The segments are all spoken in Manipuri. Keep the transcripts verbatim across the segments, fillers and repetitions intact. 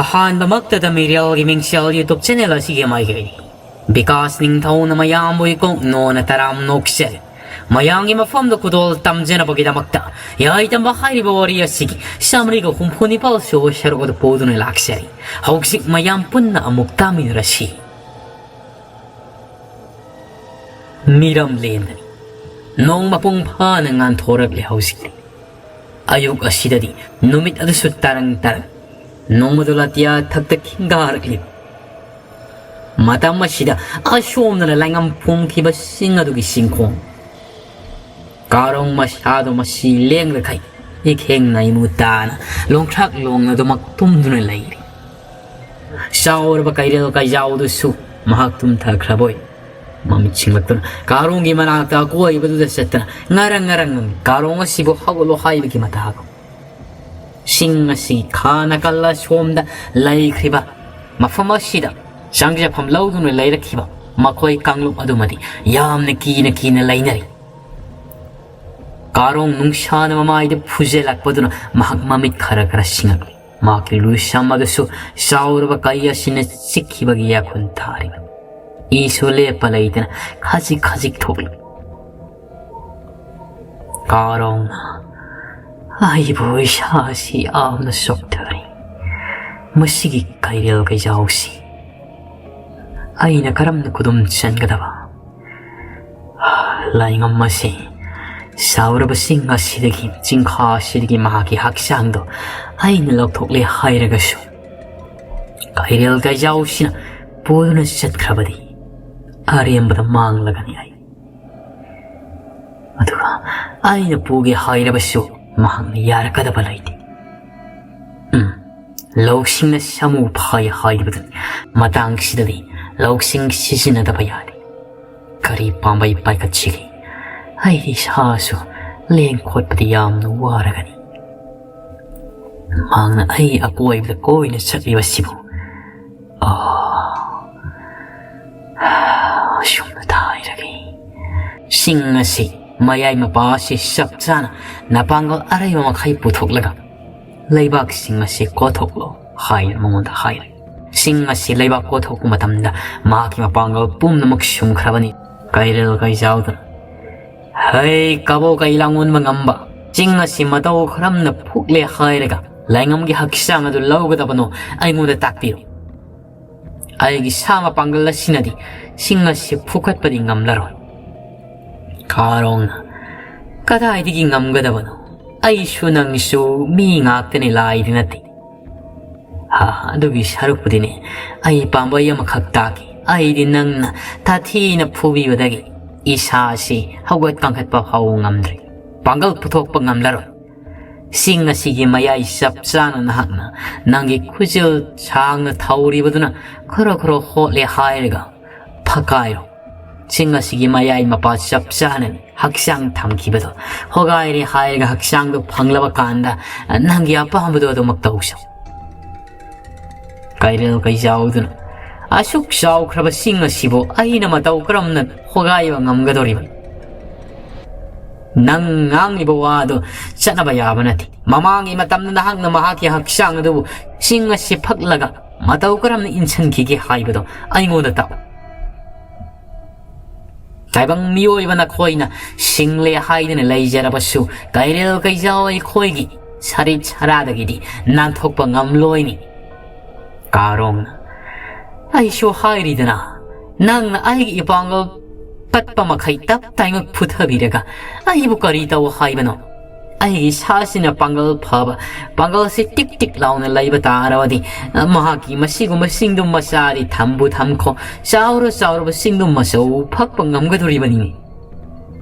ꯑꯍꯥꯟꯕꯃꯛꯇꯗ ꯃꯤꯔꯦꯜꯒꯤ ꯃꯤꯡꯁꯦꯜ YouTube channel ꯑꯁꯤꯒꯤ ꯃꯥꯏꯀꯩ ꯕꯤꯀꯥꯁ ꯅꯤꯡꯊꯧꯅ ꯃꯌꯥꯝꯕꯨ ꯏꯀꯣꯛ ꯅꯣꯟꯅ ꯇꯔꯥꯝ ꯅꯣꯛꯆꯔꯤ꯫ ꯃꯌꯥꯝꯒꯤ ꯃꯐꯝꯗ ꯈꯨꯗꯣꯜ ꯇꯝꯖꯅꯕꯒꯤꯗꯃꯛꯇ ꯌꯥꯏ ꯇꯝꯕ ꯍꯥꯏꯔꯤꯕ ꯋꯥꯔꯤ ꯑꯁꯤꯒꯤ ꯆꯥꯃꯔꯤꯒ ꯍꯨꯝꯐꯨ ꯅꯤꯄꯥꯜ ꯁꯨꯕ ꯁꯔꯨꯛ ꯑꯗꯨ ꯄꯨꯗꯨꯅ ꯂꯥꯛꯆꯔꯤ꯫ ꯍꯧꯖꯤꯛ ꯃꯌꯥꯝ ꯄꯨꯟꯅ ꯑꯃꯨꯛ ꯇꯥꯃꯤꯟꯅꯔꯁꯤ꯫ ꯃꯤꯔꯝ ꯂꯦꯟꯗꯅꯤ꯫ ꯅꯣꯡ ꯃꯄꯨꯡ ꯐꯥꯅ ꯉꯥꯟꯊꯣꯔꯛꯂꯦ ꯍꯧꯖꯤꯛꯇꯤ꯫ ꯑꯌꯨꯛ ꯑꯁꯤꯗꯗꯤ ꯅꯨꯃꯤꯠ ꯑꯗꯨꯁꯨ ꯇꯔꯪ ꯇꯔꯪ꯫ ꯅꯣꯡꯃꯗꯣ ꯑꯇꯤꯌꯥ ꯊꯛꯇ ꯈꯤꯡꯒꯥꯔꯛꯂꯤꯕ꯫ ꯃꯇꯝ ꯑꯁꯤꯗ ꯑꯁꯣꯝꯗꯅ ꯂꯥꯏꯉꯝ ꯐꯣꯡꯈꯤꯕꯁꯤꯡ ꯑꯗꯨꯒꯤ ꯆꯤꯡꯈꯣꯡ꯫ ꯀꯥꯔꯣꯡ ꯃꯁꯥꯗꯣ ꯃꯁꯤ ꯂꯦꯡꯗꯈꯩ ꯏꯈꯦꯡ ꯅꯥꯏꯃꯨ ꯇꯥꯅ ꯂꯣꯡꯊ꯭ꯔꯥꯛ ꯂꯣꯡꯅꯗꯨꯃꯛ ꯇꯨꯝꯗꯨꯅ ꯂꯩꯔꯤ꯫ ꯆꯥꯎꯔꯕ ꯀꯩꯔꯦꯜ ꯀꯩꯖꯥꯎꯗꯨꯁꯨ ꯃꯍꯥꯛ ꯇꯨꯝꯊꯈ꯭ꯔꯕꯣꯏ ꯃꯃꯤꯠ ꯁꯤꯡꯂꯛꯇꯨꯅ ꯀꯥꯔꯣꯡꯒꯤ ꯃꯅꯥꯛꯇ ꯑꯀꯣꯏꯕꯗꯨꯗ ꯆꯠꯇꯅ ꯉꯔꯪ ꯉꯔꯪ ꯉꯪꯏ꯫ ꯀꯥꯔꯣꯡ ꯑꯁꯤꯕꯨ ꯍꯧꯒꯠꯂꯣ ꯍꯥꯏꯕꯒꯤ ꯃꯇꯥꯒꯨꯝ꯫ ꯆꯤꯡ ꯑꯁꯤ ꯈꯥ ꯅꯥꯀꯜ ꯑꯁꯣꯝꯗ ꯂꯩꯈ꯭ꯔꯤꯕ ꯃꯐꯝ ꯑꯁꯤꯗ ꯆꯪꯖꯐꯝ ꯂꯧꯗꯨꯅ ꯂꯩꯔꯛꯈꯤꯕ ꯃꯈꯣꯏ ꯀꯥꯡꯂꯨꯞ ꯑꯗꯨꯃꯗꯤ ꯌꯥꯝꯅ ꯀꯤꯅ ꯀꯤꯅ ꯂꯩꯅꯔꯤ꯫ ꯀꯥꯔꯣꯡ ꯅꯨꯡꯁꯥꯅ ꯃꯃꯥꯏꯗ ꯐꯨꯖꯤꯜꯂꯛꯄꯗꯨꯅ ꯃꯍꯥꯛ ꯃꯃꯤꯠ ꯈꯔ ꯈꯔ ꯁꯤꯡꯉꯛꯂꯤ꯫ ꯃꯍꯥꯛꯀꯤ ꯂꯨꯁꯝ ꯑꯗꯨꯁꯨ ꯆꯥꯎꯔꯕ ꯀꯩ ꯑꯁꯤꯅ ꯆꯤꯛꯈꯤꯕꯒꯤ ꯌꯥꯈꯨꯟ ꯊꯥꯔꯤꯕ꯫ ꯏꯁꯨ ꯂꯦꯞꯄ ꯂꯩꯇꯅ ꯈꯖꯤꯛ ꯈꯖꯤꯛ ꯊꯣꯛꯂꯤ꯫ ꯀꯥꯔꯣꯡꯅ, "ꯑꯩꯕꯨ ꯏꯁꯥꯁꯤ ꯌꯥꯝꯅ ꯆꯣꯛꯊꯔꯤ꯫ ꯃꯁꯤꯒꯤ ꯀꯩꯔꯦꯜ ꯀꯩꯖꯥꯎꯁꯤ ꯑꯩꯅ ꯀꯔꯝꯅ ꯈꯨꯗꯨꯝ ꯆꯟꯒꯗꯕ?" ꯂꯥꯏꯉꯝ ꯑꯁꯤ ꯆꯥꯎꯔꯕ ꯆꯤꯡ ꯑꯁꯤꯗꯒꯤ, ꯆꯤꯡꯈꯥ ꯑꯁꯤꯗꯒꯤ ꯃꯍꯥꯛꯀꯤ ꯍꯛꯆꯥꯡꯗꯣ ꯑꯩꯅ ꯂꯧꯊꯣꯛꯂꯦ ꯍꯥꯏꯔꯒꯁꯨ, ꯀꯩꯔꯦꯜ ꯀꯩꯖꯥꯎꯁꯤꯅ ꯄꯨꯗꯨꯅ ꯆꯠꯈ꯭ꯔꯕꯗꯤ ꯑꯔꯦꯝꯕꯗ ꯃꯥꯡꯂꯒꯅꯤ ꯑꯩ꯫ ꯑꯗꯨꯒ ꯑꯩꯅ ꯄꯨꯒꯦ ꯍꯥꯏꯔꯕꯁꯨ ꯃꯍꯥꯛꯅ ꯌꯥꯔꯛꯀꯗꯕ ꯂꯩꯇꯦ꯫ ꯎꯝ, ꯂꯧꯁꯤꯡꯅ ꯁꯥꯃꯨ ꯐꯥꯏ ꯍꯥꯏꯔꯤꯕꯗꯨꯅꯤ꯫ ꯃꯇꯥꯡꯁꯤꯗꯗꯤ ꯂꯧꯁꯤꯡ ꯁꯤꯖꯤꯟꯅꯗꯕ ꯌꯥꯗꯦ꯫ ꯀꯔꯤ ꯄꯥꯝꯕꯩ ꯄꯥꯏꯈꯠꯁꯤꯒꯦ? ꯑꯩꯗꯤ ꯏꯁꯥꯁꯨ ꯂꯦꯡ ꯈꯣꯠꯄꯗꯤ ꯌꯥꯝꯅ ꯋꯥꯔꯒꯅꯤ꯫ ꯃꯍꯥꯛꯅ ꯑꯩ ꯑꯀꯣꯏꯕꯗ ꯀꯣꯏꯅ ꯆꯠꯂꯤꯕꯁꯤꯕꯨ, ꯑꯣ, ꯑꯁꯨꯝꯅ ꯊꯥꯏꯔꯒꯦ꯫ ꯆꯤꯡ ꯑꯁꯤ ꯃꯌꯥꯏ ꯃꯄꯥ ꯑꯁꯤ ꯆꯞ ꯆꯥꯅ ꯅꯄꯥꯡꯒꯜ ꯑꯔꯩꯕ ꯃꯈꯩ ꯄꯨꯊꯣꯛꯂꯒ "ꯂꯩꯕꯥꯛꯁꯤꯡ ꯑꯁꯤ ꯀꯣꯊꯣꯛꯂꯣ" ꯍꯥꯏꯅ ꯃꯉꯣꯟꯗ ꯍꯥꯏꯔꯦ꯫ ꯁꯤꯡ ꯑꯁꯤ ꯂꯩꯕꯥꯛ ꯀꯣꯊꯣꯛꯄ ꯃꯇꯝꯗ ꯃꯍꯥꯛꯀꯤ ꯃꯄꯥꯡꯒꯜ ꯄꯨꯝꯅꯃꯛ ꯁꯨꯝꯈ꯭ꯔꯕꯅꯤ꯫ ꯀꯩꯔꯦꯜ ꯀꯩꯖꯥꯎꯗꯨꯅ, "ꯍꯩ, ꯀꯕꯣ ꯀꯩ ꯂꯥꯡꯑꯣꯟꯕ ꯉꯝꯕ, ꯆꯤꯡ ꯑꯁꯤ ꯃꯇꯧ ꯀꯔꯝꯅ ꯐꯨꯛꯂꯦ ꯍꯥꯏꯔꯒ ꯂꯩꯉꯝꯒꯤ ꯍꯛꯆꯥꯡ ꯑꯗꯨ ꯂꯧꯒꯗꯕꯅꯣ, ꯑꯩꯉꯣꯟꯗ ꯇꯥꯛꯄꯤꯌꯨ꯫ ꯑꯩꯒꯤ ꯁꯥ ꯃꯄꯥꯡꯒꯜ ꯑꯁꯤꯅꯗꯤ ꯆꯤꯡ ꯑꯁꯤ ꯐꯨꯛꯀꯠꯄꯗꯤ ꯉꯝꯂꯔꯣꯏ꯫" ꯀꯥꯔꯣꯡꯅ, "ꯀꯗꯥꯏꯗꯒꯤ ꯉꯝꯒꯗꯕꯅꯣ? ꯑꯩꯁꯨ ꯅꯪꯁꯨ ꯃꯤ ꯉꯥꯛꯇꯅꯤ, ꯂꯥꯏꯗꯤ ꯅꯠꯇꯦ꯫" "ꯍꯥ, ꯑꯗꯨꯒꯤ ꯁꯔꯨꯛꯄꯨꯗꯤꯅꯦ, ꯑꯩ ꯄꯥꯝꯕꯩ ꯑꯃꯈꯛ ꯇꯥꯛꯀꯦ꯫ ꯑꯩꯗꯤ ꯅꯪꯅ ꯇꯥꯊꯤꯅ ꯐꯨꯕꯤꯕꯗꯒꯤ ꯏꯁꯥꯁꯤ ꯍꯧꯒꯠ ꯀꯥꯡꯈꯠꯄ ꯐꯥꯎꯕ ꯉꯝꯗ꯭ꯔꯦ꯫ ꯄꯥꯡꯒꯜ ꯄꯨꯊꯣꯛꯄ ꯉꯝꯂꯔꯣꯏ꯫ ꯆꯤꯡ ꯑꯁꯤꯒꯤ ꯃꯌꯥꯏ ꯆꯞ ꯆꯥꯅ ꯅꯍꯥꯛꯅ ꯅꯪꯒꯤ ꯈꯨꯖꯤꯜ ꯁꯥꯡꯅ ꯊꯧꯔꯤꯕꯗꯨꯅ ꯈꯔ ꯈꯔ ꯍꯣꯠꯂꯦ ꯍꯥꯏꯔꯒ ꯐꯀꯥꯏꯔꯣ꯫ ꯆꯤꯡ ꯑꯁꯤꯒꯤ ꯃꯌꯥꯏ ꯃꯄꯥ ꯆꯞ ꯆꯥꯅ ꯍꯛꯆꯥꯡ ꯊꯝꯈꯤꯕꯗꯣ꯫ ꯍꯣꯒꯥꯏꯔꯦ ꯍꯥꯏꯔꯒ ꯍꯛꯆꯥꯡꯗꯣ ꯐꯪꯂꯕ ꯀꯥꯟꯗ ꯅꯪꯒꯤ ꯑꯄꯥꯝꯕꯗꯣ ꯑꯗꯨꯃꯛ ꯇꯧꯖꯧ꯫" ꯀꯩꯔꯦꯜ ꯀꯩꯖꯥꯎꯗꯨꯅ, "ꯑꯁꯨꯛ ꯆꯥꯎꯈ꯭ꯔꯕ ꯆꯤꯡ ꯑꯁꯤꯕꯨ ꯑꯩꯅ ꯃꯇꯧ ꯀꯔꯝꯅ ꯍꯣꯒꯥꯏꯕ ꯉꯝꯒꯗꯧꯔꯤꯕ? ꯅꯪ ꯉꯥꯡꯂꯤꯕ ꯋꯥꯗꯨ ꯆꯠꯅꯕ ꯌꯥꯕ ꯅꯠꯇꯦ꯫ ꯃꯃꯥꯡꯒꯤ ꯃꯇꯝꯗ ꯅꯍꯥꯛꯅ ꯃꯍꯥꯛꯀꯤ ꯍꯛꯆꯥꯡ ꯑꯗꯨꯕꯨ ꯆꯤꯡ ꯑꯁꯤ ꯐꯛꯂꯒ ꯃꯇꯧ ꯀꯔꯝꯅ ꯏꯟꯁꯤꯟꯈꯤꯒꯦ ꯍꯥꯏꯕꯗꯣ ꯑꯩꯉꯣꯟꯗ ꯇꯥꯛꯎ꯫" ꯇꯥꯏꯕꯪ ꯃꯤꯑꯣꯏꯕ ꯅꯈꯣꯏꯅ ꯁꯤꯡꯂꯦ ꯍꯥꯏꯗꯨꯅ ꯂꯩꯖꯔꯕꯁꯨ, ꯀꯩꯔꯦꯜ ꯀꯩꯖꯥꯎ ꯑꯩꯈꯣꯏꯒꯤ ꯁꯔꯤꯠ ꯁꯔꯥꯗꯒꯤꯗꯤ ꯅꯥꯟꯊꯣꯛꯄ ꯉꯝꯂꯣꯏꯅꯤ꯫ ꯀꯥꯔꯣꯡꯅ, "ꯑꯩꯁꯨ ꯍꯥꯏꯔꯤꯗꯅ, ꯅꯪꯅ ꯑꯩꯒꯤ ꯏꯄꯥꯡꯒꯜ ꯄꯠꯄ ꯃꯈꯩ ꯇꯞ ꯇꯥꯏꯃꯛ ꯐꯨꯊꯕꯤꯔꯒ ꯑꯩꯕꯨ ꯀꯔꯤ ꯇꯧ ꯍꯥꯏꯕꯅꯣ? ꯑꯩꯒꯤ ꯏꯁꯥꯁꯤꯅ ꯄꯥꯡꯒꯜ ꯐꯕ, ꯄꯥꯡꯒꯜꯁꯤ ꯇꯤꯛ ꯇꯤꯛ ꯂꯥꯎꯅ ꯂꯩꯕ ꯇꯥꯔꯕꯗꯤ, ꯃꯍꯥꯛꯀꯤ ꯃꯁꯤꯒꯨꯝꯕ ꯆꯤꯡꯗꯨꯝ ꯃꯆꯥꯗꯤ ꯊꯝꯕꯨ ꯊꯝꯈꯣ, ꯆꯥꯎꯔ ꯆꯥꯎꯔꯕ ꯆꯤꯡꯗꯨꯝ ꯃꯆꯧ ꯐꯛꯄ ꯉꯝꯒꯗꯣꯔꯤꯕꯅꯤꯅꯦ꯫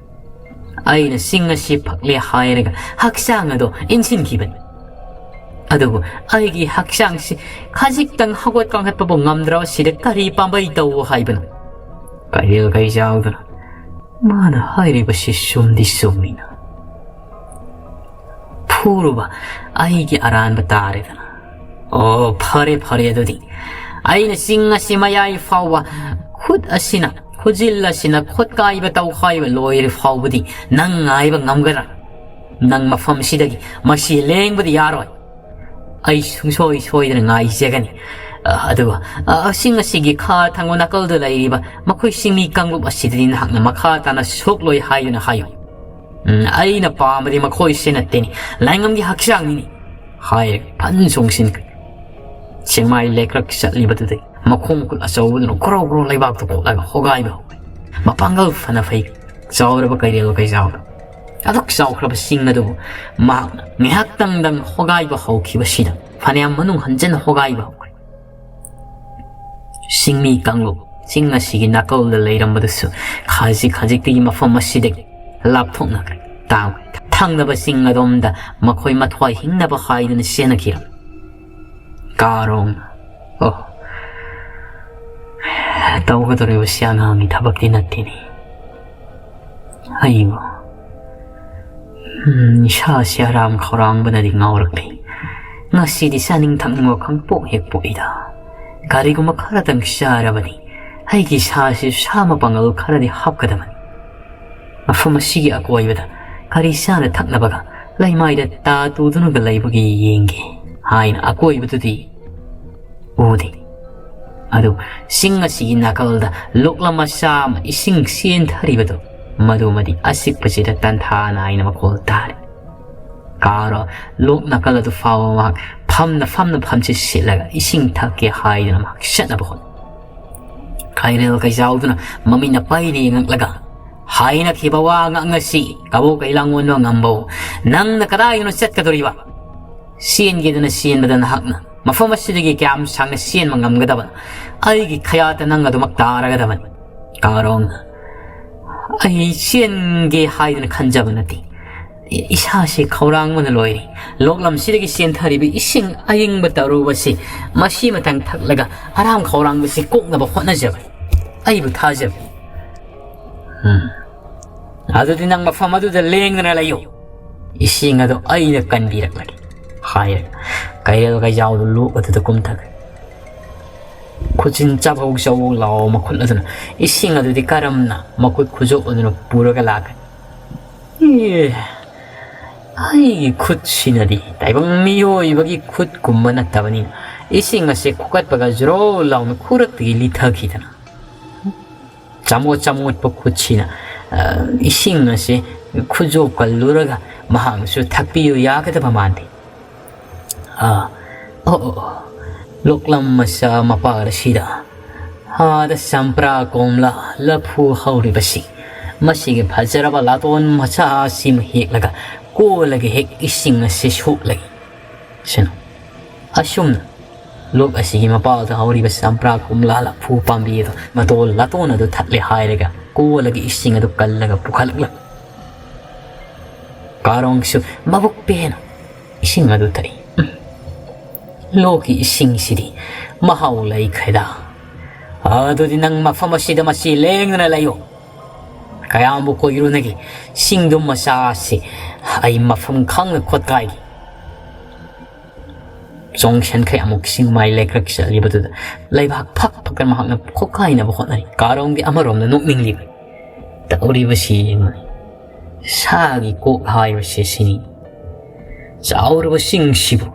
ꯑꯩꯅ ꯆꯤꯡ ꯑꯁꯤ ꯐꯛꯂꯦ ꯍꯥꯏꯔꯒ ꯍꯛꯆꯥꯡ ꯑꯗꯣ ꯏꯟꯁꯤꯟꯈꯤꯕꯅꯤ꯫ ꯑꯗꯨꯕꯨ ꯑꯩꯒꯤ ꯍꯛꯆꯥꯡꯁꯤ ꯈꯖꯤꯛꯇꯪ ꯍꯧꯒꯠ ꯀꯥꯡꯈꯠꯄꯕꯨ ꯉꯝꯗ꯭ꯔꯕꯁꯤꯗ ꯀꯔꯤ ꯄꯥꯝꯕꯩ ꯇꯧ ꯍꯥꯏꯕꯅꯣ?" ꯀꯩꯔꯦꯜ ꯀꯩꯖꯥꯎꯗꯨꯅ, "ꯃꯥꯅ ꯍꯥꯏꯔꯤꯕꯁꯤ ꯆꯨꯝꯗꯤ ꯆꯨꯝꯃꯤꯅ꯫ ꯐꯨꯔꯨꯕ ꯑꯩꯒꯤ ꯑꯔꯥꯟꯕ ꯇꯥꯔꯦꯗꯅ꯫ ꯑꯣ, ꯐꯔꯦ, ꯐꯔꯦ, ꯑꯗꯨꯗꯤ ꯑꯩꯅ ꯆꯤꯡ ꯑꯁꯤ ꯃꯌꯥꯏ ꯐꯥꯎꯕ ꯈꯨꯠ ꯑꯁꯤꯅ, ꯈꯨꯖꯤꯜ ꯑꯁꯤꯅ ꯈꯨꯠꯀꯥꯏꯕ ꯇꯧꯈꯥꯏꯕ ꯂꯣꯏꯔꯦ ꯐꯥꯎꯕꯗꯤ ꯅꯪ ꯉꯥꯏꯕ ꯉꯝꯒꯗ꯭ꯔꯥ? ꯅꯪ ꯃꯐꯝꯁꯤꯗꯒꯤ ꯃꯁꯤ ꯂꯦꯡꯕꯗꯤ ꯌꯥꯔꯣꯏ꯫ ꯑꯩ ꯁꯨꯡꯁꯣꯏ ꯁꯣꯏꯗꯅ ꯉꯥꯏꯖꯒꯅꯤ꯫ ꯑ, ꯑꯗꯨꯒ, ꯑ, ꯁꯤꯡ ꯑꯁꯤꯒꯤ ꯈꯥ ꯊꯪꯕ ꯅꯥꯀꯜꯗ ꯂꯩꯔꯤꯕ ꯃꯈꯣꯏ ꯆꯤꯡꯃꯤ ꯀꯥꯡꯂꯨꯞ ꯑꯁꯤꯗꯗꯤ ꯅꯍꯥꯛꯅ ꯃꯈꯥ ꯇꯥꯅ ꯁꯣꯛꯂꯣꯏ ꯍꯥꯏꯗꯨꯅ ꯍꯥꯏꯌꯨ꯫ ꯎꯝ, ꯑꯩꯅ ꯄꯥꯝꯕꯗꯤ ꯃꯈꯣꯏꯁꯦ ꯅꯠꯇꯦꯅꯦ, ꯂꯥꯏꯉꯝꯒꯤ ꯍꯛꯆꯥꯡꯅꯤꯅꯦ," ꯍꯥꯏꯔꯒ ꯐꯟ ꯆꯣꯡꯁꯤꯟꯈ꯭ꯔꯦ꯫ ꯆꯦꯡꯃꯥꯏ ꯂꯩꯀ꯭ꯔꯛ ꯆꯠꯂꯤꯕꯗꯨꯗꯒꯤ ꯃꯈꯣꯡ ꯃꯈꯨꯠ ꯑꯆꯧꯕꯗꯨꯅ ꯒ꯭ꯔꯣ ꯒ꯭ꯔꯣ ꯂꯩꯕꯥꯛꯇ ꯈꯣꯠꯂꯒ ꯍꯣꯒꯥꯏꯕ ꯍꯧꯔꯦ꯫ ꯃꯄꯥꯡꯒꯜ ꯐꯅ ꯐꯩ ꯆꯥꯎꯔꯕ ꯀꯩꯔꯦꯜ ꯀꯩꯖꯥꯎꯗ꯫ ꯑꯗꯨꯛ ꯆꯥꯎꯈ꯭ꯔꯕ ꯆꯤꯡ ꯑꯗꯨꯕꯨ ꯃꯍꯥꯛꯅ ꯉꯥꯏꯍꯥꯛꯇꯪꯗꯪ ꯍꯣꯒꯥꯏꯕ ꯍꯧꯈꯤꯕꯁꯤꯗ ꯐꯅꯌꯥꯝ ꯃꯅꯨꯡ ꯍꯟꯖꯟꯅ ꯍꯣꯒꯥꯏꯕ ꯍꯧꯈ꯭ꯔꯦ꯫ ꯆꯤꯡꯃꯤ ꯀꯥꯡꯂꯨꯞ ꯆꯤꯡ ꯑꯁꯤꯒꯤ ꯅꯥꯀꯜꯗ ꯂꯩꯔꯝꯕꯗꯨꯁꯨ ꯈꯖꯤꯛ ꯈꯖꯤꯛꯇꯒꯤ ꯃꯐꯝ ꯑꯁꯤꯗꯒꯤ ꯂꯥꯞꯊꯣꯛꯅꯈ꯭ꯔꯦ꯫ ꯇꯥꯡ ꯊꯪꯅꯕ ꯆꯤꯡ ꯑꯗꯣꯝꯗ ꯃꯈꯣꯏ ꯃꯊ꯭ꯋꯥꯏ ꯍꯤꯡꯅꯕ ꯍꯥꯏꯗꯨꯅ ꯆꯦꯟꯅꯈꯤꯔꯝꯃꯤ꯫ ꯀꯥꯔꯣꯡ, ꯑꯣ, ꯇꯧꯒꯗꯧꯔꯤꯕꯁꯤ ꯑꯉꯥꯡꯒꯤ ꯊꯕꯛꯇꯤ ꯅꯠꯇꯦꯅꯦ꯫ ꯑꯩꯕꯨ, ꯎꯝ, ꯏꯁꯥꯁꯤ ꯑꯔꯥꯝ ꯈꯧꯔꯥꯡꯕꯅꯗꯤ ꯉꯥꯎꯔꯛꯂꯤ꯫ ꯉꯁꯤꯗꯤ ꯆꯥꯅꯤꯡ ꯊꯛꯅꯤꯡꯕ ꯈꯪꯄꯣꯛ ꯍꯦꯛ ꯄꯣꯛꯏꯗ꯫ ꯀꯔꯤꯒꯨꯝꯕ ꯈꯔꯇꯪ ꯆꯥꯔꯕꯗꯤ ꯑꯩꯒꯤ ꯏꯁꯥꯁꯤ ꯁꯥ ꯃꯄꯥꯡꯒꯜ ꯈꯔꯗꯤ ꯍꯥꯞꯀꯗꯕꯅꯤ꯫ ꯃꯐꯝ ꯑꯁꯤꯒꯤ ꯑꯀꯣꯏꯕꯗ ꯀꯔꯤ ꯆꯥꯅ ꯊꯛꯅꯕꯒ ꯂꯩꯃꯥꯏꯗ ꯇꯥ ꯇꯨꯗꯨꯅꯒ ꯂꯩꯕꯒꯦ ꯌꯦꯡꯒꯦ ꯍꯥꯏꯅ ꯑꯀꯣꯏꯕꯗꯨꯗꯤ ꯎꯗꯦ꯫ ꯑꯗꯨ ꯆꯤꯡ ꯑꯁꯤꯒꯤ ꯅꯥꯀꯜꯗ ꯂꯣꯛꯂꯝ ꯃꯆꯥ ꯑꯃ ꯏꯁꯤꯡ ꯆꯦꯟꯊꯔꯤꯕꯗꯨ, ꯃꯗꯨꯃꯗꯤ ꯑꯆꯤꯛꯄꯁꯤꯗ ꯇꯟꯊꯥ ꯅꯥꯏꯅ ꯃꯈꯣꯜ ꯇꯥꯔꯤ꯫ ꯀꯥꯔꯣ ꯂꯣꯛ ꯅꯥꯀꯜ ꯑꯗꯨ ꯐꯥꯎꯕ ꯃꯍꯥꯛ ꯐꯝꯅ ꯐꯝꯅ ꯐꯝꯆꯤꯠ ꯁꯤꯠꯂꯒ ꯏꯁꯤꯡ ꯊꯛꯀꯦ ꯍꯥꯏꯗꯨꯅ ꯃꯍꯥꯛ ꯆꯠꯅꯕ ꯍꯣꯠꯅꯩ꯫ ꯀꯩꯔꯦꯜ ꯀꯩꯖꯥꯎꯗꯨꯅ ꯃꯃꯤꯠꯅ ꯄꯩꯅ ꯌꯦꯡꯉꯛꯂꯒ, "ꯍꯥꯏꯅꯈꯤꯕ ꯋꯥ ꯉꯥꯛ ꯉꯁꯤ ꯀꯕꯣꯛ ꯀꯩꯂꯥꯡ ꯑꯣꯟꯕ ꯉꯝꯕꯧ, ꯅꯪꯅ ꯀꯗꯥꯏꯗꯅꯣ ꯆꯠꯀꯗꯧꯔꯤꯕ? ꯆꯦꯟꯒꯦꯗꯅ ꯆꯦꯟꯕꯗ ꯅꯍꯥꯛꯅ ꯃꯐꯝ ꯑꯁꯤꯗꯒꯤ ꯀꯌꯥꯝ ꯁꯥꯡꯅ ꯆꯦꯟꯕ ꯉꯝꯒꯗꯕꯅꯣ? ꯑꯩꯒꯤ ꯈꯌꯥꯠꯇ ꯅꯪ ꯑꯗꯨꯃꯛ ꯇꯥꯔꯒꯗꯕꯅꯤ꯫" ꯀꯥꯔꯣꯡꯅ, "ꯑꯩ ꯆꯦꯟꯒꯦ ꯍꯥꯏꯗꯅ ꯈꯟꯖꯕ ꯅꯠꯇꯦ꯫ ꯏꯁꯥꯁꯤ ꯈꯧꯔꯥꯡꯕꯅ ꯂꯣꯏꯔꯦ꯫ ꯂꯣꯛꯂꯝꯁꯤꯗꯒꯤ ꯆꯦꯟꯊꯔꯤꯕ ꯏꯁꯤꯡ ꯑꯏꯪꯕ ꯇꯔꯨꯕꯁꯤ, ꯃꯁꯤ ꯑꯃꯇꯪ ꯊꯛꯂꯒ ꯑꯔꯥꯝ ꯈꯧꯔꯥꯡꯕꯁꯤ ꯀꯣꯛꯅꯕ ꯍꯣꯠꯅꯖꯕꯅꯤ꯫ ꯑꯩꯕꯨ ꯊꯥꯖꯕꯤꯌꯨ꯫" "ꯎꯝ, ꯑꯗꯨꯗꯤ ꯅꯪ ꯃꯐꯝ ꯑꯗꯨꯗ ꯂꯦꯡꯗꯅ ꯂꯩꯌꯨ꯫ ꯏꯁꯤꯡ ꯑꯗꯨ ꯑꯩꯅ ꯀꯟꯕꯤꯔꯛꯂꯒꯦ," ꯍꯥꯏꯔꯒ ꯀꯩꯔꯦꯜ ꯀꯩꯖꯥꯎꯗꯨ ꯂꯣꯛ ꯑꯗꯨꯗ ꯀꯨꯝꯊꯈ꯭ꯔꯦ꯫ ꯈꯨꯠꯁꯤꯟ ꯆꯥꯕꯧ ꯆꯥꯕꯧ ꯂꯥꯎ ꯃꯈꯨꯠ ꯑꯗꯨꯅ ꯏꯁꯤꯡ ꯑꯗꯨꯗꯤ ꯀꯔꯝꯅ ꯃꯈꯨꯠ ꯈꯨꯖꯣꯞ ꯑꯗꯨꯅ ꯄꯨꯔꯒ ꯂꯥꯛꯀꯅꯤ? ꯑꯦ, ꯑꯩꯒꯤ ꯈꯨꯠꯁꯤꯅꯗꯤ ꯇꯥꯏꯕꯪ ꯃꯤꯑꯣꯏꯕꯒꯤ ꯈꯨꯠꯀꯨꯝꯕ ꯅꯠꯇꯕꯅꯤꯅ ꯏꯁꯤꯡ ꯑꯁꯦ ꯈꯣꯀꯠꯄꯒ ꯖꯣꯔꯣ ꯂꯥꯎꯅ ꯈꯨꯔꯛꯇꯒꯤ ꯂꯤꯊꯈꯤꯗꯅ ꯆꯃꯣꯠ ꯆꯃꯣꯠꯄ ꯈꯨꯠꯁꯤꯅ, ꯑ, ꯏꯁꯤꯡ ꯑꯁꯦ ꯈꯨꯖꯣꯞ ꯀꯜꯂꯨꯔꯒ ꯃꯍꯥꯛꯅꯁꯨ ꯊꯛꯄꯤꯌꯨ ꯌꯥꯒꯗꯕ ꯃꯥꯟꯗꯦ꯫ ꯑꯥ, ꯑꯣ, ꯑꯣ, ꯑꯣ꯫ ꯂꯣꯛꯂꯝ ꯃꯆꯥ ꯃꯄꯥꯜ ꯑꯁꯤꯗ, ꯑꯥꯗ ꯆꯝꯄ꯭ꯔꯥ ꯀꯣꯝꯂꯥ ꯂꯐꯨ ꯍꯧꯔꯤꯕꯁꯤ, ꯃꯁꯤꯒꯤ ꯐꯖꯔꯕ ꯂꯥꯇꯣꯟ ꯃꯆꯥ ꯑꯁꯤꯃ ꯍꯦꯛꯂꯒ ꯀꯣꯜꯂꯒ ꯍꯦꯛ ꯏꯁꯤꯡ ꯑꯁꯤ ꯁꯣꯛꯂꯒꯦ꯫ ꯁꯤꯅ ꯑꯁꯨꯝꯅ ꯂꯣꯛ ꯑꯁꯤꯒꯤ ꯃꯄꯥꯜꯗ ꯍꯧꯔꯤꯕ ꯆꯝꯄ꯭ꯔꯥ ꯀꯣꯝꯂꯥ ꯂꯐꯨ ꯄꯥꯝꯕꯤ ꯑꯗꯨ ꯃꯇꯣꯜ ꯂꯥꯇꯣꯟ ꯑꯗꯨ ꯊꯠꯂꯦ ꯍꯥꯏꯔꯒ ꯀꯣꯜꯂꯒ ꯏꯁꯤꯡ ꯑꯗꯨ ꯀꯜꯂꯒ ꯄꯨꯈꯠꯂꯛꯂꯝꯃꯤ꯫ ꯀꯥꯔꯣꯡꯁꯨ ꯃꯕꯨꯛ ꯄꯦꯟꯅ ꯏꯁꯤꯡ ꯑꯗꯨ ꯊꯛꯏ꯫ ꯎꯝ, ꯂꯣꯛꯀꯤ ꯏꯁꯤꯡꯁꯤꯗꯤ ꯃꯍꯥꯎ ꯂꯩꯈ꯭ꯔꯦꯗ꯫ ꯑꯗꯨꯗꯤ ꯅꯪ ꯃꯐꯝ ꯑꯁꯤꯗ ꯃꯁꯤ ꯂꯦꯡꯗꯅ ꯂꯩꯌꯨ꯫ ꯀꯌꯥꯝꯕꯨ ꯀꯨꯏꯔꯨꯅꯒꯦ? ꯁꯤꯡꯗꯨꯝ ꯃꯆꯥ ꯑꯁꯤ ꯑꯩ ꯃꯐꯝ ꯈꯪꯅ ꯈꯣꯠꯀꯥꯏꯒꯦ꯫ ꯆꯣꯡꯁꯟꯈꯩ ꯑꯃꯨꯛ ꯏꯁꯤꯡ ꯃꯥꯏ ꯂꯩꯀ꯭ꯔꯛ ꯆꯠꯂꯤꯕꯗꯨꯗ ꯂꯩꯕꯥꯛ ꯐꯛ ꯐꯛꯇꯅ ꯃꯍꯥꯛꯅ ꯈꯣꯠꯀꯥꯏꯅꯕ ꯍꯣꯠꯅꯔꯤ꯫ ꯀꯥꯔꯣꯡꯗꯤ ꯑꯃꯔꯣꯝꯗ ꯅꯣꯛꯅꯤꯡꯂꯤꯕꯅꯤ꯫ ꯇꯧꯔꯤꯕꯁꯤ ꯌꯦꯡꯉꯨꯅꯦ꯫ ꯁꯥꯒꯤ ꯀꯣꯛ ꯍꯥꯏꯕꯁꯦ ꯁꯤꯅꯤ꯫ ꯆꯥꯎꯔꯕ ꯆꯤꯡꯁꯤꯕꯨ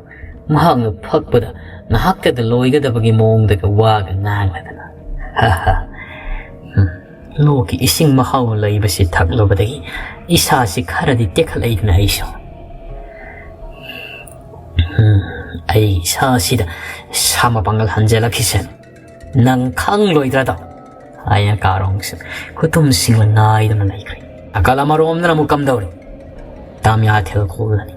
ꯃꯍꯥꯛꯅ ꯐꯛꯄꯗ ꯉꯥꯏꯍꯥꯛꯇꯗ ꯂꯣꯏꯒꯗꯕꯒꯤ ꯃꯑꯣꯡꯗꯒ ꯋꯥꯒ ꯉꯥꯡꯂꯗꯅ꯫ ꯍꯥ ꯍꯥ꯫ ꯎꯝ, ꯂꯣꯛꯀꯤ ꯏꯁꯤꯡ ꯃꯍꯥꯎ ꯂꯩꯕꯁꯤ ꯊꯛꯂꯨꯕꯗꯒꯤ ꯏꯁꯥꯁꯤ ꯈꯔꯗꯤ ꯇꯦꯛꯈꯠꯂꯛꯏꯗꯅ ꯑꯩꯁꯨ꯫ ꯎꯝ, ꯑꯩ ꯏꯁꯥꯁꯤꯗ ꯁꯥ ꯃꯄꯥꯡꯒꯜ ꯍꯟꯖꯤꯜꯂꯛꯈꯤꯁꯅꯨ꯫ ꯅꯪ ꯈꯪꯂꯣꯏꯗ꯭ꯔꯗꯣ? ꯍꯥꯏꯅ ꯀꯥꯔꯣꯡꯁꯨ ꯈꯨꯇꯨꯝꯁꯤꯡꯅ ꯉꯥꯏꯗꯨꯅ ꯂꯩꯈ꯭ꯔꯦ꯫ ꯅꯥꯀꯜ ꯑꯃꯔꯣꯝꯗꯅ ꯑꯃꯨꯛ ꯀꯝꯗꯧꯔꯤ? ꯇꯥꯃꯤꯌꯥ ꯊꯦꯜꯈꯣꯜꯗꯅꯤ꯫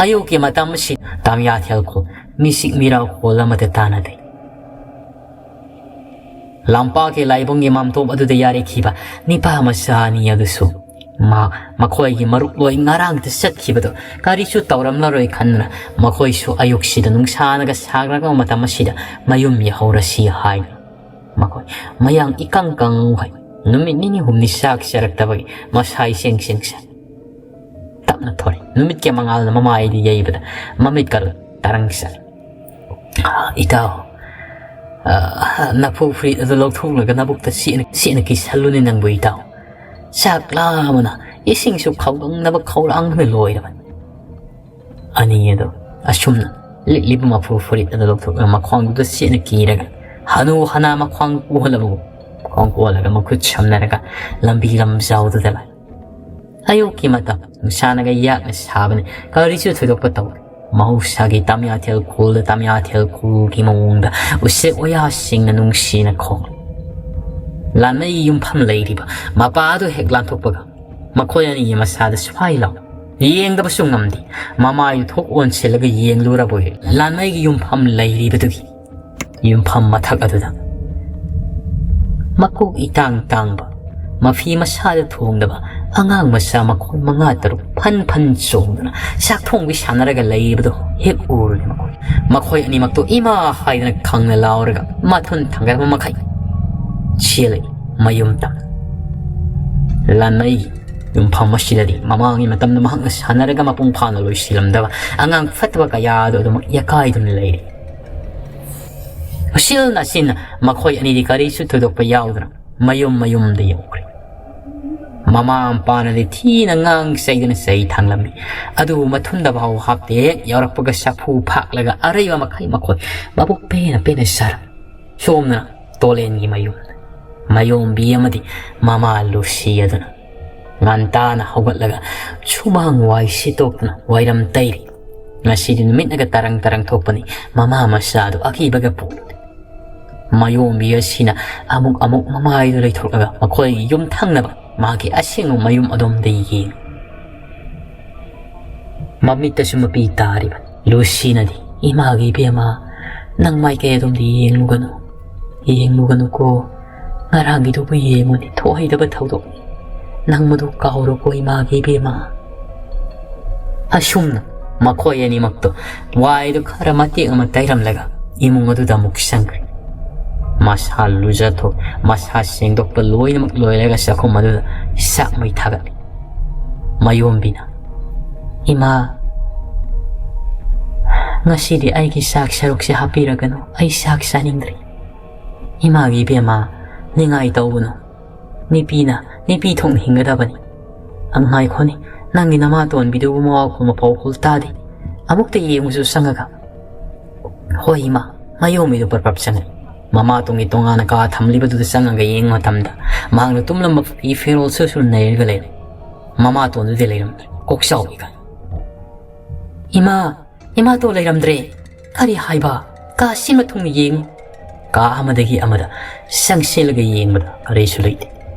ꯑꯌꯨꯛꯀꯤ ꯃꯇꯝ ꯑꯁꯤ ꯇꯥꯃꯤꯌꯥ ꯊꯦꯜꯈꯣꯜ ꯃꯤꯁꯤꯛ ꯃꯤꯔꯥꯎꯈꯣꯜ ꯑꯃꯠꯇ ꯇꯥꯟꯅꯗꯦ꯫ ꯂꯝꯄꯥꯛꯀꯤ ꯂꯥꯏꯕꯨꯡꯒꯤ ꯃꯥꯝꯇꯣꯞ ꯑꯗꯨꯗ ꯌꯥꯔꯦꯈꯤꯕ ꯅꯤꯄꯥ ꯃꯆꯥ ꯑꯅꯤ ꯑꯗꯨꯁꯨ ꯃꯥ-, ꯃꯈꯣꯏꯒꯤ ꯃꯔꯨꯞ ꯂꯣꯏ ꯉꯔꯥꯡꯇ ꯆꯠꯈꯤꯕꯗꯣ ꯀꯔꯤꯁꯨ ꯇꯧꯔꯝꯂꯔꯣꯏ ꯈꯟꯗꯨꯅ ꯃꯈꯣꯏꯁꯨ ꯑꯌꯨꯛꯁꯤꯗ ꯅꯨꯡꯁꯥꯅꯒ ꯁꯥꯒꯠꯂꯛꯄ ꯃꯇꯝ ꯑꯁꯤꯗ ꯃꯌꯨꯝ ꯌꯧꯍꯧꯔꯁꯤ ꯍꯥꯏꯗꯨꯅ ꯃꯈꯣꯏ ꯃꯌꯥꯡ ꯏꯀꯪ ꯀꯪꯍꯩ ꯅꯨꯃꯤꯠ ꯅꯤꯅꯤ ꯍꯨꯝꯅꯤ ꯆꯥꯛ ꯆꯥꯔꯛꯇꯕꯒꯤ ꯃꯁꯥ ꯏꯁꯦꯡ ꯁꯦꯡꯁ ꯇꯞꯅ ꯊꯣꯔꯛꯏ꯫ ꯅꯨꯃꯤꯠꯀꯤ ꯃꯉꯥꯜꯅ ꯃꯃꯥꯏꯗ ꯌꯩꯕꯗ ꯃꯃꯤꯠꯀ ꯇꯔꯪ ꯆꯠꯂꯤ꯫ "ꯏꯇꯥꯎ, ꯑ, ꯅꯐꯨ ꯐꯨꯔꯤꯠ ꯑꯗꯨ ꯂꯧꯊꯣꯛꯂꯒ ꯅꯕꯨꯛꯇ ꯆꯦꯠꯅ, ꯆꯦꯠꯅ ꯀꯤꯁꯜꯂꯨꯅꯦ ꯅꯪꯕꯨ ꯏꯇꯥꯎ꯫ ꯆꯥꯛ ꯂꯥꯝꯕꯅ ꯏꯁꯤꯡꯁꯨ ꯈꯧꯒꯪꯅꯕ ꯈꯧꯔꯥꯡꯕꯅ ꯂꯣꯏꯔꯕꯅꯤ꯫ ꯑꯅꯤ ꯑꯗꯨ ꯑꯁꯨꯝꯅ ꯂꯤꯠꯂꯤꯕ ꯃꯐꯨ ꯐꯨꯔꯤꯠ ꯑꯗꯨ ꯂꯧꯊꯣꯛꯂꯒ ꯃꯈ꯭ꯋꯥꯡꯗꯨꯗ ꯆꯦꯠꯅ ꯀꯤꯔꯒ ꯍꯅꯨ ꯍꯅꯥ ꯃꯈ꯭ꯋꯥꯡ ꯀꯣꯜꯂꯕꯒꯨꯝ ꯃꯈ꯭ꯋꯥꯡ ꯀꯣꯜꯂꯒ ꯃꯈꯨꯠ ꯁꯝꯅꯔꯒ ꯂꯝꯕꯤ ꯂꯝꯖꯥꯎꯗꯨꯗ ꯂꯥꯛꯏ꯫ ꯑꯌꯨꯛꯀꯤ ꯃꯇꯝ ꯅꯨꯡꯁꯥꯅꯒ ꯌꯥꯛꯅ ꯁꯥꯕꯅꯤ꯫ ꯀꯔꯤꯁꯨ ꯊꯣꯏꯗꯣꯛꯄ ꯇꯧꯗꯦ꯫ ꯃꯍꯧꯁꯥꯒꯤ ꯇꯥꯃꯤꯌꯥꯊꯦꯜ ꯈꯨꯜꯗ ꯇꯥꯃꯤꯌꯥꯊꯦꯜ ꯈꯨꯜꯒꯤ ꯃꯑꯣꯡꯗ ꯎꯆꯦꯛ ꯋꯥꯌꯥꯁꯤꯡꯅ ꯅꯨꯡꯁꯤꯅ ꯈꯣꯡꯂꯤ꯫ ꯂꯥꯟꯃꯩꯒꯤ ꯌꯨꯝꯐꯝ ꯂꯩꯔꯤꯕ ꯃꯄꯥ ꯑꯗꯨ ꯍꯦꯛ ꯂꯥꯟꯊꯣꯛꯄꯒ ꯃꯈꯣꯏ ꯑꯅꯤꯒꯤ ꯃꯁꯥꯗ ꯁ꯭ꯋꯥꯏ ꯂꯥꯎ ꯌꯦꯡꯗꯕꯁꯨ ꯉꯝꯗꯦ꯫ ꯃꯃꯥꯏꯗꯨ ꯊꯣꯛ ꯑꯣꯟꯁꯤꯜꯂꯒ ꯌꯦꯡꯂꯨꯔꯕꯣꯏ ꯂꯥꯟꯃꯩꯒꯤ ꯌꯨꯝꯐꯝ ꯂꯩꯔꯤꯕꯗꯨꯒꯤ ꯌꯨꯝꯐꯝ ꯃꯊꯛ ꯑꯗꯨꯗ ꯃꯀꯣꯛ ꯏꯇꯥꯡ ꯇꯥꯡꯕ, ꯃꯐꯤ ꯃꯁꯥꯗ ꯊꯣꯡꯗꯕ ꯑꯉꯥꯡ ꯃꯆꯥ ꯃꯈꯣꯟ ꯃꯉꯥ ꯇꯔꯨꯛ ꯐꯟ ꯐꯟ ꯆꯣꯡꯗꯨꯅ ꯆꯥꯛ ꯊꯣꯡꯕꯤ ꯁꯥꯟꯅꯔꯒ ꯂꯩꯔꯤꯕꯗꯨ ꯍꯦꯛ ꯎꯔꯨꯔꯦ꯫ ꯃꯈꯣꯏ ꯃꯈꯣꯏ ꯑꯅꯤꯃꯛꯇꯨ ꯏꯃꯥ ꯍꯥꯏꯗꯅ ꯈꯪꯅ ꯂꯥꯎꯔꯒ ꯃꯊꯨꯟ ꯊꯥꯡꯒꯠꯄ ꯃꯈꯩ ꯆꯦꯜꯂꯛꯏ ꯃꯌꯨꯝ ꯇꯝꯅ꯫ ꯂꯥꯟꯃꯩꯒꯤ ꯌꯨꯝꯐꯝ ꯑꯁꯤꯗꯗꯤ ꯃꯃꯥꯡꯒꯤ ꯃꯇꯝꯗ ꯃꯍꯥꯛꯅ ꯁꯥꯟꯅꯔꯒ ꯃꯄꯨꯡ ꯐꯥꯅ ꯂꯣꯏꯁꯤꯜꯂꯝꯗꯕ ꯑꯉꯥꯡ ꯐꯠꯇꯕ ꯀꯌꯥ ꯑꯗꯨ ꯑꯗꯨꯃꯛ ꯌꯥꯀꯥꯏꯗꯨꯅ ꯂꯩꯔꯤ꯫ ꯎꯁꯤꯜ ꯅꯥꯁꯤꯟꯅ ꯃꯈꯣꯏ ꯑꯅꯤꯗꯤ ꯀꯔꯤꯁꯨ ꯊꯣꯏꯗꯣꯛꯄ ꯌꯥꯎꯗꯅ ꯃꯌꯨꯝ ꯃꯌꯨꯝꯗ ꯌꯧꯈ꯭ꯔꯦ꯫ ꯃꯃꯥ ꯃꯄꯥꯅꯗꯤ ꯊꯤꯅ ꯉꯥꯡ ꯆꯩꯗꯨꯅ ꯆꯩ ꯊꯥꯡꯂꯝꯃꯤ꯫ ꯑꯗꯨꯕꯨ ꯃꯊꯨꯟꯗ ꯐꯥꯎ ꯍꯥꯞꯇꯦ꯫ ꯍꯦꯛ ꯌꯥꯎꯔꯛꯄꯒ ꯆꯐꯨ ꯐꯥꯛꯂꯒ ꯑꯔꯩꯕ ꯃꯈꯩ ꯃꯈꯣꯏ ꯃꯕꯨꯛ ꯄꯦꯟꯅ ꯄꯦꯟꯅ ꯆꯥꯔꯝꯃꯤ꯫ ꯁꯣꯝꯗꯅ ꯇꯣꯂꯦꯟꯒꯤ ꯃꯌꯨꯝ ꯃꯌꯣꯝꯕꯤ ꯑꯃꯗꯤ ꯃꯃꯥ ꯂꯨꯁꯤ ꯑꯗꯨꯅ ꯉꯟꯇꯥꯅ ꯍꯧꯒꯠꯂꯒ ꯁꯨꯃꯥꯡ ꯋꯥꯏ ꯁꯤꯠꯇꯣꯛꯇꯨꯅ ꯋꯥꯏꯔꯝ ꯇꯩꯔꯤ꯫ ꯉꯁꯤꯗꯤ ꯅꯨꯃꯤꯠꯅꯒ ꯇꯔꯪ ꯇꯔꯪ ꯊꯣꯛꯄꯅꯤ꯫ ꯃꯃꯥ ꯃꯆꯥꯗꯨ ꯑꯀꯤꯕꯒ ꯄꯣꯛꯂꯨꯗꯦ꯫ ꯃꯌꯣꯝꯕꯤ ꯑꯁꯤꯅ ꯑꯃꯨꯛ ꯑꯃꯨꯛ ꯃꯃꯥꯏꯗꯨ ꯂꯩꯊꯣꯛꯂꯒ ꯃꯈꯣꯏꯒꯤ ꯌꯨꯝ ꯊꯪꯅꯕ ꯃꯥꯒꯤ ꯑꯁꯦꯡꯕ ꯃꯌꯨꯝ ꯑꯗꯣꯝꯗ ꯌꯦꯡꯏ꯫ ꯃꯃꯤꯠꯇꯁꯨ ꯃꯄꯤ ꯇꯥꯔꯤꯕ ꯂꯨꯁꯤꯅꯗꯤ, "ꯏꯃꯥꯒꯤ ꯏꯕꯦꯝꯃ, ꯅꯪ ꯃꯥꯏꯀꯩ ꯑꯗꯣꯝꯗ ꯌꯦꯡꯂꯨꯒꯅꯨ, ꯌꯦꯡꯂꯨꯒꯅꯨꯀꯣ꯫ ꯉꯔꯥꯡꯒꯤꯗꯨꯕꯨ ꯌꯦꯡꯉꯨꯅꯦ, ꯊꯣꯛꯍꯩꯗꯕ ꯊꯧꯗꯣꯛꯅꯤ꯫ ꯅꯪ ꯃꯗꯨ ꯀꯥꯎꯔꯣꯀꯣ, ꯏꯃꯥꯒꯤ ꯏꯕꯦꯝꯃ"꯫ ꯑꯁꯨꯝꯅ ꯃꯈꯣꯏ ꯑꯅꯤꯃꯛꯇꯣ ꯋꯥꯏꯗꯨ ꯈꯔ ꯃꯇꯦꯛ ꯑꯃ ꯇꯩꯔꯝꯂꯒ ꯏꯃꯨꯡ ꯑꯗꯨꯗ ꯑꯃꯨꯛ ꯆꯪꯈ꯭ꯔꯦ꯫ ꯃꯁꯥ ꯂꯨꯖꯊꯣꯛ, ꯃꯁꯥ ꯁꯦꯡꯗꯣꯛꯄ ꯂꯣꯏꯅꯃꯛ ꯂꯣꯏꯔꯒ ꯆꯥꯛꯈꯨꯝ ꯑꯗꯨꯗ ꯆꯥꯛ ꯃꯩ ꯊꯥꯒꯠꯂꯤ꯫ ꯃꯌꯣꯝꯕꯤꯅ, "ꯏꯃꯥ, ꯉꯁꯤꯗꯤ ꯑꯩꯒꯤ ꯆꯥꯛ ꯁꯔꯨꯛꯁꯦ ꯍꯥꯞꯄꯤꯔꯒꯅꯨ, ꯑꯩ ꯆꯥꯛ ꯆꯥꯅꯤꯡꯗ꯭ꯔꯦ꯫ ꯏꯃꯥꯒꯤ ꯏꯕꯦꯝꯃ, ꯅꯤꯡꯉꯥꯏ ꯇꯧꯒꯅꯨ꯫ ꯅꯨꯄꯤꯅ ꯅꯨꯄꯤ ꯊꯣꯛꯅ ꯍꯤꯡꯒꯗꯕꯅꯤ꯫ "ꯉꯥꯏꯈꯣꯅꯦ, ꯅꯪꯒꯤ ꯅꯃꯥꯇꯣꯟꯕꯤꯗꯨꯕꯨ ꯃꯋꯥ ꯈꯨꯝ ꯃꯄꯥꯎ ꯈꯨꯜ ꯇꯥꯗꯦ꯫ ꯑꯃꯨꯛꯇ ꯌꯦꯡꯉꯨꯁꯨ ꯆꯪꯉꯒ꯫" "ꯍꯣꯏ ꯏꯃꯥ꯫" ꯃꯌꯣꯝꯕꯤꯗꯨ ꯄ꯭ꯔꯞ ꯄ꯭ꯔꯞ ꯆꯪꯉꯛꯏ꯫ ꯃꯃꯥꯇꯣꯟꯒꯤ ꯇꯣꯉꯥꯟꯅ ꯀꯥ ꯊꯝꯂꯤꯕꯗꯨꯗ ꯆꯪꯉꯒ ꯌꯦꯡꯕ ꯃꯇꯝꯗ, ꯃꯍꯥꯛꯅ ꯇꯨꯝꯂꯝꯕ ꯐꯤ ꯐꯤꯔꯣꯜ ꯁꯨꯔ ꯁꯨꯔ ꯅꯩꯔꯒ ꯂꯩꯔꯝꯃꯤ꯫ ꯃꯃꯥꯇꯣꯟꯗꯨꯗꯤ ꯂꯩꯔꯝꯗ꯭ꯔꯦ꯫ ꯀꯣꯛꯆꯥꯎꯕꯤ ꯈꯟ "ꯏꯃꯥ! ꯏꯃꯥꯇꯣꯟ ꯂꯩꯔꯝꯗ꯭ꯔꯦ!" "ꯀꯔꯤ ꯍꯥꯏꯕ? ꯀꯥ ꯁꯤꯟꯕ ꯊꯨꯡꯅ ꯌꯦꯡꯉꯨ꯫" ꯀꯥ ꯑꯃꯗꯒꯤ ꯑꯃꯗ ꯆꯪꯁꯤꯜꯂꯒ ꯌꯦꯡꯕꯗ ꯀꯔꯤꯁꯨ ꯂꯩꯇꯦ꯫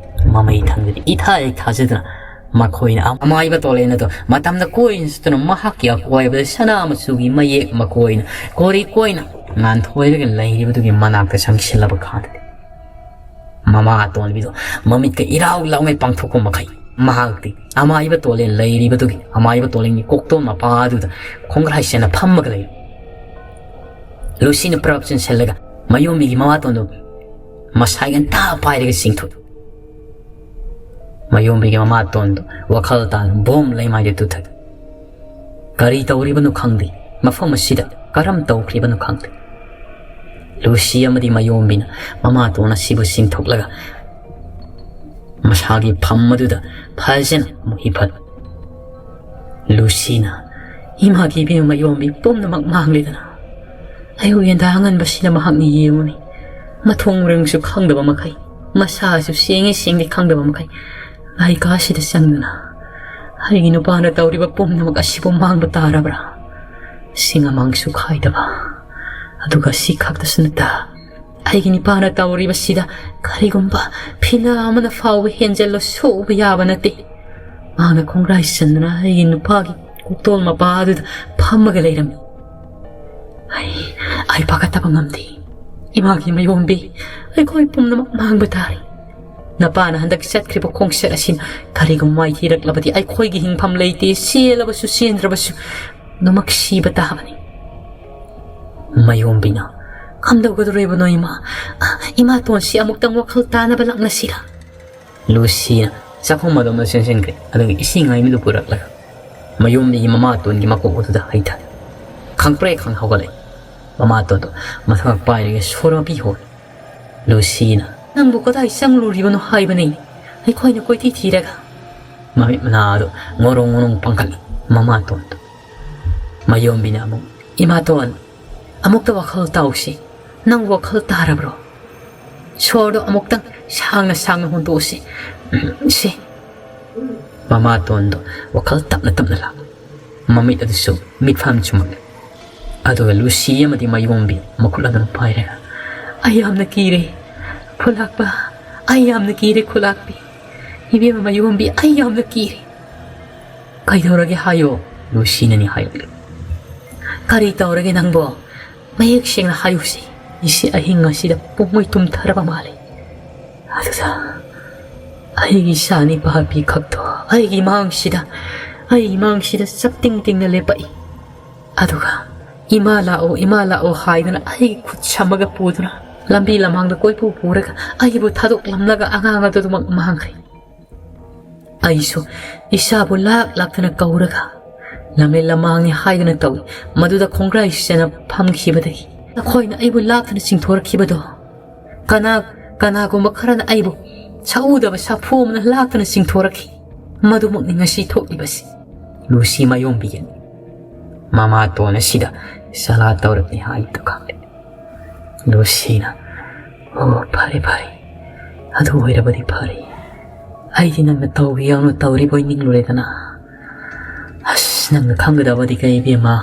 ꯃꯃꯩ ꯊꯪꯗꯗꯤ ꯏꯊꯥ ꯍꯦꯛ ꯊꯥꯖꯗꯅ ꯃꯈꯣꯏꯅ ꯑꯃꯥꯏꯕ ꯇꯣꯂꯦꯟ ꯑꯗꯨ ꯃꯇꯝꯗ ꯀꯣꯏꯅ ꯆꯠꯇꯨꯅ ꯃꯍꯥꯛꯀꯤ ꯑꯀꯣꯏꯕꯗ ꯁꯅꯥ ꯃꯆꯨꯒꯤ ꯃꯌꯦꯛ ꯃꯀꯣꯏꯅ ꯀꯣꯔꯤ ꯀꯣꯏꯅ ꯉꯥꯟꯊꯣꯏꯔꯒ ꯂꯩꯔꯤꯕꯗꯨꯒꯤ ꯃꯅꯥꯛꯇ ꯆꯪꯁꯤꯜꯂꯕ ꯀꯥꯟꯗꯗꯤ, ꯃꯃꯥ ꯑꯇꯣꯟꯕꯤꯗꯨ ꯃꯃꯤꯠꯀ ꯏꯔꯥꯎ ꯂꯥꯎꯉꯩ ꯄꯥꯡꯊꯣꯛꯄ ꯃꯈꯩ, ꯃꯍꯥꯛꯇꯤ ꯑꯃꯥꯏꯕ ꯇꯣꯂꯦꯟ ꯂꯩꯔꯤꯕꯗꯨꯒꯤ, ꯑꯃꯥꯏꯕ ꯇꯣꯂꯦꯟꯒꯤ ꯀꯣꯛꯇꯣꯟ ꯃꯄꯥ ꯑꯗꯨꯗ ꯈꯣꯡꯒ꯭ꯔꯥꯏ ꯆꯦꯟꯅ ꯐꯝꯃꯒ ꯂꯩꯔꯤ꯫ ꯂꯨꯁꯤꯅ ꯄ꯭ꯔꯞ ꯆꯦꯟꯁꯤꯜꯂꯒ ꯃꯌꯣꯝꯕꯤꯒꯤ ꯃꯃꯥꯇꯣꯟꯗꯨ ꯃꯁꯥꯏ ꯉꯟꯇꯥ ꯄꯥꯏꯔꯒ ꯆꯤꯡꯊꯣꯛꯏ꯫ ꯃꯌꯣꯝꯕꯤꯒꯤ ꯃꯃꯥꯇꯣꯟꯗꯨ ꯋꯥꯈꯜ ꯇꯥꯅ ꯕꯣꯝ ꯂꯩꯃꯥꯏꯗ ꯇꯨꯊꯔꯤ꯫ ꯀꯔꯤ ꯇꯧꯔꯤꯕꯅꯣ ꯈꯪꯗꯦ, ꯃꯐꯝ ꯑꯁꯤꯗ ꯀꯔꯝ ꯇꯧꯈ꯭ꯔꯤꯕꯅꯣ ꯈꯪꯗꯦ꯫ ꯂꯨꯁꯤ ꯑꯃꯗꯤ ꯃꯌꯣꯝꯕꯤꯅ ꯃꯃꯥꯇꯣꯟ ꯑꯁꯤꯕꯨ ꯆꯤꯡꯊꯣꯛꯂꯒ ꯃꯁꯥꯒꯤ ꯐꯝ ꯑꯗꯨꯗ ꯐꯖꯅ ꯑꯃꯨꯛ ꯍꯤꯞꯍꯜꯂꯤ꯫ ꯂꯨꯁꯤꯅ, "ꯏꯃꯥꯒꯤ ꯏꯕꯦꯝꯃ ꯃꯌꯣꯝꯕꯤ, ꯄꯨꯝꯅꯃꯛ ꯃꯥꯡꯂꯦꯗꯅ꯫ ꯑꯌꯨꯛ ꯌꯦꯟꯗꯥ ꯑꯉꯟꯕꯁꯤꯗ ꯃꯍꯥꯛꯅ ꯌꯦꯡꯉꯨꯅꯤ, ꯃꯊꯣꯡ ꯃꯔꯝꯁꯨ ꯈꯪꯗꯕ ꯃꯈꯩ, ꯃꯁꯥꯁꯨ ꯁꯦꯡꯉꯤ ꯁꯦꯡꯗꯦ ꯈꯪꯗꯕ ꯃꯈꯩ, ꯂꯥꯏ ꯀꯥꯁꯤꯗ ꯆꯪꯗꯨꯅ ꯑꯩꯒꯤ ꯅꯨꯄꯥꯅ ꯇꯧꯔꯤꯕ ꯄꯨꯝꯅꯃꯛ ꯑꯁꯤꯕꯨ ꯃꯥꯡꯕ ꯇꯥꯔꯕ꯭ꯔꯥ? ꯁꯤꯡ ꯑꯃꯥꯡꯁꯨ ꯈꯥꯏꯗꯕ, ꯑꯗꯨꯒ ꯁꯤ ꯈꯛꯇꯁꯨ ꯅꯠꯇ, ꯑꯩꯒꯤ ꯅꯨꯄꯥꯅ ꯇꯧꯔꯤꯕꯁꯤꯗ ꯀꯔꯤꯒꯨꯝꯕ ꯐꯤꯅꯥ ꯑꯃꯅ ꯐꯥꯎꯕ ꯍꯦꯟꯖꯜꯂ ꯁꯣꯛꯎꯕ ꯌꯥꯕ ꯅꯠꯇꯦ꯫ ꯃꯍꯥꯛꯅ ꯈꯣꯡꯒ꯭ꯔꯥꯏ ꯆꯟꯗꯨꯅ ꯑꯩꯒꯤ ꯅꯨꯄꯥꯒꯤ ꯀꯣꯛꯇꯣꯜ ꯃꯄꯥ ꯑꯗꯨꯗ ꯐꯝꯃꯒ ꯂꯩꯔꯝꯃꯤ꯫ ꯑꯩ, ꯑꯩ ꯄꯥꯈꯠꯇꯕ ꯉꯝꯗꯦ꯫ ꯏꯃꯥꯒꯤ ꯃꯌꯣꯝꯕꯤ, ꯑꯩꯈꯣꯏ ꯄꯨꯝꯅꯃꯛ ꯃꯥꯡꯕ ꯇꯥꯔꯦ꯫ ꯅꯄꯥꯅ ꯍꯟꯗꯛ ꯆꯠꯈ꯭ꯔꯤꯕ ꯈꯣꯡꯆꯠ ꯑꯁꯤꯅ ꯀꯔꯤꯒꯨꯝꯕ ꯃꯥꯏꯊꯤꯔꯛꯂꯕꯗꯤ ꯑꯩꯈꯣꯏꯒꯤ ꯍꯤꯡꯐꯝ ꯂꯩꯇꯦ, ꯆꯦꯜꯂꯕꯁꯨ ꯆꯦꯟꯗ꯭ꯔꯕꯁꯨ ꯄꯨꯝꯅꯃꯛ ꯁꯤꯕ ꯇꯥꯕꯅꯤ꯫" ꯃꯌꯣꯝꯕꯤꯅ, "ꯀꯝꯗꯧꯒꯗꯧꯔꯤꯕꯅꯣ ꯏꯃꯥ? ꯑ, ꯏꯃꯥꯇꯣꯟꯁꯤ ꯑꯃꯨꯛꯇꯪ ꯋꯥꯈꯜ ꯇꯥꯅꯕ ꯂꯥꯛꯅꯁꯤꯔꯥ?" ꯂꯨꯁꯤꯅ ꯆꯥꯛꯈꯨꯝ ꯑꯗꯣꯝꯗ ꯆꯦꯟꯁꯤꯟꯈ꯭ꯔꯦ꯫ ꯑꯗꯨꯒ ꯏꯁꯤꯡ ꯑꯏꯪꯕꯗꯨ ꯄꯨꯔꯛꯂꯒ ꯃꯌꯣꯝꯕꯤꯒꯤ ꯃꯃꯥꯇꯣꯟꯒꯤ ꯃꯀꯣꯛ ꯑꯗꯨꯗ ꯍꯩꯊꯔꯦ꯫ ꯈꯪꯄ꯭ꯔꯦꯛ ꯈꯪ ꯍꯧꯒꯠꯂꯛꯏ꯫ ꯃꯃꯥꯇꯣꯟꯗꯣ ꯃꯊꯕꯥꯛ ꯄꯥꯏꯔꯒ ꯁꯣꯔ ꯃꯄꯤ ꯍꯣꯔꯦ꯫ ꯂꯨꯁꯤꯅ, "ꯅꯪꯕꯨ ꯀꯗꯥꯏ ꯆꯪꯂꯨꯔꯤꯕꯅꯣ ꯍꯥꯏꯕꯅꯤ? ꯑꯩꯈꯣꯏꯅ ꯀꯣꯏꯊꯤ ꯊꯤꯔꯒ꯫" ꯃꯃꯤꯠ ꯃꯅꯥꯗꯣ ꯉꯣꯔꯣꯡ ꯉꯣꯔꯣꯡ ꯄꯥꯡꯈꯠꯂꯤ ꯃꯃꯥꯇꯣꯟꯗꯣ꯫ ꯃꯌꯣꯝꯕꯤꯅ ꯑꯃꯨꯛ, "ꯏꯃꯥꯇꯣꯟ, ꯑꯃꯨꯛꯇ ꯋꯥꯈꯜ ꯇꯥꯎꯁꯤ꯫ ꯅꯪ ꯋꯥꯈꯜ ꯇꯥꯔꯕ꯭ꯔꯣ? ꯁꯣꯔꯗꯣ ꯑꯃꯨꯛꯇꯪ ꯁꯥꯡꯅ ꯁꯥꯡꯅ ꯍꯣꯟꯗꯣꯛꯎꯁꯤ꯫ ꯁꯤ꯫" ꯃꯃꯥꯇꯣꯟꯗꯣ ꯋꯥꯈꯜ ꯇꯞꯅ ꯇꯞꯅ ꯂꯥꯛ꯫ ꯃꯃꯤꯠ ꯑꯗꯨꯁꯨ ꯃꯤꯠꯐꯥꯝ ꯆꯨꯝꯃꯛꯂꯦ꯫ ꯑꯗꯨꯒ ꯂꯨꯁꯤ ꯑꯃꯗꯤ ꯃꯌꯣꯝꯕꯤ ꯃꯈꯨꯠ ꯑꯗꯨꯅ ꯄꯥꯏꯔꯒ, "ꯑꯩ ꯌꯥꯝꯅ ꯀꯤꯔꯦ, ꯈꯨꯂꯥꯛꯄ꯫ ꯑꯩ ꯌꯥꯝꯅ ꯀꯤꯔꯦ, ꯈꯨꯂꯥꯛꯄꯤ꯫ ꯏꯕꯦꯝꯃ ꯃꯌꯣꯝꯕꯤ, ꯑꯩ ꯌꯥꯝꯅ ꯀꯤꯔꯦ꯫" "ꯀꯩꯗꯧꯔꯒꯦ ꯍꯥꯏꯌꯣ?" ꯂꯨꯁꯤꯅꯅꯤ ꯍꯥꯏꯔꯛꯂꯦ꯫ "ꯀꯔꯤ ꯇꯧꯔꯒꯦ ꯅꯪꯕꯣ? ꯃꯌꯦꯛ ꯁꯦꯡꯅ ꯍꯥꯏꯌꯨꯁꯤ꯫ ꯏꯁꯤ ꯑꯍꯤꯡ ꯑꯁꯤꯗ ꯄꯨꯡꯃꯩ ꯇꯨꯝꯊꯔꯕ ꯃꯥꯜꯂꯦ꯫ ꯑꯗꯨꯗ ꯑꯩꯒꯤ ꯏꯆꯥ ꯅꯤꯄꯥ ꯈꯛꯇꯣ ꯑꯩꯒꯤ ꯃꯥꯡꯁꯤꯗ, ꯑꯩꯒꯤ ꯃꯥꯡꯁꯤꯗ ꯆꯞ ꯇꯤꯡ ꯇꯤꯡꯅ ꯂꯦꯞꯄꯛꯏ꯫ ꯑꯗꯨꯒ 'ꯏꯃꯥ ꯂꯥꯛꯑꯣ, ꯏꯃꯥ ꯂꯥꯛꯑꯣ' ꯍꯥꯏꯗꯨꯅ ꯑꯩꯒꯤ ꯈꯨꯠ ꯁꯝꯃꯒ ꯄꯨꯗꯨꯅ ꯂꯝꯕꯤ ꯂꯝꯍꯥꯡꯗ ꯀꯣꯏꯄꯨ ꯄꯨꯔꯒ ꯑꯩꯕꯨ ꯊꯥꯗꯣꯛꯂꯝꯂꯒ ꯑꯉꯥꯡ ꯑꯗꯨꯃꯛ ꯃꯥꯡꯈ꯭ꯔꯦ꯫ ꯑꯩꯁꯨ ꯏꯆꯥꯕꯨ ꯂꯥꯛ ꯂꯥꯛꯇꯅ ꯀꯧꯔꯒ ꯂꯝꯂꯦꯟ ꯂꯃꯥꯡꯅꯤ ꯍꯥꯏꯗꯨꯅ ꯇꯧꯏ꯫ ꯃꯗꯨꯗ ꯈꯣꯡꯒ꯭ꯔꯥꯏ ꯁꯤꯗꯅ ꯐꯝꯈꯤꯕꯗꯒꯤ ꯅꯈꯣꯏꯅ ꯑꯩꯕꯨ ꯂꯥꯛꯇꯅ ꯆꯤꯡꯊꯣꯔꯛꯈꯤꯕꯗꯣ꯫ ꯀꯅꯥ, ꯀꯅꯥꯒꯨꯝꯕ ꯈꯔꯅ ꯑꯩꯕꯨ ꯁꯛꯎꯗꯕ ꯁꯥꯐꯨ ꯑꯃꯅ ꯂꯥꯛꯇꯨꯅ ꯆꯤꯡꯊꯣꯔꯛꯈꯤ꯫ ꯃꯗꯨꯃꯛꯅꯤ ꯉꯁꯤ ꯊꯣꯛꯂꯤꯕꯁꯤ꯫" ꯂꯨꯁꯤ ꯃꯌꯣꯝꯕꯤꯒꯤ ꯃꯃꯥꯇꯣꯟ ꯑꯁꯤꯗ ꯆꯂꯥ ꯇꯧꯔꯛꯂꯤ ꯍꯥꯏꯕꯗꯨ ꯈꯪꯂꯦ꯫ ꯂꯨꯁꯤꯅ, "ꯑꯣ, ꯐꯔꯦ, ꯐꯔꯦ꯫ ꯑꯗꯨ ꯑꯣꯏꯔꯕꯗꯤ ꯐꯔꯦ꯫ ꯑꯩꯗꯤ ꯅꯪꯅ ꯇꯧꯒꯦ ꯌꯥꯎꯅ ꯇꯧꯔꯤꯕꯣꯏ ꯅꯤꯡꯂꯨꯔꯦꯗꯅ꯫ ꯑꯁ, ꯅꯪꯅ ꯈꯪꯒꯗꯕꯗꯤ ꯀꯩ, ꯏꯕꯦꯝꯃ?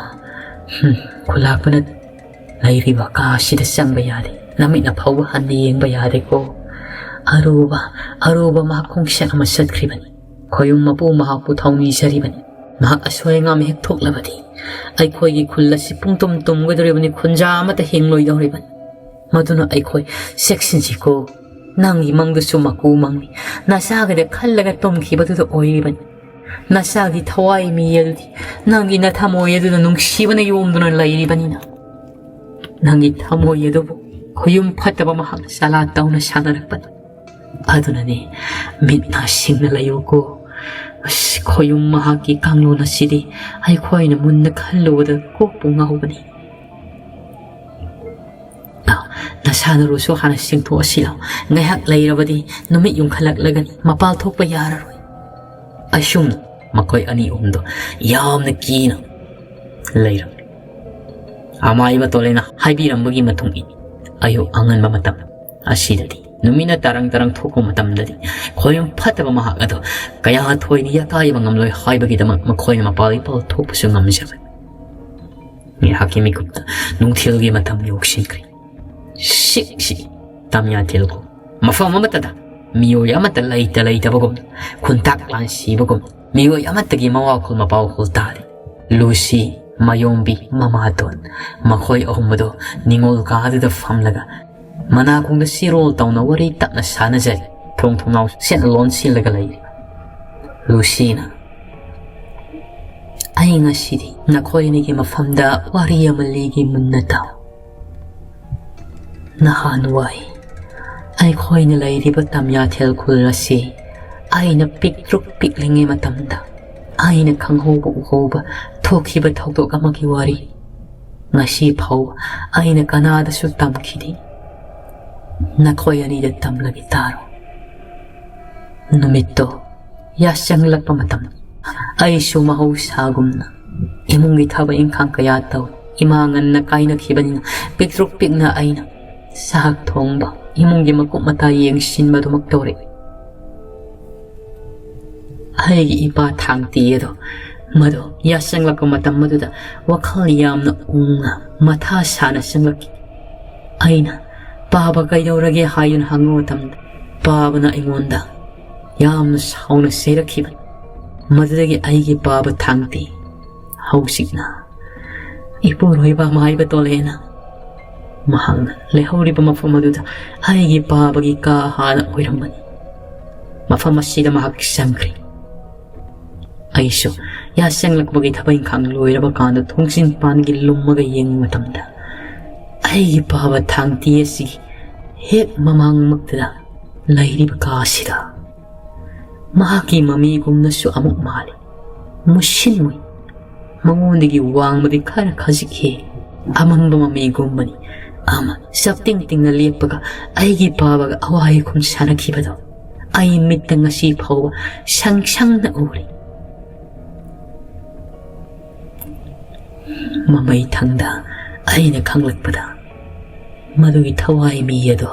ꯍꯨꯝ, ꯈꯨꯂꯥꯛꯄꯅ ꯂꯩꯔꯤꯕ ꯀꯥ ꯑꯁꯤꯗ ꯆꯪꯕ ꯌꯥꯗꯦ꯫ ꯅꯃꯤꯠꯅ ꯐꯥꯎꯕ ꯍꯟꯅ ꯌꯦꯡꯕ ꯌꯥꯗꯦꯀꯣ꯫ ꯑꯔꯨꯕ, ꯑꯔꯨꯕ ꯃꯍꯥꯛ ꯈꯣꯡꯆꯠ ꯑꯃ ꯆꯠꯈ꯭ꯔꯤꯕꯅꯤ꯫ ꯈꯣꯌꯨꯝ ꯃꯄꯨ ꯃꯍꯥꯛꯄꯨ ꯊꯧꯅꯤꯖꯔꯤꯕꯅꯤ꯫ ꯃꯍꯥꯛ ꯑꯁꯣꯏ ꯑꯉꯥꯝ ꯍꯦꯛ ꯊꯣꯛꯂꯕꯗꯤ ꯑꯩꯈꯣꯏꯒꯤ ꯈꯨꯜ ꯑꯁꯤ ꯄꯨꯡꯇꯨꯝ ꯇꯨꯝꯒꯗꯧꯔꯤꯕꯅꯤ, ꯈꯨꯟꯖꯥ ꯑꯃꯠꯇ ꯍꯤꯡꯂꯣꯏꯗꯧꯔꯤꯕꯅꯤ꯫ ꯃꯗꯨꯅ ꯑꯩꯈꯣꯏ ꯆꯦꯛꯁꯤꯟꯁꯤꯀꯣ꯫ ꯅꯪꯒꯤ ꯃꯪꯗꯨꯁꯨ ꯃꯀꯨ ꯃꯪꯅꯤ, ꯅꯆꯥꯒꯤꯗ ꯈꯜꯂꯒ ꯇꯨꯝꯈꯤꯕꯗꯨꯗ ꯑꯣꯏꯔꯤꯕꯅꯤ꯫ ꯅꯆꯥꯒꯤ ꯊꯋꯥꯏ ꯃꯤ ꯑꯗꯨꯗꯤ ꯅꯪꯒꯤ ꯅꯊꯃꯣꯏ ꯑꯗꯨꯗ ꯅꯨꯡꯁꯤꯕꯅ ꯌꯣꯝꯗꯨꯅ ꯂꯩꯔꯤꯕꯅꯤꯅ, ꯅꯪꯒꯤ ꯊꯃꯣꯏ ꯑꯗꯨꯕꯨ ꯈꯨꯌꯨꯝ ꯐꯠꯇꯕ ꯃꯍꯥꯛꯅ ꯆꯂꯥ ꯇꯧꯅ ꯁꯥꯟꯅꯔꯛꯄꯅꯤ꯫ ꯑꯗꯨꯅꯅꯦ, ꯃꯤꯠ ꯅꯥ ꯁꯤꯡꯅ ꯂꯩꯌꯨꯀꯣ꯫ ꯑꯁ, ꯈꯣꯌꯨꯝ ꯃꯍꯥꯛꯀꯤ ꯀꯥꯡꯂꯣꯟ ꯑꯁꯤꯗꯤ ꯑꯩꯈꯣꯏꯅ ꯃꯨꯟꯅ ꯈꯜꯂꯨꯕꯗ ꯀꯣꯛꯄꯨ ꯉꯥꯎꯕꯅꯤ꯫ ꯑ, ꯅꯁꯥ ꯅꯔꯨꯁꯨ ꯍꯥꯟꯅ ꯁꯦꯡꯊꯣꯛꯑꯁꯤ ꯂꯥꯎ꯫ ꯉꯥꯏꯍꯥꯛ ꯂꯩꯔꯕꯗꯤ ꯅꯨꯃꯤꯠ ꯌꯨꯡꯈꯠꯂꯛꯂꯒꯅꯤ, ꯃꯄꯥꯜ ꯊꯣꯛꯄ ꯌꯥꯔꯔꯣꯏ꯫ ꯑꯁꯨꯝꯅ ꯃꯈꯣꯏ ꯑꯅꯤ ꯑꯍꯨꯝꯗꯣ ꯌꯥꯝꯅ ꯀꯤꯅ ꯂꯩꯔꯝꯃꯤ꯫ ꯑꯃꯥꯏꯕ ꯇꯣꯂꯦꯅ ꯍꯥꯏꯕꯤꯔꯝꯕꯒꯤ ꯃꯇꯨꯡ ꯏꯟꯅ ꯑꯌꯨꯛ ꯑꯉꯟꯕ ꯃꯇꯝ ꯑꯁꯤꯗꯗꯤ, ꯅꯨꯃꯤꯠꯅ ꯇꯔꯪ ꯇꯔꯪ ꯊꯣꯛꯄ ꯃꯇꯝꯗꯗꯤ, ꯈꯣꯏꯔꯝ ꯐꯠꯇꯕ ꯃꯍꯥꯛ ꯑꯗꯣ ꯀꯌꯥ ꯊꯣꯏꯅ ꯌꯥꯀꯥꯏꯕ ꯉꯝꯂꯣꯏ ꯍꯥꯏꯕꯒꯤꯗꯃꯛ ꯃꯈꯣꯏꯅ ꯃꯄꯥꯜ ꯏꯄꯥꯜ ꯊꯣꯛꯄꯁꯨ ꯉꯝꯖꯕꯅꯤ꯫ ꯉꯥꯏꯍꯥꯛꯀꯤ ꯃꯤꯀꯨꯞꯇ ꯅꯨꯡꯊꯤꯜꯒꯤ ꯃꯇꯝ ꯌꯧꯁꯤꯟꯈ꯭ꯔꯦ꯫ ꯁꯤꯛ ꯁꯤꯛ ꯇꯝꯌꯥꯊꯦꯜ ꯈꯨꯜ꯫ ꯃꯐꯝ ꯑꯃꯠꯇꯗ ꯃꯤꯑꯣꯏ ꯑꯃꯠꯇ ꯂꯩꯇ ꯂꯩꯇꯕꯒꯨꯝ, ꯈꯨꯟꯇꯥꯛ ꯂꯥꯟꯁꯤꯕꯒꯨꯝ, ꯃꯤꯑꯣꯏ ꯑꯃꯠꯇꯒꯤ ꯃꯋꯥꯈꯣꯜ ꯃꯄꯥꯎꯈꯣꯜ ꯇꯥꯗꯦ꯫ ꯂꯨꯁꯤ, ꯃꯌꯣꯝꯕꯤ, ꯃꯃꯥꯇꯣꯟ, ꯃꯈꯣꯏ ꯑꯍꯨꯝ ꯑꯗꯨ ꯅꯤꯉꯣꯜ ꯀꯥꯗꯨꯗ ꯐꯝꯂꯒ ꯃꯅꯥꯀꯣꯡꯗ ꯆꯤꯔꯣꯜ ꯇꯧꯅ ꯋꯥꯔꯤ ꯇꯞꯅ ꯁꯥꯟꯅꯖꯔꯤ꯫ ꯊꯣꯡ ꯊꯣꯡꯅꯥꯎ ꯁꯦꯠꯅ ꯂꯣꯟꯁꯤꯜꯂꯒ ꯂꯩꯔꯤ꯫ ꯂꯨꯁꯤꯅ, "ꯑꯩ ꯉꯁꯤꯗꯤ ꯅꯈꯣꯏ ꯑꯅꯤꯒꯤ ꯃꯐꯝꯗ ꯋꯥꯔꯤ ꯑꯃ ꯂꯤꯒꯦ, ꯃꯨꯟꯅ ꯇꯥꯎ꯫ ꯅꯍꯥꯟꯋꯥꯏ ꯑꯩꯈꯣꯏꯅ ꯂꯩꯔꯤꯕ ꯇꯝꯌꯥꯊꯦꯜ ꯈꯨꯜ ꯑꯁꯤ ꯑꯩꯅ ꯄꯤꯛꯇ꯭ꯔꯨꯛ ꯄꯤꯛꯂꯤꯉꯩ ꯃꯇꯝꯗ ꯑꯩꯅ ꯈꯪꯍꯧꯕ ꯎꯍꯧꯕ ꯊꯣꯛꯈꯤꯕ ꯊꯧꯗꯣꯛ ꯑꯃꯒꯤ ꯋꯥꯔꯤ꯫ ꯉꯁꯤ ꯐꯥꯎꯕ ꯑꯩꯅ ꯀꯅꯥꯗꯁꯨ ꯇꯝꯈꯤꯗꯦ꯫ ꯅꯈꯣꯏ ꯑꯅꯤꯗ ꯇꯝꯂꯒꯦ, ꯇꯥꯔꯣ꯫" ꯅꯨꯃꯤꯠꯇꯣ ꯌꯥꯆꯪꯂꯛꯄ ꯃꯇꯝ, ꯑꯩꯁꯨ ꯃꯍꯧꯁꯥꯒꯨꯝꯅ ꯏꯃꯨꯡꯒꯤ ꯊꯕꯛ ꯏꯪꯈꯥꯡ ꯀꯌꯥ ꯇꯧ꯫ ꯏꯃꯥ ꯉꯟꯅ ꯀꯥꯏꯅꯈꯤꯕꯅꯤꯅ ꯄꯤꯛꯇ꯭ꯔꯨꯛ ꯄꯤꯛꯅ ꯑꯩꯅ ꯆꯥꯛ ꯊꯣꯡꯕ, ꯏꯃꯨꯡꯒꯤ ꯃꯀꯨꯞ ꯃꯇꯥ ꯌꯦꯡꯁꯤꯟꯕ ꯑꯗꯨꯃꯛ ꯇꯧꯔꯛꯏ꯫ ꯑꯩꯒꯤ ꯏꯄꯥ ꯊꯥꯡꯇꯤ ꯑꯗꯣ, ꯃꯗꯣ ꯌꯥꯆꯪꯂꯛꯄ ꯃꯇꯝ ꯑꯗꯨꯗ ꯋꯥꯈꯜ ꯌꯥꯝꯅ ꯎꯡꯅ, ꯃꯊꯥ ꯁꯥꯅ ꯆꯪꯂꯛꯈꯤ꯫ ꯑꯩꯅ "ꯄꯥꯕ ꯀꯩꯗꯧꯔꯒꯦ?" ꯍꯥꯏꯗꯨꯅ ꯍꯪꯕ ꯃꯇꯝꯗ, ꯄꯥꯕꯅ ꯑꯩꯉꯣꯟꯗ ꯌꯥꯝꯅ ꯁꯥꯎꯅ ꯆꯩꯔꯛꯈꯤꯕꯅꯤ꯫ ꯃꯗꯨꯗꯒꯤ ꯑꯩꯒꯤ ꯄꯥꯕ ꯊꯥꯡꯇꯤ ꯍꯧꯖꯤꯛꯅ ꯏꯄꯨꯔꯣꯏꯕ ꯑꯃꯥꯏꯕ ꯇꯣꯂꯦꯅ ꯃꯍꯥꯛꯅ ꯂꯩꯍꯧꯔꯤꯕ ꯃꯐꯝ ꯑꯗꯨꯗ ꯑꯩꯒꯤ ꯄꯥꯕꯒꯤ ꯀꯥ ꯍꯥꯟꯅ ꯑꯣꯏꯔꯝꯕꯅꯤ꯫ ꯃꯐꯝ ꯑꯁꯤꯗ ꯃꯍꯥꯛ ꯆꯪꯈ꯭ꯔꯦ꯫ ꯑꯩꯁꯨ ꯌꯥꯆꯪꯂꯛꯄꯒꯤ ꯊꯕꯛ ꯏꯪꯈꯥꯡ ꯂꯣꯏꯔꯕ ꯀꯥꯟꯗ ꯊꯣꯡꯖꯤꯟ ꯄꯥꯟꯒꯤ ꯂꯨꯝꯃꯒ ꯌꯦꯡꯕ ꯃꯇꯝꯗ, ꯑꯩꯒꯤ ꯄꯥꯕ ꯊꯥꯡꯇꯤ ꯑꯁꯤꯒꯤ ꯍꯦꯛ ꯃꯃꯥꯡꯃꯛꯇꯗ ꯂꯩꯔꯤꯕ ꯀꯥ ꯑꯁꯤꯗ ꯃꯍꯥꯛꯀꯤ ꯃꯃꯤꯒꯨꯝꯅꯁꯨ ꯑꯃꯨꯛ ꯃꯥꯜꯂꯤ꯫ ꯃꯨꯁꯤꯟ ꯃꯨꯏ꯫ ꯃꯉꯣꯟꯗꯒꯤ ꯋꯥꯡꯕꯗꯤ ꯈꯔ ꯈꯖꯤꯛ ꯍꯦꯜꯂꯤ꯫ ꯑꯃꯝꯕ ꯃꯃꯤꯒꯨꯝꯕꯅꯤ꯫ ꯑꯃ ꯆꯞꯇꯤꯡ ꯇꯤꯡꯅ ꯂꯦꯞꯄꯒ ꯑꯩꯒꯤ ꯄꯥꯕꯒ ꯑꯋꯥ ꯑꯈꯨꯝ ꯁꯥꯟꯅꯈꯤꯕꯗꯣ ꯑꯩ ꯃꯤꯠꯇ ꯉꯁꯤ ꯐꯥꯎꯕ ꯁꯪ ꯁꯪꯅ ꯎꯔꯤ꯫ ꯃꯃꯩ ꯊꯪꯗ ꯑꯩꯅ ꯈꯪꯂꯛꯄꯗ, ꯃꯗꯨꯒꯤ ꯊꯋꯥꯏ ꯃꯤ ꯑꯗꯣ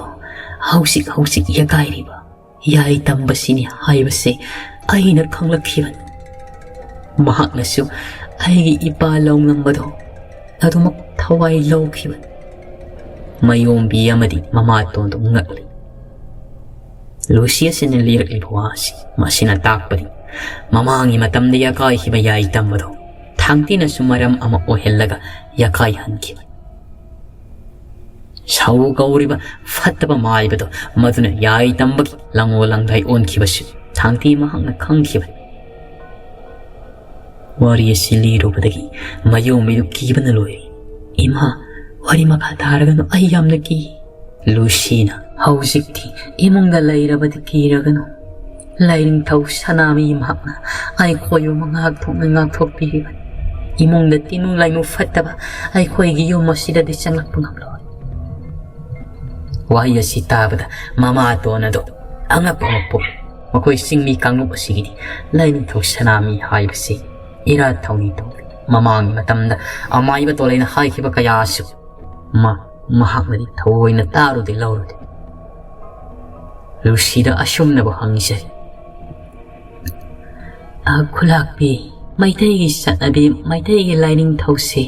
ꯍꯧꯖꯤꯛ ꯍꯧꯖꯤꯛ ꯌꯦꯒꯥꯏꯔꯤꯕ ꯌꯥꯏ ꯇꯝꯕꯁꯤꯅꯤ ꯍꯥꯏꯕꯁꯦ ꯑꯩꯅ ꯈꯪꯂꯛꯈꯤꯕꯅꯤ꯫ ꯃꯍꯥꯛꯅꯁꯨ ꯑꯩꯒꯤ ꯏꯄꯥ ꯂꯧꯉꯝꯕꯗꯣ ꯑꯗꯨꯃꯛ ꯊꯋꯥꯏ ꯂꯧꯈꯤꯕꯅꯤ꯫ ꯃꯌꯣꯝꯕꯤ ꯑꯃꯗꯤ ꯃꯃꯥꯇꯣꯟꯗꯨ ꯉꯛꯂꯤ꯫ ꯂꯨꯁꯤ ꯑꯁꯤꯅ ꯂꯤꯔꯛꯂꯤꯕ ꯋꯥ ꯑꯁꯤ, ꯃꯁꯤꯅ ꯇꯥꯛꯄꯗꯤ ꯃꯃꯥꯡꯒꯤ ꯃꯇꯝꯗ ꯌꯥꯀꯥꯏꯈꯤꯕ ꯌꯥꯏ ꯇꯝꯕꯗꯣ ꯊꯥꯡꯇꯤꯅꯁꯨ ꯃꯔꯝ ꯑꯃ ꯑꯣꯏꯍꯜꯂꯒ ꯌꯥꯀꯥꯏꯍꯟꯈꯤꯕꯅꯤ꯫ ꯁꯥꯎ ꯀꯧꯔꯤꯕ ꯐꯠꯇꯕ ꯃꯥꯏꯕꯗꯣ ꯃꯗꯨꯅ ꯌꯥꯏ ꯇꯝꯕꯒꯤ ꯂꯪꯉꯣ ꯂꯪꯗꯥꯏ ꯑꯣꯟꯈꯤꯕꯁꯨ ꯊꯥꯡꯇꯤ ꯃꯍꯥꯛꯅ ꯈꯪꯈꯤꯕꯅꯤ꯫ ꯋꯥꯔꯤ ꯑꯁꯤ ꯂꯤꯔꯨꯕꯗꯒꯤ ꯃꯌꯣꯝꯕꯤꯗꯨ ꯀꯤꯕꯅ ꯂꯣꯏꯔꯦ꯫ "ꯏꯃꯥ, ꯋꯥꯔꯤ ꯃꯈꯥ ꯇꯥꯔꯒꯅꯨ, ꯑꯩ ꯌꯥꯝꯅ ꯀꯤ꯫" ꯂꯨꯁꯤꯅ, "ꯍꯧꯖꯤꯛꯇꯤ ꯏꯃꯨꯡꯗ ꯂꯩꯔꯕꯗꯤ ꯀꯤꯔꯒꯅꯨ꯫ ꯂꯥꯏꯅꯤꯡꯊꯧ ꯁꯅꯥꯃꯍꯤ ꯃꯍꯥꯛꯅ ꯑꯩꯈꯣꯏꯕꯨ ꯃꯉꯥꯛ ꯊꯣꯛꯅ ꯉꯥꯛꯊꯣꯛꯄꯤꯔꯤꯕꯅꯤ꯫ ꯏꯃꯨꯡꯗ ꯇꯤꯅꯨ ꯂꯥꯏꯃꯨ ꯐꯠꯇꯕ ꯑꯩꯈꯣꯏꯒꯤ ꯌꯨꯝ ꯑꯁꯤꯗꯗꯤ ꯆꯪꯂꯛꯄ ꯉꯝꯂꯣꯏ꯫" ꯋꯥꯍꯩ ꯑꯁꯤ ꯇꯥꯕꯗ ꯃꯃꯥꯇꯣꯟ ꯑꯗꯣ ꯑꯉꯛꯄ ꯑꯃ ꯄꯣꯛꯏ꯫ ꯃꯈꯣꯏ ꯆꯤꯡꯃꯤ ꯀꯥꯡꯂꯨꯞ ꯑꯁꯤꯒꯤꯗꯤ ꯂꯥꯏꯅꯤꯡꯊꯧ ꯁꯅꯥꯃꯍꯤ ꯍꯥꯏꯕꯁꯤ ꯏꯔꯥꯠ ꯊꯧꯅꯤ ꯇꯧꯏ꯫ ꯃꯃꯥꯡꯒꯤ ꯃꯇꯝꯗ ꯑꯃꯥꯏꯕ ꯇꯣꯂꯩꯅ ꯍꯥꯏꯈꯤꯕ ꯀꯌꯥꯁꯨ ꯃ-, ꯃꯍꯥꯛꯅꯗꯤ ꯊꯑꯣꯏꯅ ꯇꯥꯔꯨꯗꯦ ꯂꯧꯔꯨꯗꯦ꯫ ꯂꯨꯁꯤꯗ ꯑꯁꯨꯝꯅꯕꯨ ꯍꯪꯖꯩ꯫ "ꯑ, ꯈꯨꯂꯥꯛꯄꯤ, ꯃꯩꯇꯩꯒꯤ ꯆꯠꯅꯕꯤ, ꯃꯩꯇꯩꯒꯤ ꯂꯥꯏꯅꯤꯡꯊꯧꯁꯤ,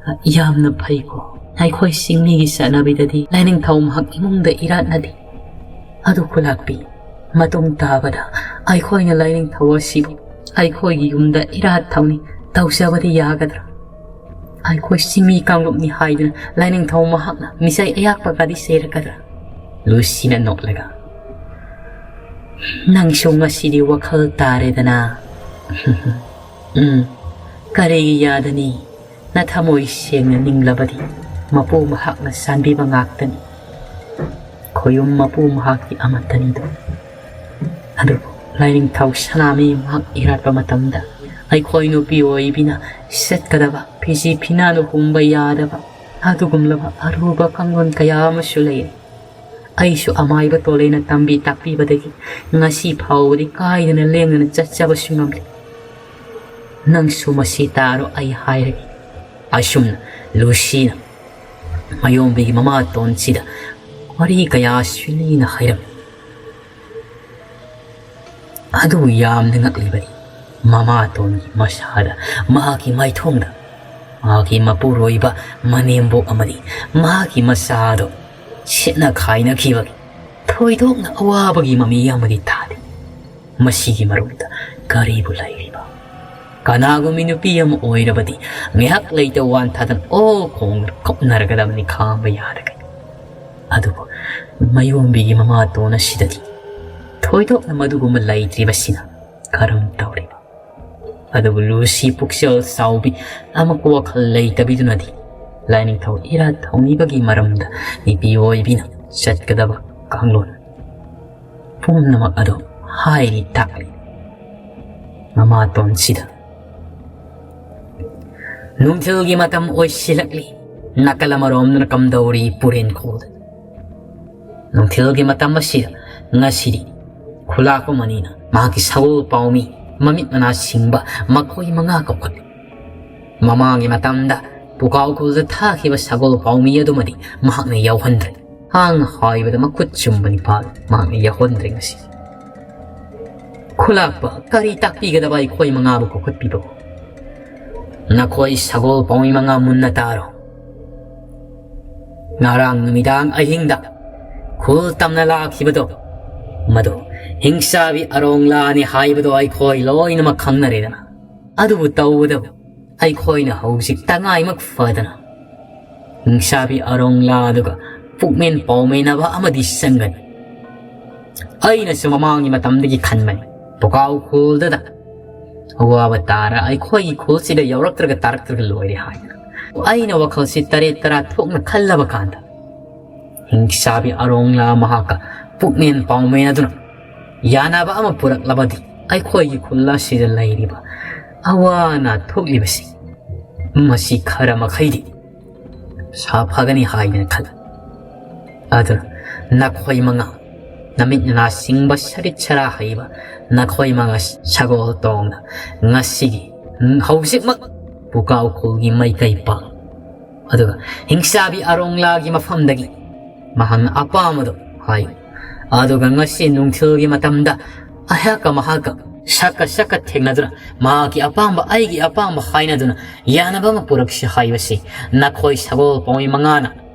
ꯑ, ꯌꯥꯝꯅ ꯐꯩꯀꯣ꯫ ꯑꯩꯈꯣꯏ ꯆꯤꯡꯃꯤꯒꯤ ꯆꯠꯅꯕꯤꯗꯗꯤ ꯂꯥꯏꯅꯤꯡꯊꯧ ꯃꯍꯥꯛ ꯏꯃꯨꯡꯗ ꯏꯔꯥꯠꯅꯗꯦ꯫ ꯑꯗꯨ ꯈꯨꯂꯥꯛꯄꯤ, ꯃꯇꯨꯡ ꯇꯥꯕꯗ ꯑꯩꯈꯣꯏꯅ ꯂꯥꯏꯅꯤꯡꯊꯧ ꯑꯁꯤꯕꯨ ꯑꯩꯈꯣꯏꯒꯤ ꯌꯨꯝꯗ ꯏꯔꯥꯠ ꯊꯧꯅꯤ ꯇꯧꯖꯕꯗꯤ ꯌꯥꯒꯗ꯭ꯔꯥ? ꯑꯩꯈꯣꯏ ꯆꯤꯡꯃꯤ ꯀꯥꯡꯂꯨꯞꯅꯤ ꯍꯥꯏꯗꯨꯅ ꯂꯥꯏꯅꯤꯡꯊꯧ ꯃꯍꯥꯛꯅ ꯃꯤꯆꯩ ꯑꯌꯥꯛꯄꯒꯗꯤ ꯆꯩꯔꯛꯀꯗ꯭ꯔꯥ?" ꯂꯨꯁꯤꯅ ꯅꯣꯛꯂꯒ, "ꯅꯪꯁꯨ ꯉꯁꯤꯗꯤ ꯋꯥꯈꯜ ꯇꯥꯔꯦꯗꯅ꯫ ꯎꯝ, ꯀꯔꯤꯒꯤ ꯌꯥꯗꯅꯤ? ꯅꯊꯃꯣꯏ ꯁꯦꯡꯅ ꯅꯤꯡꯂꯕꯗꯤ ꯃꯄꯨ ꯃꯍꯥꯛꯅ ꯆꯥꯟꯕꯤꯕ ꯉꯥꯛꯇꯅꯤ꯫ ꯈꯣꯌꯨꯝ ꯃꯄꯨ ꯃꯍꯥꯛꯇꯤ ꯑꯃꯠꯇꯅꯤꯗꯣ꯫ ꯑꯗꯨꯕꯨ ꯂꯥꯏꯅꯤꯡꯊꯧ ꯁꯅꯥꯃꯍꯤ ꯃꯍꯥꯛ ꯏꯔꯥꯠꯄ ꯃꯇꯝꯗ ꯑꯩꯈꯣꯏ ꯅꯨꯄꯤ ꯑꯣꯏꯕꯤꯅ ꯁꯦꯠꯀꯗꯕ ꯐꯤꯖꯤ ꯐꯤꯅꯥꯟ ꯍꯨꯝꯕ ꯌꯥꯗꯕ ꯑꯗꯨꯒꯨꯝꯂꯕ ꯑꯔꯨꯕ ꯀꯥꯡꯂꯣꯟ ꯀꯌꯥ ꯑꯃꯁꯨ ꯂꯩ꯫ ꯑꯩꯁꯨ ꯑꯃꯥꯏꯕ ꯇꯣꯂꯦꯅ ꯇꯝꯕꯤ ꯇꯥꯛꯄꯤꯕꯗꯒꯤ ꯉꯁꯤ ꯐꯥꯎꯕꯗꯤ ꯀꯥꯏꯗꯅ ꯂꯦꯡꯗꯅ ꯆꯠꯆꯕꯁꯨ ꯉꯝꯂꯤ꯫ ꯅꯪꯁꯨ ꯃꯁꯤ ꯇꯥꯔꯣ ꯑꯩ ꯍꯥꯏꯔꯒꯦ꯫ ꯑꯁꯨꯝꯅ ꯂꯨꯁꯤꯅ ꯃꯌꯣꯝꯕꯤꯒꯤ ꯃꯃꯥꯇꯣꯟꯁꯤꯗ ꯋꯥꯔꯤ ꯀꯌꯥ ꯁꯤꯅꯤꯅ ꯍꯥꯏꯔꯝꯃꯤ꯫ ꯑꯗꯨꯕꯨ ꯌꯥꯝꯅ ꯉꯛꯂꯤꯕꯗꯤ ꯃꯃꯥꯇꯣꯟꯒꯤ ꯃꯁꯥꯗ, ꯃꯍꯥꯛꯀꯤ ꯃꯥꯏꯊꯣꯡꯗ ꯃꯍꯥꯛꯀꯤ ꯃꯄꯨꯔꯣꯏꯕ ꯃꯅꯦꯝꯕꯣꯛ ꯑꯃꯗꯤ ꯃꯍꯥꯛꯀꯤ ꯃꯆꯥꯗꯣ ꯁꯦꯠꯅ ꯈꯥꯏꯅꯈꯤꯕꯒꯤ ꯊꯣꯏꯗꯣꯛꯅ ꯑꯋꯥꯕꯒꯤ ꯃꯃꯤ ꯑꯃꯗꯤ ꯇꯥꯗꯦ꯫ ꯃꯁꯤꯒꯤ ꯃꯔꯨꯝꯗ ꯀꯔꯤꯕꯨ ꯂꯩꯔꯤꯕ? ꯀꯅꯥꯒꯨꯝꯕꯤ ꯅꯨꯄꯤ ꯑꯃ ꯑꯣꯏꯔꯕꯗꯤ ꯉꯥꯏꯍꯥꯛ ꯂꯩꯇ ꯋꯥꯟꯊꯗꯅ ꯑꯣ ꯈꯣꯡꯗꯅ ꯀꯞꯅꯔꯒꯗꯕꯅꯤ, ꯈꯥꯡꯕ ꯌꯥꯔꯒꯅꯤ꯫ ꯑꯗꯨꯕꯨ ꯃꯌꯣꯝꯕꯤꯒꯤ ꯃꯃꯥꯇꯣꯟ ꯑꯁꯤꯗꯗꯤ ꯊꯣꯏꯗꯣꯛꯅ ꯃꯗꯨꯒꯨꯝꯕ ꯂꯩꯇ꯭ꯔꯤꯕꯁꯤꯅ ꯀꯔꯝ ꯇꯧꯔꯤꯕ? ꯑꯗꯨꯕꯨ ꯂꯨꯁꯤ ꯄꯨꯛꯆꯦꯜ ꯆꯥꯎꯕꯤ ꯑꯃ ꯋꯥꯈꯜ ꯂꯩꯇꯕꯤꯗꯨꯅꯗꯤ ꯂꯥꯏꯅꯤꯡꯊꯧ ꯏꯔꯥꯠ ꯊꯧꯅꯤꯕꯒꯤ ꯃꯔꯝꯗ ꯅꯨꯄꯤ ꯑꯣꯏꯕꯤꯅ ꯆꯠꯀꯗꯕ ꯀꯥꯡꯂꯣꯟ ꯄꯨꯝꯅꯃꯛ ꯑꯗꯨ ꯍꯥꯏꯔꯤ ꯇꯥꯛꯂꯤ꯫ ꯃꯃꯥꯇꯣꯟꯁꯤꯗ ꯅꯨꯡꯊꯤꯜꯒꯤ ꯃꯇꯝ ꯑꯣꯏꯁꯤꯜꯂꯛꯂꯤ꯫ ꯅꯥꯀꯜ ꯑꯃꯔꯣꯝꯗꯅ ꯀꯝꯗꯧꯔꯤ ꯄꯨꯔꯦꯟ ꯈꯣꯜꯗ꯫ ꯅꯨꯡꯊꯤꯜꯒꯤ ꯃꯇꯝ ꯑꯁꯤꯗ ꯉꯁꯤꯗꯤ ꯈꯨꯂꯥꯛꯄ ꯃꯅꯤꯅ ꯃꯍꯥꯛꯀꯤ ꯁꯒꯣꯜ ꯄꯥꯎꯃꯤ ꯃꯃꯤꯠ ꯃꯅꯥ ꯁꯤꯡꯕ ꯃꯈꯣꯏ ꯃꯉꯥ ꯀꯧꯈꯠꯂꯤ꯫ ꯃꯃꯥꯡꯒꯤ ꯃꯇꯝꯗ ꯄꯨꯀꯥꯎ ꯈꯨꯜꯗ ꯊꯥꯈꯤꯕ ꯁꯒꯣꯜ ꯄꯥꯎꯃꯤ ꯑꯗꯨꯃꯗꯤ ꯃꯍꯥꯛꯅ ꯌꯥꯎꯍꯟꯗ꯭ꯔꯦ꯫ ꯍꯥꯟꯅ ꯍꯥꯏꯕꯗ ꯃꯈꯨꯠ ꯆꯨꯝꯕ ꯅꯤꯄꯥꯜ ꯃꯍꯥꯛꯅ ꯌꯥꯎꯍꯟꯗ꯭ꯔꯦ ꯉꯁꯤ꯫ ꯈꯨꯂꯥꯛꯄ, ꯀꯔꯤ ꯇꯥꯛꯄꯤꯒꯗꯕ ꯑꯩꯈꯣꯏ ꯃꯉꯥꯕꯨ ꯀꯧꯈꯠꯄꯤꯕꯕꯨ? ꯅꯈꯣꯏ ꯁꯒꯣꯜ ꯄꯥꯎꯃꯤ ꯃꯉꯥ ꯃꯨꯟꯅ ꯇꯥꯔꯣ꯫ ꯉꯔꯥꯡ ꯅꯨꯃꯤꯗꯥꯡ ꯑꯍꯤꯡꯗ ꯈꯨꯜ ꯇꯝꯅ ꯂꯥꯛꯈꯤꯕꯗꯣ, ꯃꯗꯨ ꯍꯤꯡꯆꯥꯕꯤ ꯑꯔꯣꯡꯂꯥꯅꯤ ꯍꯥꯏꯕꯗꯣ ꯑꯩꯈꯣꯏ ꯂꯣꯏꯅꯃꯛ ꯈꯪꯅꯔꯦꯗꯅ꯫ ꯑꯗꯨꯕꯨ ꯇꯧꯕꯗꯕꯨ ꯑꯩꯈꯣꯏꯅ ꯍꯧꯖꯤꯛ ꯇꯉꯥꯏꯃꯛ ꯐꯗꯅ ꯍꯤꯡꯆꯥꯕꯤ ꯑꯔꯣꯡꯂꯥ ꯑꯗꯨꯒ ꯄꯨꯛꯃꯦꯟ ꯄꯥꯎꯃꯦꯟꯅꯕ ꯑꯃꯗꯤ ꯆꯪꯒꯅꯤ꯫ ꯑꯩꯅꯁꯨ ꯃꯃꯥꯡꯒꯤ ꯃꯇꯝꯗꯒꯤ ꯈꯟꯕꯅꯤ, ꯄꯨꯀꯥꯎ ꯈꯨꯜꯗꯗ ꯑꯋꯥꯕ ꯇꯥꯔ ꯑꯩꯈꯣꯏꯒꯤ ꯈꯨꯜꯁꯤꯗ ꯌꯧꯔꯛꯇ꯭ꯔꯒ ꯇꯥꯔꯛꯇ꯭ꯔꯒ ꯂꯣꯏꯔꯦ ꯍꯥꯏꯅ꯫ ꯑꯩꯅ ꯋꯥꯈꯜꯁꯤ ꯇꯔꯦꯠ ꯇꯔꯥ ꯊꯣꯛꯅ ꯈꯜꯂꯕ ꯀꯥꯟꯗ ꯍꯤꯡꯆꯥꯕꯤ ꯑꯔꯣꯡꯂꯥ ꯃꯍꯥꯛꯀ ꯄꯨꯛꯃꯦꯟ ꯄꯥꯎꯃꯦꯟ ꯑꯗꯨꯅ ꯌꯥꯅꯕ ꯑꯃ ꯄꯨꯔꯛꯂꯕꯗꯤ ꯑꯩꯈꯣꯏꯒꯤ ꯈꯨꯜ ꯑꯁꯤꯗ ꯂꯩꯔꯤꯕ ꯑꯋꯥ ꯑꯅꯥ ꯊꯣꯛꯂꯤꯕꯁꯤ ꯃꯁꯤ ꯈꯔ ꯃꯈꯩꯗꯤ ꯁꯥꯐꯒꯅꯤ ꯍꯥꯏꯗꯅ ꯈꯜꯂꯤ꯫ ꯑꯗꯨꯅ ꯅꯈꯣꯏ ꯃꯉꯥ, ꯅꯃꯤꯠ ꯅꯅꯥ ꯁꯤꯡꯕ, ꯁꯔꯤꯠ ꯁꯔꯥ ꯍꯩꯕ ꯅꯈꯣꯏ ꯃꯉꯥ ꯁꯒꯣꯜ ꯇꯣꯡꯅ ꯉꯁꯤꯒꯤ, ꯍꯧꯖꯤꯛꯃꯛ ꯄꯨꯀꯥꯎ ꯈꯨꯜꯒꯤ ꯃꯥꯏꯀꯩ ꯄꯥꯡ꯫ ꯑꯗꯨꯒ ꯍꯤꯡꯆꯥꯕꯤ ꯑꯔꯣꯡꯂꯥꯒꯤ ꯃꯐꯝꯗꯒꯤ ꯃꯍꯥꯛꯅ ꯑꯄꯥꯝꯕꯗꯨ ꯍꯥꯏꯌꯨ꯫ ꯑꯗꯨꯒ ꯉꯁꯤ ꯅꯨꯡꯊꯤꯜꯒꯤ ꯃꯇꯝꯗ ꯑꯩꯍꯥꯛꯀ ꯃꯍꯥꯛꯀ ꯁꯛꯀ ꯁꯛꯀ ꯊꯦꯡꯅꯗꯨꯅ ꯃꯍꯥꯛꯀꯤ ꯑꯄꯥꯝꯕ ꯑꯩꯒꯤ ꯑꯄꯥꯝꯕ ꯍꯥꯏꯅꯗꯨꯅ ꯌꯥꯅꯕ ꯑꯃ ꯄꯨꯔꯛꯁꯤ ꯍꯥꯏꯕꯁꯤ ꯅꯈꯣꯏ ꯁꯒꯣꯜ ꯄꯥꯎꯃꯤ ꯃꯉꯥꯅ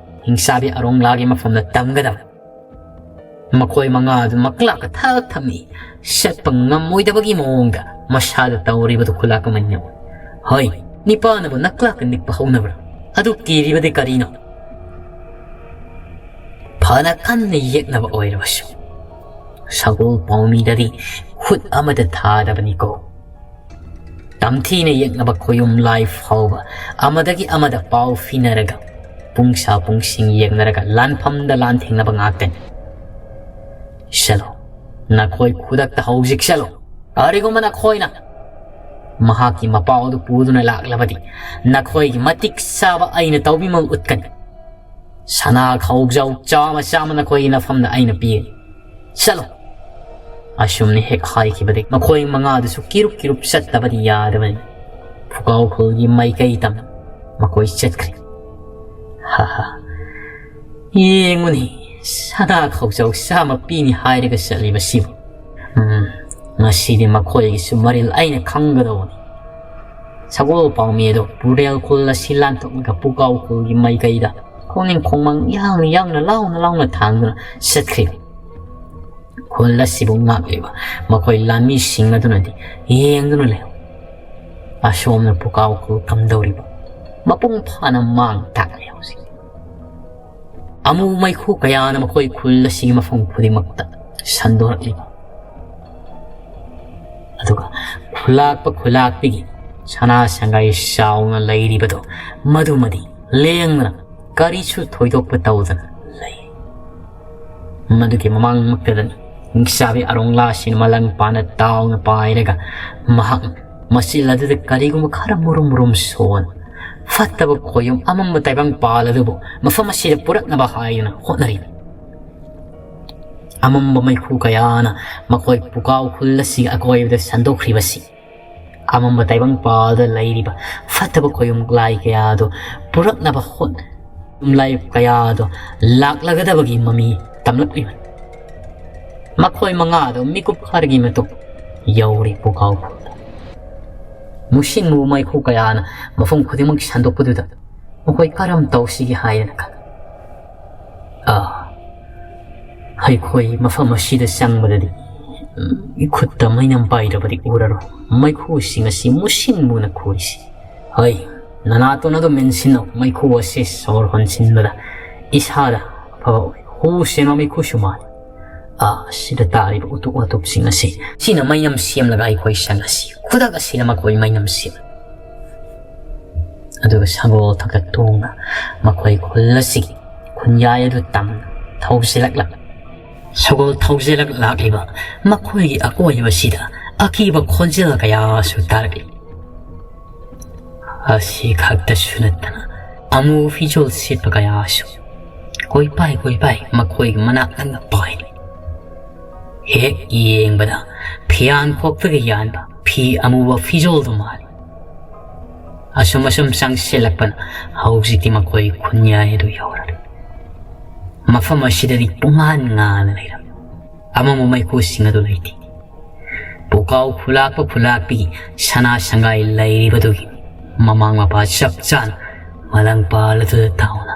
ꯍꯤꯡꯆꯥꯕꯤ ꯑꯔꯣꯡꯂꯥꯒꯤ ꯃꯐꯝꯗ ꯇꯝꯒꯗꯕ꯫ ꯃꯈꯣꯏ ꯃꯉꯥ ꯑꯗꯨ ꯃꯀ꯭ꯂꯥꯛꯀ ꯊꯛ ꯊꯝꯃꯤ꯫ ꯆꯠꯄ ꯉꯝꯃꯣꯏꯗꯕꯒꯤ ꯃꯑꯣꯡꯗ ꯃꯁꯥꯗ ꯇꯧꯔꯤꯕꯗꯨ ꯈꯨꯂꯥꯛ ꯑꯃꯅꯤ꯫ ꯍꯣꯏ, ꯅꯤꯄꯥꯅꯕꯨ ꯅꯀ꯭ꯂꯥꯛꯀ ꯅꯤꯛꯄ ꯍꯧꯅꯕ꯭ꯔꯥ? ꯑꯗꯨ ꯀꯤꯔꯤꯕꯗꯤ ꯀꯔꯤꯅꯣ? ꯐꯅ ꯀꯟꯅ ꯌꯦꯛꯅꯕ ꯑꯣꯏꯔꯕꯁꯨ ꯁꯒꯣꯜ ꯄꯥꯎꯃꯤꯗꯗꯤ ꯈꯨꯠ ꯑꯃꯗ ꯊꯥꯗꯕꯅꯤꯀꯣ꯫ ꯇꯝꯊꯤꯅ ꯌꯦꯛꯅꯕ ꯈꯣꯌꯨꯝ ꯂꯥꯏ ꯐꯥꯎꯕ ꯑꯃꯗꯒꯤ ꯑꯃꯗ ꯄꯥꯎ ꯐꯤꯅꯔꯒ, ꯄꯨꯡꯁꯥ ꯄꯨꯡꯁꯤꯡ ꯌꯦꯡꯅꯔꯒ ꯂꯥꯟꯐꯝꯗ ꯂꯥꯟꯊꯦꯡꯅꯕ ꯉꯥꯛꯇꯅꯤ꯫ ꯆꯠꯂꯣ, ꯅꯈꯣꯏ ꯈꯨꯗꯛꯇ ꯍꯧꯖꯤꯛ ꯆꯠꯂꯣ꯫ ꯀꯔꯤꯒꯨꯝꯕ ꯅꯈꯣꯏꯅ ꯃꯍꯥꯛꯀꯤ ꯃꯄꯥꯎ ꯑꯗꯨ ꯄꯨꯗꯨꯅ ꯂꯥꯛꯂꯕꯗꯤ, ꯅꯈꯣꯏꯒꯤ ꯃꯇꯤꯛ ꯆꯥꯕ ꯑꯩꯅ ꯇꯧꯕꯤꯃꯜ ꯎꯠꯀꯅꯤ꯫ ꯁꯅꯥ ꯈꯧꯖꯥꯎ ꯆꯥꯝꯃ ꯆꯥꯝꯃ ꯅꯈꯣꯏꯒꯤ ꯅꯐꯝꯗ ꯑꯩꯅ ꯄꯤꯒꯅꯤ꯫ ꯆꯠꯂꯣ꯫ ꯑꯁꯨꯝꯅ ꯍꯦꯛ ꯍꯥꯏꯈꯤꯕꯗꯒꯤ ꯃꯈꯣꯏ ꯃꯉꯥꯗꯨꯁꯨ ꯀꯤꯔꯨꯞ ꯀꯤꯔꯨꯞ ꯆꯠꯇꯕꯗꯤ ꯌꯥꯗꯕꯅꯤ꯫ ꯄꯨꯀꯥꯎ ꯈꯨꯜꯒꯤ ꯃꯥꯏꯀꯩ ꯇꯝꯅ ꯃꯈꯣꯏ ꯆꯠꯈ꯭ꯔꯦ꯫ ꯍꯥ ꯍꯥ꯫ ꯌꯦꯡꯉꯨꯅꯤ, ꯁꯅꯥ ꯈꯧꯖꯥꯎ ꯆꯥꯝꯃ ꯄꯤꯅꯤ ꯍꯥꯏꯔꯒ ꯆꯠꯂꯤꯕꯁꯤꯕꯨ꯫ ꯎꯝ, ꯉꯁꯤꯗꯤ ꯃꯈꯣꯏꯒꯤꯁꯨ ꯃꯔꯤꯜ ꯑꯩꯅ ꯈꯪꯒꯗꯧꯕꯅꯤ꯫ ꯁꯒꯣꯜ ꯄꯥꯎꯃꯤ ꯑꯗꯨ ꯄꯨꯔꯦꯜ ꯈꯨꯜ ꯑꯁꯤ ꯂꯥꯟꯊꯣꯛꯂꯒ ꯄꯨꯀꯥꯎ ꯈꯨꯜꯒꯤ ꯃꯥꯏꯀꯩꯗ ꯈꯣꯡꯅꯤꯡ ꯈꯣꯡꯃꯥꯡ ꯌꯥꯡꯅ ꯌꯥꯡꯅ ꯂꯥꯎꯅ ꯂꯥꯎꯅ ꯊꯥꯡꯗꯨꯅ ꯆꯠꯈ꯭ꯔꯦ꯫ ꯈꯨꯜ ꯑꯁꯤꯕꯨ ꯉꯥꯛꯂꯤꯕ ꯃꯈꯣꯏ ꯂꯥꯟꯃꯤꯁꯤꯡ ꯑꯗꯨꯅꯗꯤ ꯌꯦꯡꯗꯨꯅ ꯂꯩꯍꯧ꯫ ꯑꯁꯣꯝꯅ ꯄꯨꯀꯥꯎ ꯈꯨꯜ ꯀꯝꯗꯧꯔꯤꯕ? ꯃꯄꯨꯡ ꯐꯥꯅ ꯃꯥꯡ ꯇꯥꯛꯂꯦ ꯍꯧꯖꯤꯛ꯫ ꯑꯃꯨ ꯃꯩꯈꯨ ꯀꯌꯥꯅ ꯃꯈꯣꯏ ꯈꯨꯜ ꯑꯁꯤꯒꯤ ꯃꯐꯝ ꯈꯨꯗꯤꯡꯃꯛꯇ ꯁꯟꯗꯣꯔꯛꯂꯤꯕ꯫ ꯑꯗꯨꯒ ꯈꯨꯂꯥꯛꯄ ꯈꯨꯂꯥꯛꯄꯤꯒꯤ ꯁꯅꯥ ꯁꯪꯒꯥꯏ ꯆꯥꯎꯅ ꯂꯩꯔꯤꯕꯗꯣ, ꯃꯗꯨꯃꯗꯤ ꯂꯦꯡꯗꯅ ꯀꯔꯤꯁꯨ ꯊꯣꯏꯗꯣꯛꯄ ꯇꯧꯗꯅ ꯂꯩ꯫ ꯃꯗꯨꯒꯤ ꯃꯃꯥꯡꯃꯛꯇꯗꯅꯤ ꯍꯤꯡꯆꯥꯕꯤ ꯑꯔꯣꯡꯂꯥꯁꯤꯅ ꯃꯂꯪ ꯄꯥꯅ ꯇꯥꯎꯅ ꯄꯥꯏꯔꯒ ꯃꯍꯥꯛꯅ ꯃꯆꯤꯜ ꯑꯗꯨꯗ ꯀꯔꯤꯒꯨꯝꯕ ꯈꯔ ꯃꯨꯔꯨꯝ ꯃꯨꯔꯨꯝ ꯁꯣꯟ ꯐꯠꯇꯕ ꯈꯣꯌꯨꯝ ꯑꯃꯝꯕ ꯇꯥꯏꯕꯪꯄꯥꯜ ꯑꯗꯨꯕꯨ ꯃꯐꯝ ꯑꯁꯤꯗ ꯄꯨꯔꯛꯅꯕ ꯍꯥꯏꯗꯨꯅ ꯍꯣꯠꯅꯔꯤꯕꯅꯤ꯫ ꯑꯃꯝꯕ ꯃꯩꯈꯨ ꯀꯌꯥꯅ ꯃꯈꯣꯏ ꯄꯨꯀꯥꯎ ꯈꯨꯜ ꯑꯁꯤꯒꯤ ꯑꯀꯣꯏꯕꯗ ꯁꯟꯗꯣꯛꯈ꯭ꯔꯤꯕꯁꯤ, ꯑꯃꯝꯕ ꯇꯥꯏꯕꯪꯄꯥꯜꯗ ꯂꯩꯔꯤꯕ ꯐꯠꯇꯕ ꯈꯣꯌꯨꯝ ꯂꯥꯏ ꯀꯌꯥꯗꯨ ꯄꯨꯔꯛꯅꯕ ꯍꯣꯠꯅ ꯌꯨꯝꯂꯥꯏ ꯀꯌꯥꯗꯣ ꯂꯥꯛꯂꯒꯗꯕꯒꯤ ꯃꯃꯤ ꯇꯝꯂꯛꯂꯤꯕꯅꯤ꯫ ꯃꯈꯣꯏ ꯃꯉꯥꯗꯣ ꯃꯤꯀꯨꯞ ꯈꯔꯒꯤ ꯃꯇꯨꯡ ꯌꯧꯔꯤ ꯄꯨꯀꯥꯎ ꯈꯨꯜꯗ꯫ ꯃꯨꯁꯤꯟ ꯃꯨꯕ ꯃꯩꯈꯨ ꯀꯌꯥꯅ ꯃꯐꯝ ꯈꯨꯗꯤꯡꯃꯛ ꯁꯟꯗꯣꯛꯄꯗꯨꯗ ꯃꯈꯣꯏ ꯀꯔꯝ ꯇꯧꯁꯤꯒꯦ ꯍꯥꯏꯗꯅ ꯈꯜꯂꯤ꯫ ꯑꯥ, ꯑꯩꯈꯣꯏ ꯃꯐꯝ ꯑꯁꯤꯗ ꯆꯪꯕꯗꯗꯤ, ꯎꯝ, ꯈꯨꯠꯇ ꯃꯩꯅꯝ ꯄꯥꯏꯗ꯭ꯔꯕꯗꯤ ꯎꯔꯔꯣꯏ꯫ ꯃꯩꯈꯨꯁꯤꯡ ꯑꯁꯤ ꯃꯨꯁꯤꯟ ꯃꯨꯅ ꯈꯨꯔꯤꯁꯤ꯫ ꯍꯣꯏ, ꯅꯅꯥꯇꯣꯟ ꯑꯗꯨ ꯃꯦꯟꯁꯤꯟꯅꯧ꯫ ꯃꯩꯈꯨ ꯑꯁꯤ ꯁꯣꯔ ꯍꯣꯟꯁꯤꯟꯕꯗ ꯏꯁꯥꯗ ꯑꯐꯕ ꯑꯣꯏ꯫ ꯍꯨ ꯁꯦꯡꯕ ꯃꯩꯈꯨꯁꯨ ꯃꯥꯜꯂꯤ꯫ ꯑꯥ, ꯁꯤꯗ ꯇꯥꯔꯤꯕ ꯎꯇꯨꯞ ꯋꯥꯇꯨꯞꯁꯤꯡ ꯑꯁꯤ, ꯁꯤꯅ ꯃꯩꯅꯝ ꯁꯦꯝꯂꯒ ꯑꯩꯈꯣꯏ ꯁꯪ ꯑꯁꯤ ꯈꯨꯗꯛ ꯑꯁꯤꯗ ꯃꯈꯣꯏ ꯃꯩꯅꯝ ꯁꯦꯝ꯫ ꯑꯗꯨꯒ ꯁꯒꯣꯜ ꯊꯛꯇ ꯇꯣꯡꯅ ꯃꯈꯣꯏ ꯈꯨꯜ ꯑꯁꯤꯒꯤ ꯈꯨꯟꯌꯥꯏ ꯑꯗꯨ ꯇꯝꯅ ꯊꯧꯖꯤꯜꯂꯛꯂꯝꯃꯤ꯫ ꯁꯒꯣꯜ ꯊꯧꯖꯤꯜꯂꯛ ꯂꯥꯛꯂꯤꯕ ꯃꯈꯣꯏꯒꯤ ꯑꯀꯣꯏꯕꯁꯤꯗ ꯑꯀꯤꯕ ꯈꯣꯟꯖꯦꯜ ꯀꯌꯥꯁꯨ ꯇꯥꯔꯛꯂꯤ꯫ ꯑꯁꯤ ꯈꯛꯇꯁꯨ ꯅꯠꯇꯅ ꯑꯃꯨꯕ ꯐꯤꯖꯣꯜ ꯁꯦꯠꯄ ꯀꯌꯥꯁꯨ ꯀꯣꯏꯄꯥꯏ ꯀꯣꯏꯄꯥꯏ ꯃꯈꯣꯏꯒꯤ ꯃꯅꯥꯛ ꯅꯛꯅ ꯄꯥꯏꯔꯤ꯫ ꯍꯦꯛ ꯌꯦꯡꯕꯗ ꯐꯤꯌꯥꯟ ꯈꯣꯛꯇꯒꯤ ꯌꯥꯟꯕ ꯐꯤ ꯑꯃꯨꯕ ꯐꯤꯖꯣꯜꯗꯨ ꯃꯥꯜꯂꯤ꯫ ꯑꯁꯨꯝ ꯑꯁꯨꯝ ꯆꯪꯁꯤꯜꯂꯛꯄꯅ ꯍꯧꯖꯤꯛꯇꯤ ꯃꯈꯣꯏ ꯈꯨꯟꯌꯥꯏ ꯑꯗꯨ ꯌꯧꯔꯔꯦ꯫ ꯃꯐꯝ ꯑꯁꯤꯗꯗꯤ ꯄꯨꯡꯉꯥꯟ ꯉꯥꯟꯅ ꯂꯩꯔꯝꯃꯤ꯫ ꯑꯃꯝꯕ ꯃꯩꯈꯨꯁꯤꯡ ꯑꯗꯨ ꯂꯩꯇꯦ꯫ ꯄꯨꯀꯥꯎ ꯈꯨꯂꯥꯛꯄ ꯈꯨꯂꯥꯛꯄꯤꯒꯤ ꯁꯅꯥ ꯁꯪꯒꯥꯏ ꯂꯩꯔꯤꯕꯗꯨꯒꯤ ꯃꯃꯥꯡ ꯃꯄꯥ ꯆꯞ ꯆꯥꯅ ꯃꯂꯪ ꯄꯥꯜꯂꯗꯨꯗ ꯇꯥꯎꯅ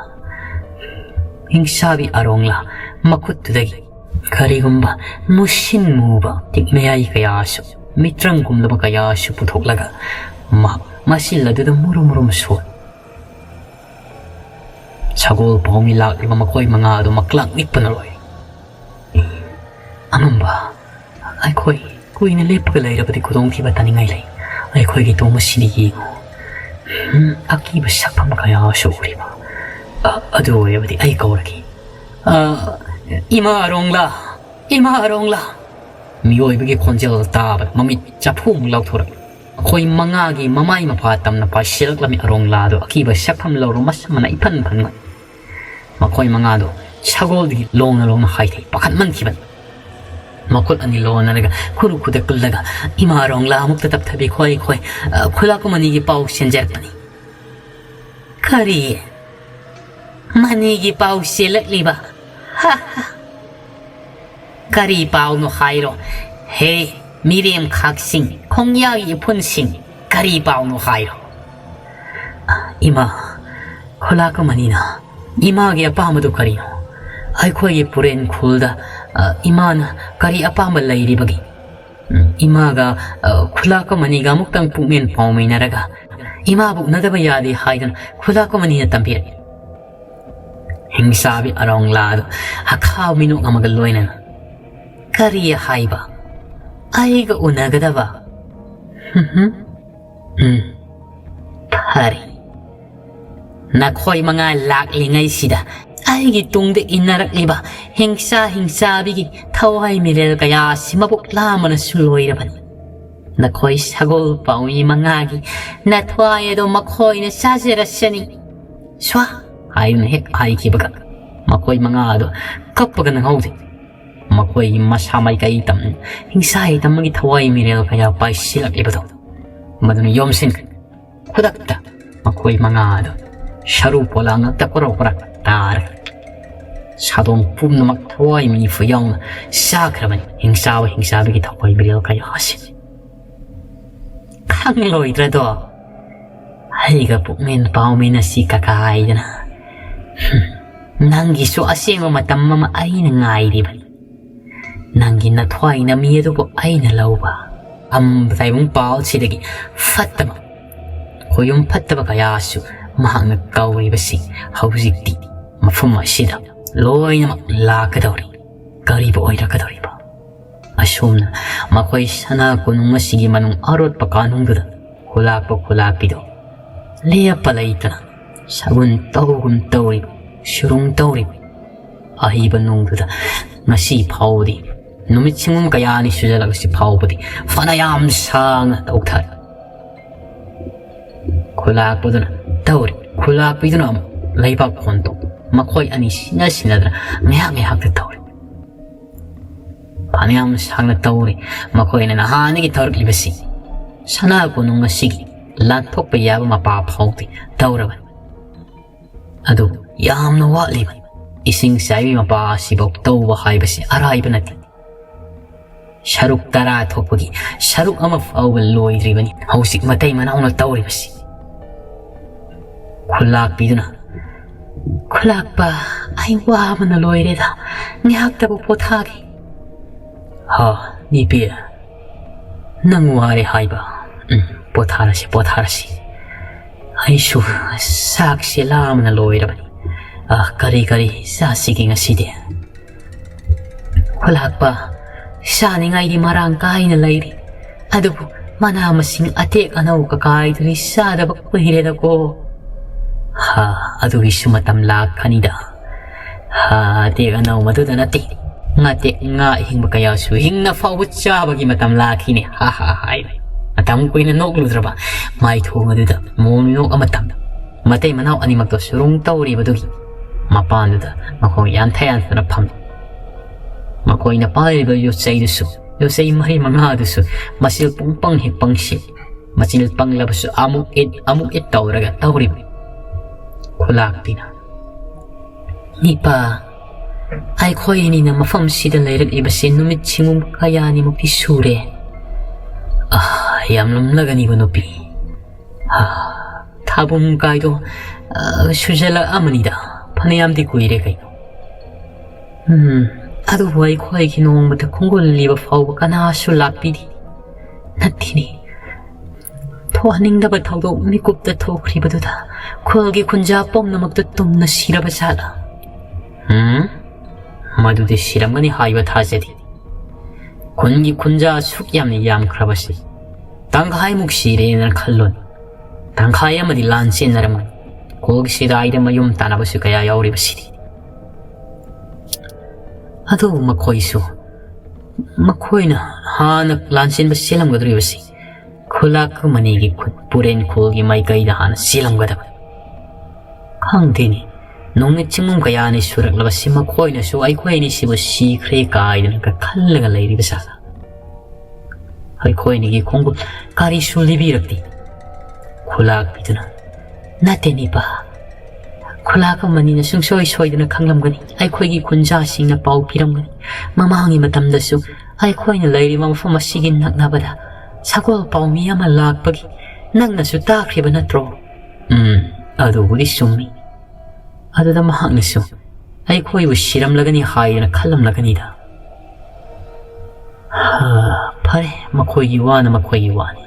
ꯍꯤꯡꯁꯥꯕꯤ ꯑꯔꯣꯡꯂꯥ ꯃꯈꯨꯠꯇꯨꯗꯒꯤ ꯀꯔꯤꯒꯨꯝꯕ ꯃꯨꯁꯤꯟ ꯃꯨꯕ ꯇꯤꯛꯃꯌꯥꯏ ꯀꯌꯥꯁꯨ, ꯃꯤꯇ꯭ꯔꯪꯒꯨꯝꯂꯕ ꯀꯌꯥꯁꯨ ꯄꯨꯊꯣꯛꯂꯒ ꯃꯍꯥꯛ ꯃꯁꯤꯜ ꯑꯗꯨꯗ ꯃꯨꯔꯨꯝ ꯃꯨꯔꯨꯝ ꯁꯣꯟ꯫ ꯁꯒꯣꯜ ꯄꯥꯎꯃꯤ ꯂꯥꯛꯂꯤꯕ ꯃꯈꯣꯏ ꯃꯉꯥ ꯑꯗꯨ ꯃꯀ꯭ꯂꯥꯛ ꯅꯤꯛꯄꯅ ꯂꯣꯏꯔꯦ꯫ "ꯑꯃꯝꯕ, ꯑꯩꯈꯣꯏ ꯀꯨꯏꯅ ꯂꯦꯞꯄꯒ ꯂꯩꯔꯕꯗꯤ ꯈꯨꯗꯣꯡꯊꯤꯕ ꯇꯥꯅꯤꯡꯉꯥꯏ ꯂꯩ꯫ ꯑꯩꯈꯣꯏꯒꯤ ꯇꯣꯡ ꯑꯁꯤꯗ ꯌꯦꯡꯉꯨ꯫ ꯎꯝ, ꯑꯀꯤꯕ ꯁꯛꯐꯝ ꯀꯌꯥꯁꯨ ꯎꯔꯤꯕ꯫ ꯑ-, ꯑꯗꯨ ꯑꯣꯏꯔꯕꯗꯤ ꯑꯩ ꯀꯧꯔꯒꯦ꯫ ꯑ, ꯏꯃꯥ ꯑꯔꯣꯡꯂꯥ, ꯏꯃꯥ ꯑꯔꯣꯡꯂꯥ!" ꯃꯤꯑꯣꯏꯕꯒꯤ ꯈꯣꯟꯖꯦꯜ ꯇꯥꯕꯗ ꯃꯃꯤꯠ ꯆꯐꯨꯃꯨꯛ ꯂꯥꯎꯊꯣꯔꯛꯏ꯫ ꯃꯈꯣꯏ ꯃꯉꯥꯒꯤ ꯃꯃꯥꯏ ꯃꯄꯥ ꯇꯝꯅ ꯄꯥꯏꯁꯤꯜꯂꯛꯂꯝꯃꯤ꯫ ꯑꯔꯣꯡꯂꯥꯗꯣ ꯑꯀꯤꯕ ꯁꯛꯐꯝ ꯂꯧꯔꯣ ꯃꯁꯝ ꯃꯅꯥ ꯏꯐꯟ ꯐꯟꯒꯣꯏ꯫ ꯃꯈꯣꯏ ꯃꯉꯥꯗꯣ ꯁꯒꯣꯜꯗꯒꯤ ꯂꯣꯡꯅ ꯂꯣꯡꯅ ꯍꯥꯏꯊꯩ꯫ ꯄꯥꯈꯠꯃꯟꯈꯤꯕꯅꯤ꯫ ꯃꯈꯨꯠ ꯑꯅꯤ ꯂꯣꯟꯅꯔꯒ ꯈꯨꯔꯨ ꯈꯨꯗ ꯀꯨꯜꯂꯒ, "ꯏꯃꯥ ꯑꯔꯣꯡꯂꯥ ꯑꯃꯨꯛꯇ ꯇꯞꯊꯕꯤ ꯈꯣꯏ ꯈꯣꯏ, ꯑ, ꯈꯨꯂꯥꯛꯄ ꯃꯅꯤꯒꯤ ꯄꯥꯎ ꯆꯦꯟꯖꯔꯛꯄꯅꯤ"꯫ "ꯀꯔꯤ? ꯃꯅꯤꯒꯤ ꯄꯥꯎ ꯆꯦꯜꯂꯛꯂꯤꯕ? ꯍꯥ, ꯍꯥ꯫ ꯀꯔꯤ ꯄꯥꯎꯅꯣ ꯍꯥꯏꯔꯣ? ꯍꯦ, ꯃꯤꯔꯦꯝ ꯈꯥꯛꯁꯤꯡ, ꯈꯣꯡꯌꯥꯒꯤ ꯏꯐꯨꯟꯁꯤꯡ, ꯀꯔꯤ ꯄꯥꯎꯅꯣ ꯍꯥꯏꯔꯣ?" "ꯏꯃꯥ, ꯈꯨꯂꯥꯛꯄ ꯃꯅꯤꯅ ꯏꯃꯥꯒꯤ ꯑꯄꯥꯝꯕꯗꯨ ꯀꯔꯤꯅꯣ? ꯑꯩꯈꯣꯏꯒꯤ ꯄꯨꯔꯦꯟ ꯈꯨꯜꯗ, ꯑ, ꯏꯃꯥꯅ ꯀꯔꯤ ꯑꯄꯥꯝꯕ ꯂꯩꯔꯤꯕꯒꯦ? ꯎꯝ, ꯏꯃꯥꯒ, ꯑ, ꯈꯨꯂꯥꯛꯄ ꯃꯅꯤꯒ ꯑꯃꯨꯛꯇꯪ ꯄꯨꯛꯃꯦꯟ ꯄꯥꯎꯃꯤꯟꯅꯔꯒ ꯏꯃꯥꯕꯨ ꯎꯅꯗꯕ ꯌꯥꯗꯦ ꯍꯥꯏꯗꯨꯅ ꯈꯨꯂꯥꯛꯄ ꯃꯅꯤꯅ ꯇꯝꯕꯤꯔꯛꯏ"꯫ ꯍꯤꯡꯆꯥꯕꯤ ꯑꯔꯣꯡꯂꯥꯗꯨ ꯍꯈꯥꯎ ꯃꯤꯅꯣꯛ ꯑꯃꯒ ꯂꯣꯏꯅꯅ, "ꯀꯔꯤ ꯍꯥꯏꯕ? ꯑꯩꯒ ꯎꯅꯒꯗꯕ? ꯍꯝ ꯍꯝ꯫ ꯎꯝ, ꯐꯔꯦ꯫ ꯅꯈꯣꯏ ꯃꯉꯥ ꯂꯥꯛꯂꯤꯉꯩꯁꯤꯗ ꯑꯩꯒꯤ ꯇꯨꯡꯗ ꯏꯟꯅꯔꯛꯂꯤꯕ ꯍꯤꯡꯆꯥ ꯍꯤꯡꯆꯥꯕꯤꯒꯤ ꯊꯋꯥꯏ ꯃꯤꯔꯦꯜ ꯀꯌꯥ ꯑꯁꯤ ꯃꯕꯨꯛ ꯂꯥꯝꯕꯅꯁꯨ ꯂꯣꯏꯔꯕꯅꯤ꯫ ꯅꯈꯣꯏ ꯁꯒꯣꯜ ꯄꯥꯎꯃꯤ ꯃꯉꯥꯒꯤ ꯅꯊ꯭ꯋꯥꯏ ꯑꯗꯣ ꯃꯈꯣꯏꯅ ꯆꯥꯖꯔꯁꯅꯤ"꯫ "ꯁ꯭ꯋꯥ" ꯍꯥꯏꯗꯨꯅ ꯍꯦꯛ ꯍꯥꯏꯈꯤꯕꯒ ꯃꯈꯣꯏ ꯃꯉꯥ ꯑꯗꯨ ꯀꯞꯄꯒ ꯅꯪꯍꯧꯗꯦ꯫ ꯃꯈꯣꯏꯒꯤ ꯃꯁꯥ ꯃꯥꯏꯀꯩ ꯇꯝ ꯍꯤꯡꯁꯥ ꯍꯩꯇꯝꯃꯒꯤ ꯊꯋꯥꯏ ꯃꯤꯔꯦꯜ ꯀꯌꯥ ꯄꯥꯏꯁꯤꯜꯂꯛꯂꯤꯕꯗꯣ ꯃꯗꯨꯅ ꯌꯣꯝꯁꯤꯟꯈ꯭ꯔꯦ꯫ ꯈꯨꯗꯛꯇ ꯃꯈꯣꯏ ꯃꯉꯥ ꯑꯗꯨ ꯁꯔꯨ ꯄꯣꯂꯥꯡ ꯉꯛꯇ ꯀꯣꯔꯣꯛ ꯀꯣꯔꯥꯛ ꯇꯥꯔꯒ ꯁꯥꯗꯣꯡ ꯄꯨꯝꯅꯃꯛ ꯊꯋꯥꯏ ꯃꯤꯐꯨ ꯌꯥꯎꯅ ꯆꯥꯈ꯭ꯔꯕꯅꯤ꯫ ꯍꯤꯡꯆꯥꯕ ꯍꯤꯡꯆꯥꯕꯒꯤ ꯊꯋꯥꯏ ꯃꯤꯔꯦꯜ ꯀꯌꯥ ꯑꯁꯤ ꯈꯪꯂꯣꯏꯗ꯭ꯔꯗꯣ? ꯑꯩꯒ ꯄꯨꯛꯃꯦꯟ ꯄꯥꯎꯃꯤꯟꯅꯁꯤ ꯀꯀꯥ ꯍꯥꯏꯗꯅ꯫ ꯍꯨꯝ, ꯅꯪꯒꯤꯁꯨ ꯑꯁꯦꯡꯕ ꯃꯇꯝ ꯑꯃ ꯑꯩꯅ ꯉꯥꯏꯔꯤꯕꯅꯤ꯫ ꯅꯪꯒꯤ ꯅꯊ꯭ꯋꯥꯏ ꯅꯃꯤ ꯑꯗꯨꯕꯨ ꯑꯩꯅ ꯂꯧꯕ꯫ ꯑꯝ, ꯇꯥꯏꯕꯪ ꯄꯥꯜꯁꯤꯗꯒꯤ ꯐꯠꯇꯕ, ꯈꯣꯌꯨꯝ ꯐꯠꯇꯕ ꯀꯌꯥꯁꯨ ꯃꯍꯥꯛꯅ ꯀꯧꯔꯤꯕꯁꯤ ꯍꯧꯖꯤꯛꯇꯤ ꯃꯐꯝ ꯑꯁꯤꯗ ꯂꯣꯏꯅꯃꯛ ꯂꯥꯛꯀꯗꯧꯔꯤ꯫ ꯀꯔꯤꯕꯨ ꯑꯣꯏꯔꯛꯀꯗꯧꯔꯤꯕ? ꯑꯁꯨꯝꯅ ꯃꯈꯣꯏ ꯁꯅꯥ ꯀꯣꯅꯨꯡ ꯑꯁꯤꯒꯤ ꯃꯅꯨꯡ ꯑꯔꯣꯠꯄ ꯀꯥꯅꯨꯡꯗꯨꯗ ꯈꯨꯂꯥꯛꯄ ꯈꯨꯂꯥꯛꯄꯤꯗꯣ ꯂꯦꯞꯄ ꯂꯩꯇꯅ ꯁꯒꯨꯟ ꯇꯧꯒꯨꯝ ꯇꯧꯔꯤꯕ, ꯁꯨꯔꯨꯡ ꯇꯧꯔꯤꯕ ꯑꯍꯤꯕ ꯅꯨꯡꯗꯨꯗ ꯉꯁꯤ ꯐꯥꯎꯕꯗꯤ, ꯅꯨꯃꯤꯠ ꯁꯤꯡꯒꯨꯝ ꯀꯌꯥꯅꯤ ꯁꯨꯖꯜꯂꯛꯂꯁꯤ ꯐꯥꯎꯕꯗꯤ ꯐꯅ ꯌꯥꯝ ꯁꯥꯡꯅ ꯇꯧꯊꯔꯦ꯫ ꯈꯨꯂꯥꯛꯄꯗꯨꯅ ꯇꯧꯔꯤ꯫ ꯈꯨꯂꯥꯛꯄꯤꯗꯨꯅ ꯑꯃꯨꯛ ꯂꯩꯕꯥꯛ ꯍꯣꯟꯗꯣꯛ꯫ ꯃꯈꯣꯏ ꯑꯅꯤ ꯁꯤꯟꯅ ꯁꯤꯟꯅꯗꯅ ꯉꯥꯏꯍꯥꯛ ꯉꯥꯏꯍꯥꯛꯇ ꯇꯧꯔꯤ꯫ ꯐꯅꯌꯥꯝ ꯁꯥꯡꯅ ꯇꯧꯔꯤ꯫ ꯃꯈꯣꯏꯅ ꯅꯍꯥꯟꯗꯒꯤ ꯇꯧꯔꯛꯂꯤꯕꯁꯤ ꯁꯅꯥ ꯀꯣꯅꯨꯡ ꯑꯁꯤꯒꯤ ꯂꯥꯟꯊꯣꯛꯄ ꯌꯥꯕ ꯃꯄꯥ ꯐꯥꯎꯗꯤ ꯇꯧꯔꯕꯅꯤ꯫ ꯑꯗꯨꯕꯨ ꯌꯥꯝꯅ ꯋꯥꯠꯂꯤꯕꯅꯤ꯫ ꯏꯁꯤꯡ ꯆꯥꯏꯕꯤ ꯃꯄꯥ ꯑꯁꯤꯐꯥꯎ ꯇꯧꯕ ꯍꯥꯏꯕꯁꯤ ꯑꯔꯥꯏꯕ ꯅꯠꯇꯦ꯫ ꯁꯔꯨꯛ ꯇꯔꯥ ꯊꯣꯛꯄꯒꯤ ꯁꯔꯨꯛ ꯑꯃ ꯐꯥꯎꯕ ꯂꯣꯏꯗ꯭ꯔꯤꯕꯅꯤ ꯍꯧꯖꯤꯛ ꯃꯇꯩ ꯃꯅꯥꯎꯅ ꯇꯧꯔꯤꯕꯁꯤ꯫ ꯈꯨꯂꯥꯛꯄꯤꯗꯨꯅ, "ꯈꯨꯂꯥꯛꯄ, ꯑꯩ ꯋꯥꯕꯅ ꯂꯣꯏꯔꯦꯗ, ꯉꯥꯏꯍꯥꯛꯇꯕꯨ ꯄꯣꯊꯥꯒꯦ꯫" "ꯍꯥ, ꯅꯨꯄꯤ, ꯅꯪ ꯋꯥꯔꯦ ꯍꯥꯏꯕ? ꯎꯝ, ꯄꯣꯊꯥꯔꯁꯤ, ꯄꯣꯊꯥꯔꯁꯤ꯫ ꯑꯩꯁꯨ ꯆꯥꯛꯁꯦ ꯂꯥꯝꯕꯅ ꯂꯣꯏꯔꯕꯅꯤ꯫ ꯑ, ꯀꯔꯤ ꯀꯔꯤ ꯆꯥꯁꯤꯒꯦ ꯉꯁꯤꯗꯤ?" "ꯈꯨꯂꯥꯛꯄ, ꯆꯥꯅꯤꯡꯉꯥꯏꯗꯤ ꯃꯔꯥꯡ ꯀꯥꯏꯅ ꯂꯩꯔꯤ, ꯑꯗꯨꯕꯨ ꯃꯅꯥ ꯃꯁꯤꯡ ꯑꯇꯦꯛ ꯑꯅꯧ ꯀꯀꯥꯏꯗꯨꯗꯤ ꯆꯥꯗꯕ ꯀꯨꯏꯔꯦꯗꯀꯣ꯫" "ꯍꯥ, ꯑꯗꯨꯒꯤꯁꯨ ꯃꯇꯝ ꯂꯥꯛꯀꯅꯤꯗ꯫ ꯍꯥ, ꯑꯇꯦꯛ ꯑꯅꯧ ꯃꯗꯨꯗ ꯅꯠꯇꯦ, ꯉꯥꯇꯦꯛ ꯉꯥ ꯑꯍꯤꯡꯕ ꯀꯌꯥꯁꯨ ꯍꯤꯡꯅ ꯐꯥꯎꯕ ꯆꯥꯕꯒꯤ ꯃꯇꯝ ꯂꯥꯛꯈꯤꯅꯦ, ꯍꯥ ꯍꯥ" ꯍꯥꯏ꯫ ꯃꯇꯝ ꯀꯨꯏꯅ ꯅꯣꯛꯂꯨꯗ꯭ꯔꯕ ꯃꯥꯏꯊꯣꯡ ꯑꯗꯨꯗ ꯃꯣꯡ ꯃꯤꯅꯣꯛ ꯑꯃ ꯇꯝꯃꯤ꯫ ꯃꯇꯩ ꯃꯅꯥꯎ ꯑꯅꯤꯃꯛꯇꯣ ꯁꯨꯔꯨꯡ ꯇꯧꯔꯤꯕꯗꯨꯒꯤ ꯃꯄꯥꯟꯗꯨꯗ ꯃꯈꯣꯏ ꯌꯥꯟꯊ ꯌꯥꯟꯊꯅ ꯐꯝꯃꯤ꯫ ꯃꯈꯣꯏꯅ ꯄꯥꯏꯔꯤꯕ ꯌꯣꯠꯆꯩꯗꯨꯁꯨ, ꯌꯣꯠꯆꯩ ꯃꯔꯤ ꯃꯉꯥꯗꯨꯁꯨ ꯃꯆꯤꯜ ꯄꯨꯡ ꯄꯪ ꯍꯦꯛ ꯄꯪꯁꯤꯜꯂꯤ꯫ ꯃꯆꯤꯜ ꯄꯪꯂꯕꯁꯨ ꯑꯃꯨꯛ ꯏꯠ, ꯑꯃꯨꯛ ꯏꯠ ꯇꯧꯔꯒ ꯇꯧꯔꯤꯕꯅꯤ꯫ ꯈꯨꯂꯥꯛꯄꯤꯅ, "ꯅꯤꯄꯥ, ꯑꯩꯈꯣꯏ ꯑꯅꯤꯅ ꯃꯐꯝꯁꯤꯗ ꯂꯩꯔꯛꯂꯤꯕꯁꯤ ꯅꯨꯃꯤꯠ ꯁꯤꯡꯉꯨ ꯀꯌꯥꯅꯤꯃꯨꯛꯇꯤ ꯁꯨꯔꯦ꯫" "ꯑꯥ, ꯌꯥꯝ ꯂꯨꯝꯂꯒꯅꯤꯕ ꯅꯨꯄꯤ꯫ ꯑꯥ, ꯊꯥꯕꯨꯝ ꯀꯥꯏꯗꯣ, ꯑꯥ, ꯁꯨꯖꯜꯂꯛꯑꯃꯅꯤꯗ, ꯐꯅꯌꯥꯝꯗꯤ ꯀꯨꯏꯔꯦ ꯀꯩꯅꯣ꯫ ꯎꯝ, ꯑꯗꯨꯕꯨ ꯑꯩꯈꯣꯏꯒꯤ ꯅꯣꯡꯃꯇ ꯈꯣꯡꯒꯨꯜ ꯂꯤꯕ ꯐꯥꯎꯕ ꯀꯅꯥꯁꯨ ꯂꯥꯛꯄꯤꯗꯦ꯫ ꯅꯠꯇꯦꯅꯦ, ꯊꯣꯛꯍꯟꯅꯤꯡꯗꯕ ꯊꯧꯗꯣꯛ ꯃꯤꯀꯨꯞꯇ ꯊꯣꯛꯈ꯭ꯔꯤꯕꯗꯨꯗ ꯈꯨꯜꯒꯤ ꯈꯨꯟꯖꯥ ꯄꯨꯝꯅꯃꯛꯇꯨ ꯇꯨꯝꯅ ꯁꯤꯔꯕ ꯖꯥꯠꯂ?" "ꯎꯝ, ꯃꯗꯨꯗꯤ ꯁꯤꯔꯝꯒꯅꯤ ꯍꯥꯏꯕ ꯊꯥꯖꯗꯦ꯫ ꯈꯨꯟꯒꯤ ꯈꯨꯟꯖꯥ ꯑꯁꯨꯛ ꯌꯥꯝꯅ ꯌꯥꯝꯈ꯭ꯔꯕꯁꯤ ꯇꯪꯈꯥꯏꯃꯨꯛ ꯁꯤꯔꯦꯅ ꯈꯜꯂꯣꯅꯦ꯫ ꯇꯪꯈꯥꯏ ꯑꯃꯗꯤ ꯂꯥꯟ ꯆꯦꯟꯅꯔꯝꯒꯅꯤ꯫ ꯈꯨꯜꯒꯤ ꯁꯤꯗꯥꯏꯗ ꯃꯌꯨꯝ ꯇꯥꯟꯅꯕꯁꯨ ꯀꯌꯥ ꯌꯥꯎꯔꯤꯕꯁꯤꯗꯤ꯫" ꯑꯗꯨꯕꯨ ꯃꯈꯣꯏꯁꯨ, ꯃꯈꯣꯏꯅ ꯍꯥꯟꯅ ꯂꯥꯟ ꯆꯦꯟꯕ ꯆꯦꯜꯂꯝꯒꯗꯧꯔꯤꯕꯁꯤ ꯈꯨꯂꯥꯛ ꯑꯃꯅꯤꯒꯤ ꯈꯨꯠ ꯄꯨꯔꯦꯟ ꯈꯨꯜꯒꯤ ꯃꯥꯏꯀꯩꯗ ꯍꯥꯟꯅ ꯆꯦꯜꯂꯝꯒꯗꯕꯅꯤ꯫ ꯈꯪꯗꯦꯅꯦ, ꯅꯨꯃꯤꯠ ꯆꯤꯡꯒꯨꯝ ꯀꯌꯥꯅꯤ ꯁꯨꯔꯛꯂꯕꯁꯤ ꯃꯈꯣꯏꯅꯁꯨ ꯑꯩꯈꯣꯏ ꯑꯅꯤꯁꯤꯕꯨ ꯁꯤꯈ꯭ꯔꯦ ꯀꯥꯏꯗꯅꯒ ꯈꯜꯂꯒ ꯂꯩꯔꯤꯕ ꯖꯥꯠꯂ? ꯑꯩꯈꯣꯏ ꯑꯅꯤꯒꯤ ꯈꯣꯡꯒꯨꯜ ꯀꯔꯤꯁꯨ ꯂꯤꯕꯤꯔꯛꯇꯦ꯫ ꯈꯨꯂꯥꯛꯄꯤꯗꯨꯅ, "ꯅꯠꯇꯦ ꯅꯤꯄꯥ, ꯈꯨꯂꯥꯛ ꯑꯃꯅꯤꯅ ꯁꯨꯡꯁꯣꯏ ꯁꯣꯏꯗꯅ ꯈꯪꯂꯝꯒꯅꯤ꯫ ꯑꯩꯈꯣꯏꯒꯤ ꯈꯨꯟꯖꯥꯁꯤꯡꯅ ꯄꯥꯎ ꯄꯤꯔꯝꯒꯅꯤ꯫ ꯃꯃꯥꯡꯒꯤ ꯃꯇꯝꯗꯁꯨ ꯑꯩꯈꯣꯏꯅ ꯂꯩꯔꯤꯕ ꯃꯐꯝ ꯑꯁꯤꯒꯤ ꯅꯛꯅꯕꯗ ꯁꯒꯣꯜ ꯄꯥꯎꯃꯤ ꯑꯃ ꯂꯥꯛꯄꯒꯤ ꯅꯪꯅꯁꯨ ꯇꯥꯈ꯭ꯔꯤꯕ ꯅꯠꯇ꯭ꯔꯣ?" "ꯎꯝ, ꯑꯗꯨꯕꯨꯗꯤ ꯆꯨꯝꯃꯤ꯫ ꯑꯗꯨꯗ ꯃꯍꯥꯛꯅꯁꯨ ꯑꯩꯈꯣꯏꯕꯨ ꯁꯤꯔꯝꯂꯒꯅꯤ ꯍꯥꯏꯗꯅ ꯈꯜꯂꯝꯂꯒꯅꯤꯗ꯫" "ꯍꯥ, ꯐꯔꯦ, ꯃꯈꯣꯏꯒꯤ ꯋꯥꯅ ꯃꯈꯣꯏꯒꯤ ꯋꯥꯅꯤ꯫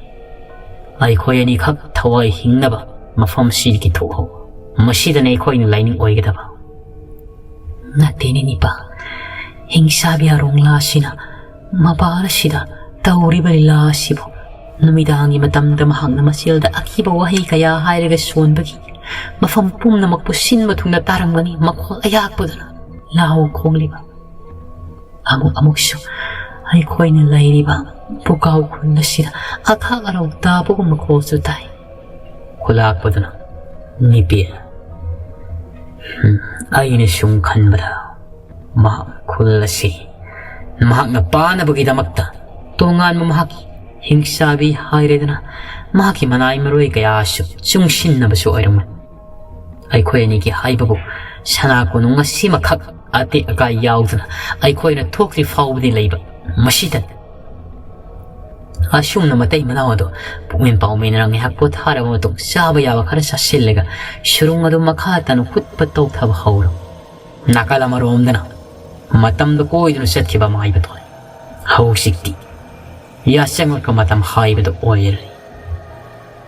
ꯑꯩꯈꯣꯏ ꯑꯅꯤꯈꯛ ꯊꯋꯥꯏ ꯍꯤꯡꯅꯕ ꯃꯐꯝꯁꯤꯗꯒꯤ ꯊꯣꯛꯍꯧ꯫ ꯃꯁꯤꯗꯅ ꯑꯩꯈꯣꯏꯅ ꯂꯥꯏꯅꯤꯡ ꯑꯣꯏꯒꯗꯕ꯫" "ꯅꯠꯇꯦꯅꯦ ꯅꯤꯄꯥ, ꯍꯤꯡꯁꯥꯕꯤ ꯑꯔꯣꯡꯂꯥꯁꯤꯅ ꯃꯄꯥꯜ ꯑꯁꯤꯗ ꯇꯧꯔꯤꯕ ꯂꯤꯂꯥ ꯑꯁꯤꯕꯨ ꯅꯨꯃꯤꯗꯥꯡꯒꯤ ꯃꯇꯝꯗ ꯃꯍꯥꯛꯅ ꯃꯆꯦꯜꯗ ꯑꯀꯤꯕ ꯋꯥꯍꯩ ꯀꯌꯥ ꯍꯥꯏꯔꯒ ꯁꯣꯟꯕꯒꯤ ꯃꯐꯝ ꯄꯨꯝꯅꯃꯛꯄꯨ ꯁꯤꯟꯕ ꯊꯨꯡꯅ ꯇꯥꯔꯝꯒꯅꯤ ꯃꯈꯣꯜ ꯑꯌꯥꯛꯄꯗꯨꯅ ꯂꯥꯎ ꯈꯣꯡꯂꯤꯕ꯫ ꯑꯃꯨꯛ ꯑꯃꯨꯛꯁꯨ ꯑꯩꯈꯣꯏꯅ ꯂꯩꯔꯤꯕ ꯄꯨꯀꯥꯎ ꯈꯨꯜ ꯑꯁꯤꯗ ꯑꯈꯥꯛ ꯑꯔꯥꯎ ꯇꯥꯕꯒꯨꯝꯕ ꯈꯣꯜꯁꯨ ꯇꯥꯏ꯫" ꯈꯨꯂꯥꯛꯄꯗꯨꯅ, "ꯅꯤꯄꯤ, ꯎꯝ, ꯑꯩꯅ ꯁꯨꯝ ꯈꯟꯕꯗ ꯃꯍꯥꯛ ꯈꯨꯜ ꯑꯁꯤ ꯃꯍꯥꯛꯅ ꯄꯥꯅꯕꯒꯤꯗꯃꯛꯇ ꯇꯣꯉꯥꯟꯕ ꯃꯍꯥꯛꯀꯤ ꯍꯤꯡꯆꯥꯕꯤ ꯍꯥꯏꯔꯦꯗꯅ, ꯃꯍꯥꯛꯀꯤ ꯃꯅꯥꯏ ꯃꯔꯣꯏ ꯀꯌꯥꯁꯨ ꯆꯨꯡꯁꯤꯟꯅꯕꯁꯨ ꯑꯣꯏꯔꯝꯃꯤ꯫ ꯑꯩꯈꯣꯏ ꯑꯅꯤꯒꯤ ꯍꯥꯏꯕꯕꯨ ꯁꯅꯥ ꯀꯣꯅꯨꯡ ꯑꯁꯤꯃꯈꯛ ꯑꯇꯦꯛ ꯑꯀꯥꯏ ꯌꯥꯎꯗꯅ ꯑꯩꯈꯣꯏꯅ ꯊꯣꯛꯇ꯭ꯔꯤ ꯐꯥꯎꯕꯗꯤ ꯂꯩꯕ ꯃꯁꯤꯗꯅꯤ꯫" ꯑꯁꯨꯝꯅ ꯃꯇꯩ ꯃꯅꯥꯎ ꯑꯗꯨ ꯄꯨꯛꯃꯦꯟ ꯄꯥꯎꯃꯦꯟꯅꯔ ꯉꯥꯏꯍꯥꯛ ꯄꯣꯊꯥꯔꯕ ꯃꯇꯨꯡ ꯆꯥꯕ ꯌꯥꯕ ꯈꯔ ꯆꯥꯁꯤꯜꯂꯒ ꯁꯨꯔꯨꯡ ꯑꯗꯨ ꯃꯈꯥ ꯇꯥꯅ ꯍꯨꯠꯄ ꯇꯧꯊꯕ ꯍꯧꯔꯝꯃꯤ꯫ ꯅꯥꯀꯜ ꯑꯃꯔꯣꯝꯗꯅ ꯃꯇꯝꯗ ꯀꯣꯏꯗꯨꯅ ꯆꯠꯈꯤꯕ ꯃꯥꯏꯕ ꯊꯣꯛꯂꯛꯏ꯫ ꯍꯧꯖꯤꯛꯇꯤ ꯌꯥꯆꯪꯉꯛꯄ ꯃꯇꯝ ꯍꯥꯏꯕꯗꯨ ꯑꯣꯏꯔꯦ꯫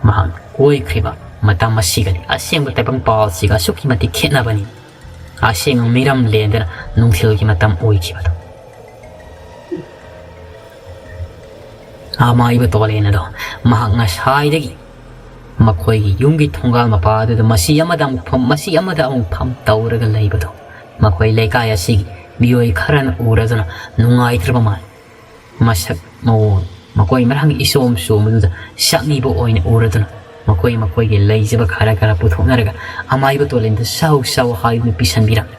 ꯃꯍꯥꯛꯅ ꯀꯣꯏꯈ꯭ꯔꯤꯕ ꯃꯇꯝ ꯑꯁꯤꯒꯗꯤ ꯑꯁꯦꯡꯕ ꯇꯥꯏꯕꯪꯄꯥꯜꯁꯤꯒ ꯑꯁꯨꯛꯀꯤ ꯃꯇꯤꯛ ꯈꯦꯠꯅꯕꯅꯤ꯫ ꯑꯁꯦꯡꯕ ꯃꯤꯔꯝ ꯂꯦꯟꯗꯅ ꯅꯨꯡꯊꯤꯜꯒꯤ ꯃꯇꯝ ꯑꯣꯏꯈꯤꯕꯗꯣ꯫ ꯑꯃꯥꯏꯕ ꯇꯣꯂꯦꯟ ꯑꯗꯣ ꯃꯍꯥꯛ ꯉꯁꯥꯏꯗꯒꯤ ꯃꯈꯣꯏꯒꯤ ꯌꯨꯝꯒꯤ ꯊꯣꯡꯒꯥꯜ ꯃꯄꯥ ꯑꯗꯨꯗ ꯃꯁꯤ ꯑꯃꯗ ꯑꯃꯨꯛ ꯐꯝ, ꯃꯁꯤ ꯑꯃꯗ ꯑꯃꯨꯛ ꯐꯝ ꯇꯧꯔꯒ ꯂꯩꯕꯗꯣ ꯃꯈꯣꯏ ꯂꯩꯀꯥꯏ ꯑꯁꯤꯒꯤ ꯃꯤꯑꯣꯏ ꯈꯔꯅ ꯎꯔꯗꯨꯅ ꯅꯨꯡꯉꯥꯏꯇ꯭ꯔꯕ ꯃꯥꯜꯂꯤ꯫ ꯃꯁꯛ ꯃꯑꯣꯡ ꯃꯈꯣꯏ ꯃꯔꯥꯡ ꯏꯆꯣꯝ ꯆꯣꯝꯕꯗꯨꯗ ꯁꯛꯅꯤꯕ ꯑꯣꯏꯅ ꯎꯔꯗꯨꯅ ꯃꯈꯣꯏ ꯃꯈꯣꯏꯒꯤ ꯂꯩꯖꯕ ꯈꯔ ꯈꯔ ꯄꯨꯊꯣꯛꯅꯔꯒ ꯑꯃꯥꯏꯕ ꯇꯣꯂꯦꯟꯗ ꯁꯥꯎ ꯁꯥꯎ ꯍꯥꯏꯗꯨꯅ ꯄꯤꯁꯟꯕꯤꯔꯝꯃꯤ꯫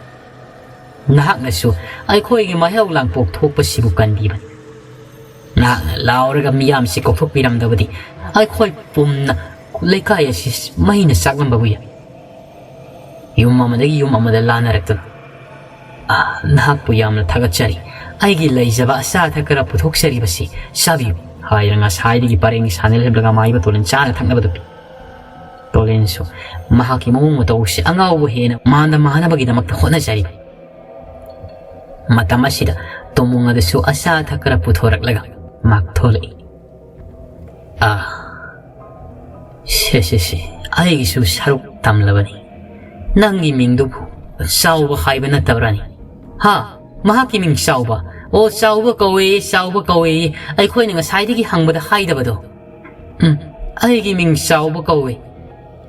ꯅꯍꯥꯛꯅꯁꯨ ꯑꯩꯈꯣꯏꯒꯤ ꯃꯍꯩꯔꯧ ꯂꯥꯡꯄꯣꯛ ꯊꯣꯛꯄꯁꯤꯕꯨ ꯀꯟꯕꯤꯕꯅꯤ꯫ ꯅꯍꯥꯛꯅ ꯂꯥꯎꯔꯒ ꯃꯤꯌꯥꯝꯁꯤ ꯀꯧꯊꯣꯛꯄꯤꯔꯝꯗꯕꯗꯤ ꯑꯩꯈꯣꯏ ꯄꯨꯝꯅ ꯂꯩꯀꯥꯏ ꯑꯁꯤ ꯃꯩꯅ ꯆꯥꯛꯂꯝꯕꯕꯨ ꯌꯥꯏ꯫ ꯌꯨꯝ ꯑꯃꯗꯒꯤ ꯌꯨꯝ ꯑꯃꯗ ꯂꯥꯟꯅꯔꯛꯇꯨꯅ "ꯑꯥ, ꯅꯍꯥꯛꯄꯨ ꯌꯥꯝꯅ ꯊꯥꯒꯠꯆꯔꯤ꯫ ꯑꯩꯒꯤ ꯂꯩꯖꯕ ꯑꯆꯥ ꯑꯊꯛ ꯈꯔ ꯄꯨꯊꯣꯛꯆꯔꯤꯕꯁꯤ ꯆꯥꯕꯤꯌꯨ" ꯍꯥꯏꯗꯨꯅ ꯉꯁꯥꯏꯗꯒꯤ ꯄꯔꯦꯡ ꯁꯥꯟꯅ ꯂꯩꯕ ꯑꯃꯥꯏꯕ ꯇꯣꯂꯦꯟ ꯆꯥꯅ ꯊꯛꯅꯕꯗꯨ ꯄꯤ꯫ ꯇꯣꯂꯦꯟꯁꯨ ꯃꯍꯥꯛꯀꯤ ꯃꯑꯣꯡ ꯃꯇꯧꯁꯤ ꯑꯉꯥꯎꯕ ꯍꯦꯟꯅ ꯃꯥꯟꯗ ꯃꯥꯟꯅꯕꯒꯤꯗꯃꯛꯇ ꯍꯣꯠꯅꯖꯔꯤ꯫ ꯃꯇꯝ ꯑꯁꯤꯗ ꯇꯣꯃꯨꯡ ꯑꯗꯨꯁꯨ ꯑꯆꯥ ꯑꯊꯛ ꯈꯔ ꯄꯨꯊꯣꯔꯛꯂꯒ ꯃꯍꯥꯛ ꯊꯣꯛꯂꯛꯏ꯫ "ꯑꯥ, ꯁꯦ, ꯁꯦ, ꯁꯦ, ꯑꯩꯒꯤꯁꯨ ꯁꯔꯨꯛ ꯇꯝꯂꯕꯅꯤ꯫ ꯅꯪꯒꯤ ꯃꯤꯡꯗꯨꯕꯨ ꯆꯥꯎꯕ ꯍꯥꯏꯕ ꯅꯠꯇꯕ꯭ꯔꯥꯅꯤ?" "ꯍꯥ? ꯃꯍꯥꯛꯀꯤ ꯃꯤꯡ ꯆꯥꯎꯕ? ꯑꯣ, ꯆꯥꯎꯕ ꯀꯧꯋꯦ, ꯆꯥꯎꯕ ꯀꯧꯋꯦ꯫ ꯑꯩꯈꯣꯏꯅ ꯉꯁꯥꯏꯗꯒꯤ ꯍꯪꯕꯗ ꯍꯥꯏꯗꯕꯗꯣ꯫ ꯎꯝ, ꯑꯩꯒꯤ ꯃꯤꯡ ꯆꯥꯎꯕ ꯀꯧꯋꯦ꯫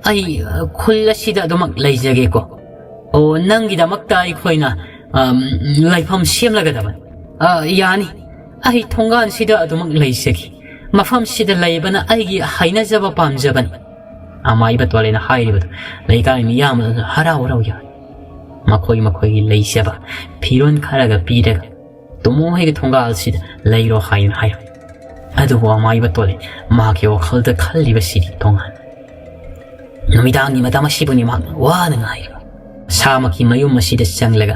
ꯑꯩ, ꯑ, ꯈꯨꯜ ꯑꯁꯤꯗ ꯑꯗꯨꯃꯛ ꯂꯩꯖꯒꯦꯀꯣ꯫ ꯑꯣ, ꯅꯪꯒꯤꯗꯃꯛꯇ ꯑꯩꯈꯣꯏꯅ, ꯑꯝ, ꯂꯩꯐꯝ ꯁꯦꯝꯂꯒꯗꯕꯅꯤ꯫ ꯑ, ꯌꯥꯅꯤ꯫ ꯑꯩ ꯊꯣꯡꯒꯥꯟꯁꯤꯗ ꯑꯗꯨꯃꯛ ꯂꯩꯖꯒꯦ꯫ ꯃꯐꯝꯁꯤꯗ ꯂꯩꯕꯅ ꯑꯩꯒꯤ ꯍꯩꯅꯖꯕ ꯄꯥꯝꯖꯕꯅꯤ", ꯑꯃꯥꯏꯕ ꯇꯣꯂꯦꯟꯅ ꯍꯥꯏꯔꯤꯕꯗꯨ ꯂꯩꯀꯥꯏ ꯃꯤꯌꯥꯝ ꯑꯗꯨꯅ ꯍꯔꯥꯎ ꯍꯔꯥꯎ ꯌꯥꯏ꯫ ꯃꯈꯣꯏ ꯃꯈꯣꯏꯒꯤ ꯂꯩꯖꯕ ꯐꯤꯔꯣꯜ ꯈꯔꯒ ꯄꯤꯔꯒ "ꯇꯣꯃꯨ ꯍꯣꯏꯒꯤ ꯊꯣꯡꯒꯥꯜꯁꯤꯗ ꯂꯩꯔꯣ" ꯍꯥꯏꯅ ꯍꯥꯏ꯫ ꯑꯗꯨꯕꯨ ꯑꯃꯥꯏꯕ ꯇꯣꯂꯦꯟ ꯃꯍꯥꯛꯀꯤ ꯋꯥꯈꯜꯗ ꯈꯜꯂꯤꯕꯁꯤꯗꯤ ꯇꯣꯉꯥꯟ꯫ ꯅꯨꯃꯤꯗꯥꯡꯒꯤ ꯃꯇꯝ ꯑꯁꯤꯕꯨꯅꯤ ꯃꯍꯥꯛꯅ ꯋꯥꯅ ꯉꯥꯏꯔꯤꯕ꯫ ꯃꯁꯥꯃꯛꯀꯤ ꯃꯌꯨꯝ ꯑꯁꯤꯗ ꯆꯪꯂꯒ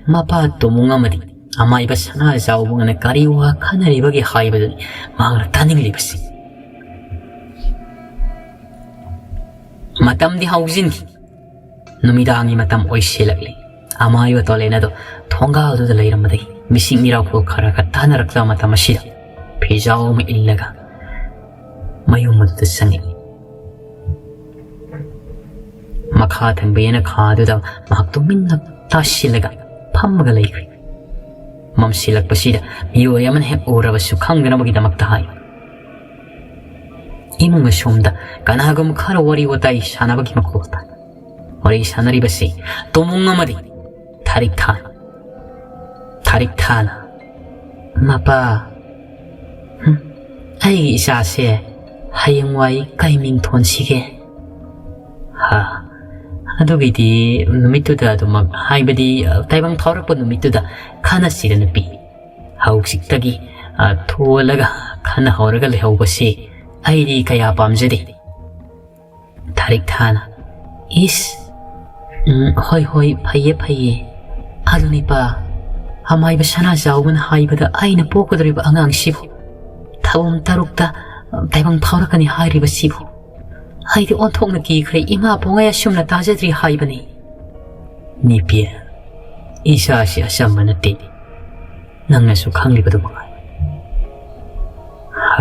ꯃꯄꯥ ꯇꯣꯃꯨꯡ ꯑꯃꯗꯤ ꯑꯃꯥꯏꯕ ꯁꯅꯥꯖꯥꯎꯕꯒꯅ ꯀꯔꯤ ꯋꯥ ꯈꯟꯅꯔꯤꯕꯒꯦ ꯍꯥꯏꯕꯗꯨꯅꯤ ꯃꯍꯥꯛꯅ ꯇꯥꯅꯤꯡꯂꯤꯕꯁꯤ꯫ ꯃꯇꯝꯗꯤ ꯍꯧꯖꯤꯟꯈꯤ꯫ ꯅꯨꯃꯤꯗꯥꯡꯒꯤ ꯃꯇꯝ ꯑꯣꯏꯁꯤꯜꯂꯛꯂꯤ꯫ ꯑꯃꯥꯏꯕ ꯇꯣꯂꯦꯟ ꯑꯗꯣ ꯊꯣꯡꯒꯥꯜꯗꯨꯗ ꯂꯩꯔꯝꯕꯗꯒꯤ ꯃꯤꯁꯤꯡ ꯃꯤꯔꯥꯎꯈꯣꯜ ꯈꯔ ꯈꯔ ꯇꯥꯅꯔꯛꯂꯕ ꯃꯇꯝ ꯑꯁꯤꯗ ꯐꯤꯖꯥꯎ ꯑꯃ ꯏꯜꯂꯒ ꯃꯌꯨꯝ ꯑꯗꯨꯗ ꯆꯪꯉꯛꯏ꯫ ꯃꯈꯥ ꯊꯪꯕ ꯌꯦꯅꯈꯥꯗꯨꯗ ꯃꯍꯥꯛ ꯇꯨꯃꯤꯟꯅ ꯇꯥꯁꯤꯜꯂꯒ ꯐꯝꯃꯒ ꯂꯩꯈ꯭ꯔꯦ꯫ ꯃꯝꯁꯤꯜꯂꯛꯄꯁꯤꯗ ꯃꯤꯑꯣꯏ ꯑꯃꯅ ꯍꯦꯛ ꯎꯔꯕꯁꯨ ꯈꯪꯗꯅꯕꯒꯤꯗꯃꯛꯇ ꯍꯥꯏ꯫ ꯏꯃꯨꯡ ꯑꯁꯣꯝꯗ ꯀꯅꯥꯒꯨꯝꯕ ꯈꯔ ꯋꯥꯔꯤ ꯋꯥꯇꯥꯏ ꯁꯥꯟꯅꯕꯒꯤ ꯃꯈꯣꯜ ꯇꯥꯏ꯫ ꯋꯥꯔꯤ ꯁꯥꯟꯅꯔꯤꯕꯁꯤ ꯇꯣꯃꯨꯡ ꯑꯃꯗꯤ ꯊꯥꯔꯤꯛ ꯊꯥ꯫ ꯊꯥꯔꯤꯛ ꯊꯥꯅ, "ꯃꯄꯥ, ꯍꯨꯝ, "ꯑꯩꯒꯤ ꯏꯆꯥꯁꯦ ꯍꯌꯦꯡꯋꯥꯏ ꯀꯩ ꯃꯤꯡ ꯊꯣꯟꯁꯤꯒꯦ?" "ꯍꯥ, ꯑꯗꯨꯒꯤꯗꯤ ꯅꯨꯃꯤꯠꯇꯨꯗ ꯑꯗꯨꯃꯛ, ꯍꯥꯏꯕꯗꯤ, ꯑ, ꯇꯥꯏꯕꯪ ꯐꯥꯎꯔꯛꯄ ꯅꯨꯃꯤꯠꯇꯨꯗ ꯈꯟꯅꯁꯤꯔ ꯅꯨꯄꯤ꯫ ꯍꯧꯖꯤꯛꯇꯒꯤ, ꯑ, ꯊꯣꯜꯂꯒ ꯈꯟꯅꯍꯧꯔꯒ ꯂꯩꯍꯧꯕꯁꯤ ꯑꯩꯗꯤ ꯀꯌꯥ ꯄꯥꯝꯖꯗꯦ"꯫ ꯊꯥꯔꯤꯛ ꯊꯥꯅ, "ꯏꯁ, ꯎꯝ, ꯍꯣꯏ, ꯍꯣꯏ, ꯐꯩꯌꯦ, ꯐꯩꯌꯦ꯫ ꯑꯗꯨꯅꯤꯄꯥ, ꯑꯃꯥꯏꯕ ꯁꯅꯥꯖꯥꯎꯕꯅ ꯍꯥꯏꯕꯗ ꯑꯩꯅ ꯄꯣꯛꯀꯗꯧꯔꯤꯕ ꯑꯉꯥꯡꯁꯤꯕꯨ, ꯊꯧꯕꯝ ꯇꯔꯨꯛꯇ, ꯑ, ꯇꯥꯏꯕꯪ ꯐꯥꯎꯔꯛꯀꯅꯤ ꯍꯥꯏꯔꯤꯕꯁꯤꯕꯨ꯫ ꯑꯩꯗꯤ ꯑꯣꯟꯊꯣꯛꯅ ꯀꯤꯈ꯭ꯔꯦ, ꯏꯃꯥ ꯄꯣꯡꯉꯩ ꯑꯁꯨꯝꯅ ꯇꯥꯖꯗ꯭ꯔꯤ ꯍꯥꯏꯕꯅꯤ"꯫ "ꯅꯤꯄꯤ, ꯏꯆꯥꯁꯤ ꯑꯆꯝꯕ ꯅꯠꯇꯦ, ꯅꯪꯅꯁꯨ ꯈꯪꯂꯤꯕꯗꯨ ꯃꯉꯥꯏ꯫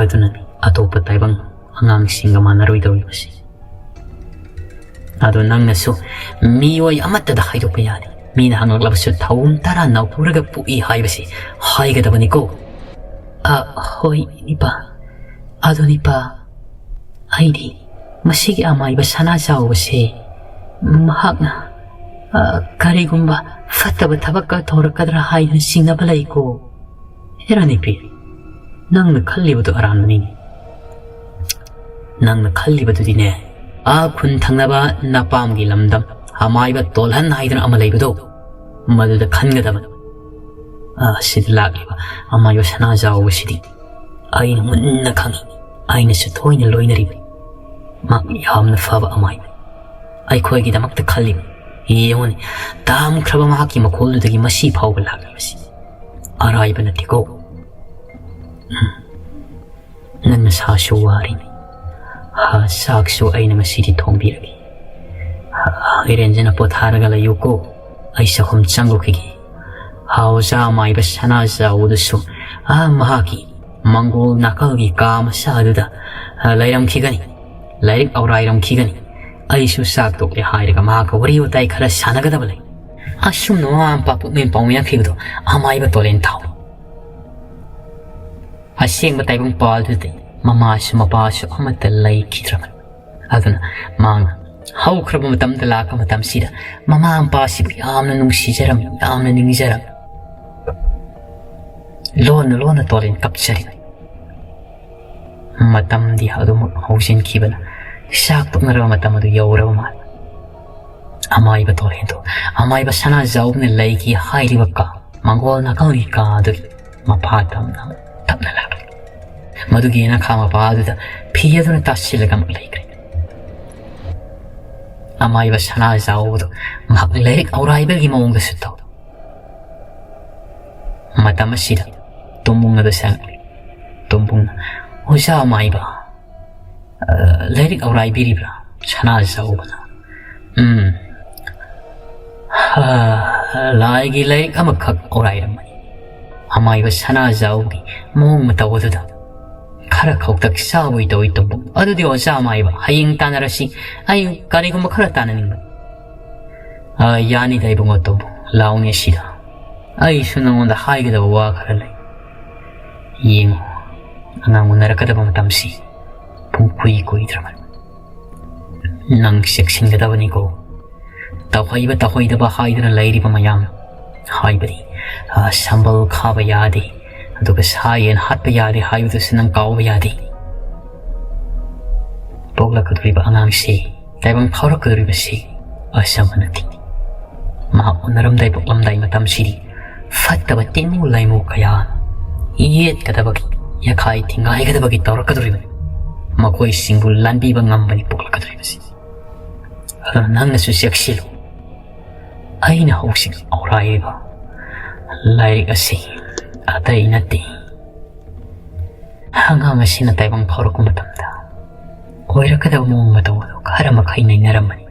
ꯑꯗꯨꯅꯅꯤ ꯑꯇꯣꯞꯄ ꯇꯥꯏꯕꯪ ꯑꯉꯥꯡꯁꯤꯡꯒ ꯃꯥꯟꯅꯔꯣꯏꯗꯧꯔꯤꯕꯁꯤ꯫ ꯑꯗꯣ ꯅꯪꯅꯁꯨ ꯃꯤꯑꯣꯏ ꯑꯃꯠꯇꯗ ꯍꯥꯏꯗꯣꯛꯄ ꯌꯥꯗꯦ꯫ ꯃꯤꯅ ꯍꯪꯂꯛꯂꯕꯁꯨ ꯊꯧꯕꯝ ꯇꯔꯥ ꯅꯧꯍꯧꯔꯒ ꯄꯣꯛꯏ ꯍꯥꯏꯕꯁꯤ ꯍꯥꯏꯒꯗꯕꯅꯤꯀꯣ"꯫ "ꯑ, ꯍꯣꯏ, ꯏꯄꯥ꯫ ꯑꯗꯨꯅꯤꯄꯥ, ꯑꯩꯗꯤ ꯃꯁꯤꯒꯤ ꯑꯃꯥꯏꯕ ꯁꯅꯥꯖꯥꯎꯕꯁꯦ ꯃꯍꯥꯛꯅ, ꯑ, ꯀꯔꯤꯒꯨꯝꯕ ꯐꯠꯇꯕ ꯊꯕꯛꯀ ꯇꯧꯔꯛꯀꯗ꯭ꯔꯥ ꯍꯥꯏꯗꯨꯅ ꯆꯤꯡꯅꯕ ꯂꯩꯀꯣ"꯫ "ꯍꯦꯔꯥ ꯅꯤꯄꯤ, ꯅꯪꯅ ꯈꯜꯂꯤꯕꯗꯨ ꯑꯔꯥꯟꯕꯅꯤꯅꯦ꯫ ꯅꯪꯅ ꯈꯜꯂꯤꯕꯗꯨꯗꯤꯅꯦ, ꯑꯥ ꯈꯨꯟ ꯊꯪꯅꯕ ꯅꯄꯥꯝꯒꯤ ꯂꯝꯗꯝ ꯑꯃꯥꯏꯕ ꯇꯣꯜꯍꯟ ꯍꯥꯏꯗꯅ ꯑꯃ ꯂꯩꯕꯗꯣ, ꯃꯗꯨꯗ ꯈꯟꯒꯗꯕꯅꯤ꯫ ꯑꯥ, ꯁꯤꯗ ꯂꯥꯛꯂꯤꯕ ꯑꯃꯥꯏꯕ ꯁꯅꯥꯖꯥꯎꯕꯁꯤꯗꯤ ꯑꯩꯅ ꯃꯨꯟꯅ ꯈꯪꯏ꯫ ꯑꯩꯅꯁꯨ ꯇꯣꯏꯅ ꯂꯣꯏꯅꯔꯤꯕꯅꯤ꯫ ꯃꯍꯥꯛ ꯌꯥꯝꯅ ꯐꯕ ꯑꯃꯥꯏꯕꯅꯤ꯫ ꯑꯩꯈꯣꯏꯒꯤꯗꯃꯛꯇ ꯈꯜꯂꯤꯕꯅꯤ꯫ ꯌꯦꯡꯉꯨꯅꯦ, ꯇꯥꯝꯈ꯭ꯔꯕ ꯃꯍꯥꯛꯀꯤ ꯃꯈꯣꯜꯗꯨꯗꯒꯤ ꯃꯁꯤ ꯐꯥꯎꯕ ꯂꯥꯛꯂꯤꯕꯁꯤ ꯑꯔꯥꯏꯕ ꯅꯠꯇꯦꯀꯣ꯫ ꯎꯝ꯫ ꯅꯪ ꯅꯁꯥꯁꯨ ꯋꯥꯔꯤꯅꯤ꯫ ꯍꯥ, ꯆꯥꯛꯁꯨ ꯑꯩꯅ ꯉꯁꯤꯗꯤ ꯊꯣꯡꯕꯤꯔꯒꯦ꯫ ꯍꯥ, ꯏꯔꯦꯟꯖꯅ ꯄꯣꯊꯥꯔꯒ ꯂꯩꯌꯨꯀꯣ꯫ ꯑꯩ ꯆꯥꯛꯈꯨꯝ ꯆꯪꯂꯨꯈꯤꯒꯦ꯫ ꯍꯥ, ꯑꯣꯖꯥ ꯃꯥꯏꯕ ꯁꯅꯥꯖꯥꯎꯗꯨꯁꯨ, ꯑꯥ, ꯃꯍꯥꯛꯀꯤ ꯃꯪꯒꯣꯜ ꯅꯥꯀꯜꯒꯤ ꯀꯥ ꯃꯆꯥꯗꯨꯗ, ꯑ, ꯂꯩꯔꯝꯈꯤꯒꯅꯤ꯫ ꯂꯥꯏꯔꯤꯛ ꯑꯧꯔꯥꯏꯔꯝꯈꯤꯒꯅꯤ꯫ ꯑꯩꯁꯨ ꯆꯥꯛ ꯇꯣꯛꯂꯦ ꯍꯥꯏꯔꯒ ꯃꯍꯥꯛꯀ ꯋꯥꯔꯤ ꯋꯥꯇꯥꯏ ꯈꯔ ꯁꯥꯟꯅꯒꯗꯕ ꯂꯩ꯫ ꯑꯁꯨꯝꯅ ꯃꯃꯥ ꯃꯄꯥ ꯄꯨꯛꯃꯦꯟ ꯄꯥꯎꯃꯦꯟꯈꯤꯕꯗꯣ ꯑꯃꯥꯏꯕ ꯇꯣꯂꯦꯟ ꯊꯥꯎ꯫ ꯑꯁꯦꯡꯕ ꯇꯥꯏꯕꯪ ꯄꯥꯜꯗꯨꯗꯤ ꯃꯃꯥꯁꯨ ꯃꯄꯥꯁꯨ ꯑꯃꯠꯇ ꯂꯩꯈꯤꯗ꯭ꯔꯕꯅꯤ꯫ ꯑꯗꯨꯅ ꯃꯍꯥꯛꯅ ꯍꯧꯈ꯭ꯔꯕ ꯃꯇꯝꯗ ꯂꯥꯛꯄ ꯃꯇꯝꯁꯤꯗ ꯃꯃꯥ ꯃꯄꯥꯁꯤꯕꯨ ꯌꯥꯝꯅ ꯅꯨꯡꯁꯤꯖꯔꯝꯃꯤ, ꯌꯥꯝꯅ ꯅꯤꯡꯖꯔꯝꯃꯤ꯫ ꯂꯣꯟꯅ ꯂꯣꯟꯅ ꯇꯣꯂꯦꯟ ꯀꯞꯆꯔꯤꯕꯅꯤ꯫ ꯃꯇꯝꯗꯤ ꯑꯗꯨꯃꯛ ꯍꯧꯖꯤꯟꯈꯤꯕꯅ ꯆꯥꯛ ꯇꯣꯛꯅꯔꯕ ꯃꯇꯝ ꯑꯗꯨ ꯌꯧꯔꯕ ꯃꯥꯜꯂꯤ꯫ ꯑꯃꯥꯏꯕ ꯇꯣꯔꯦꯟꯗꯣ, ꯑꯃꯥꯏꯕ ꯁꯅꯥꯖꯥꯎꯕꯅ ꯂꯩꯈꯤ ꯍꯥꯏꯔꯤꯕ ꯀꯥ ꯃꯪꯒꯣꯜ ꯅꯥꯀꯜꯒꯤ ꯀꯥ ꯑꯗꯨꯒꯤ ꯃꯄꯥ ꯇꯝꯅ ꯇꯞꯅ ꯂꯥꯛꯂꯤ꯫ ꯃꯗꯨꯒꯤ ꯌꯦꯅꯈꯥ ꯃꯄꯥ ꯑꯗꯨꯗ ꯐꯤ ꯑꯗꯨꯅ ꯇꯥꯁꯤꯜꯂꯒ ꯑꯃꯨꯛ ꯂꯩꯈ꯭ꯔꯦ꯫ ꯑꯃꯥꯏꯕ ꯁꯅꯥꯖꯥꯎꯕꯗꯣ ꯉꯥꯏꯍꯥꯛ ꯂꯥꯏꯔꯤꯛ ꯑꯧꯔꯥꯏꯕꯒꯤ ꯃꯑꯣꯡꯗꯁꯨ ꯇꯧ꯫ ꯃꯇꯝ ꯑꯁꯤꯗ ꯇꯣꯝꯕꯨꯡ ꯑꯗꯨ ꯆꯪꯂꯛꯂꯤ꯫ ꯇꯣꯝꯕꯨꯡꯅ, "ꯑꯣꯖꯥ ꯑꯃꯥꯏꯕ, ꯑ, ꯂꯥꯏꯔꯤꯛ ꯑꯧꯔꯥꯏꯕꯤꯔꯤꯕ꯭ꯔꯥ?" ꯁꯅꯥꯖꯥꯎꯕꯅ, "ꯎꯝ, ꯍꯥ, ꯂꯥꯏꯒꯤ ꯂꯥꯏꯔꯤꯛ ꯑꯃꯈꯛ ꯑꯧꯔꯥꯏꯔꯝꯕꯅꯤ꯫" ꯑꯃꯥꯏꯕ ꯁꯅꯥꯖꯥꯎꯒꯤ ꯃꯑꯣꯡ ꯃꯇꯧ ꯑꯗꯨꯗ ꯈꯔ ꯈꯧꯇꯛ ꯆꯥꯕꯣꯏ ꯇꯧꯏ ꯇꯣꯝꯕꯨꯡ꯫ "ꯑꯗꯨꯗꯤ ꯑꯣꯖꯥ ꯑꯃꯥꯏꯕ, ꯍꯌꯦꯡ ꯇꯥꯟꯅꯔꯁꯤ꯫ ꯑꯩ ꯀꯔꯤꯒꯨꯝꯕ ꯈꯔ ꯇꯥꯟꯅꯅꯤꯡꯕꯅꯤ꯫" "ꯑ, ꯌꯥꯅꯤꯗ ꯏꯕꯨꯡꯉꯣ ꯇꯣꯝꯕꯨꯡ, ꯂꯥꯎꯅꯦ ꯁꯤꯗ꯫ ꯑꯩꯁꯨ ꯅꯉꯣꯟꯗ ꯍꯥꯏꯒꯗꯕ ꯋꯥ ꯈꯔ ꯂꯩ꯫ ꯌꯦꯡꯉꯨ, ꯑꯉꯥꯡ ꯎꯅꯔꯛꯀꯗꯕ ꯃꯇꯝꯁꯤ ꯄꯨꯡ ꯀꯨꯏ ꯀꯨꯏꯗ꯭ꯔꯕꯅꯤ꯫ ꯅꯪ ꯆꯦꯛꯁꯤꯟꯒꯗꯕꯅꯤꯀꯣ꯫ ꯇꯧꯍꯩꯕ ꯇꯧꯍꯩꯗꯕ ꯍꯥꯏꯗꯨꯅ ꯂꯩꯔꯤꯕ ꯃꯌꯥꯝ, ꯍꯥꯏꯕꯗꯤ, ꯑ, ꯁꯝꯕꯜ ꯈꯥꯕ ꯌꯥꯗꯦ, ꯑꯗꯨꯒ ꯁꯥ ꯌꯦꯟ ꯍꯥꯠꯄ ꯌꯥꯗꯦ ꯍꯥꯏꯕꯗꯨꯁꯨ ꯅꯪ ꯀꯥꯎꯕ ꯌꯥꯗꯦ꯫ ꯄꯣꯛꯂꯛꯀꯗꯧꯔꯤꯕ ꯑꯉꯥꯡꯁꯤ, ꯇꯥꯏꯕꯪ ꯐꯥꯎꯔꯛꯀꯗꯧꯔꯤꯕꯁꯤ ꯑꯆꯝꯕ ꯅꯠꯇꯦ꯫ ꯃꯍꯥꯛ ꯎꯅꯔꯝꯗꯥꯏ ꯄꯣꯛꯂꯝꯗꯥꯏ ꯃꯇꯝꯁꯤꯗꯤ ꯐꯠꯇꯕ ꯇꯤꯟꯃꯨ ꯂꯥꯏꯃꯨ ꯀꯌꯥ ꯌꯦꯠꯀꯗꯕꯒꯤ, ꯌꯥꯈꯥꯏ ꯊꯤꯡꯒꯥꯏꯒꯗꯕꯒꯤ ꯇꯧꯔꯛꯀꯗꯧꯔꯤꯕꯅꯤ꯫ ꯃꯈꯣꯏꯁꯤꯡꯕꯨ ꯂꯥꯟꯕꯤꯕ ꯉꯝꯕꯅꯤ ꯄꯣꯛꯂꯛꯀꯗꯧꯔꯤꯕꯁꯤ꯫ ꯑꯗꯨꯅ ꯅꯪꯅꯁꯨ ꯆꯦꯛꯁꯤꯜꯂꯨ꯫ ꯑꯩꯅ ꯍꯧꯖꯤꯛ ꯑꯧꯔꯥꯏꯔꯤꯕ ꯂꯥꯏꯔꯤꯛ ꯑꯁꯤ ꯑꯇꯩ ꯅꯠꯇꯦ꯫ ꯑꯉꯥꯡ ꯑꯁꯤꯅ ꯇꯥꯏꯕꯪ ꯐꯥꯎꯔꯛꯄ ꯃꯇꯝꯗ ꯑꯣꯏꯔꯛꯀꯗꯕ ꯃꯑꯣꯡ ꯃꯇꯧ ꯑꯗꯨ ꯈꯔ ꯃꯈꯩ ꯅꯩꯅꯔꯝꯕꯅꯤ꯫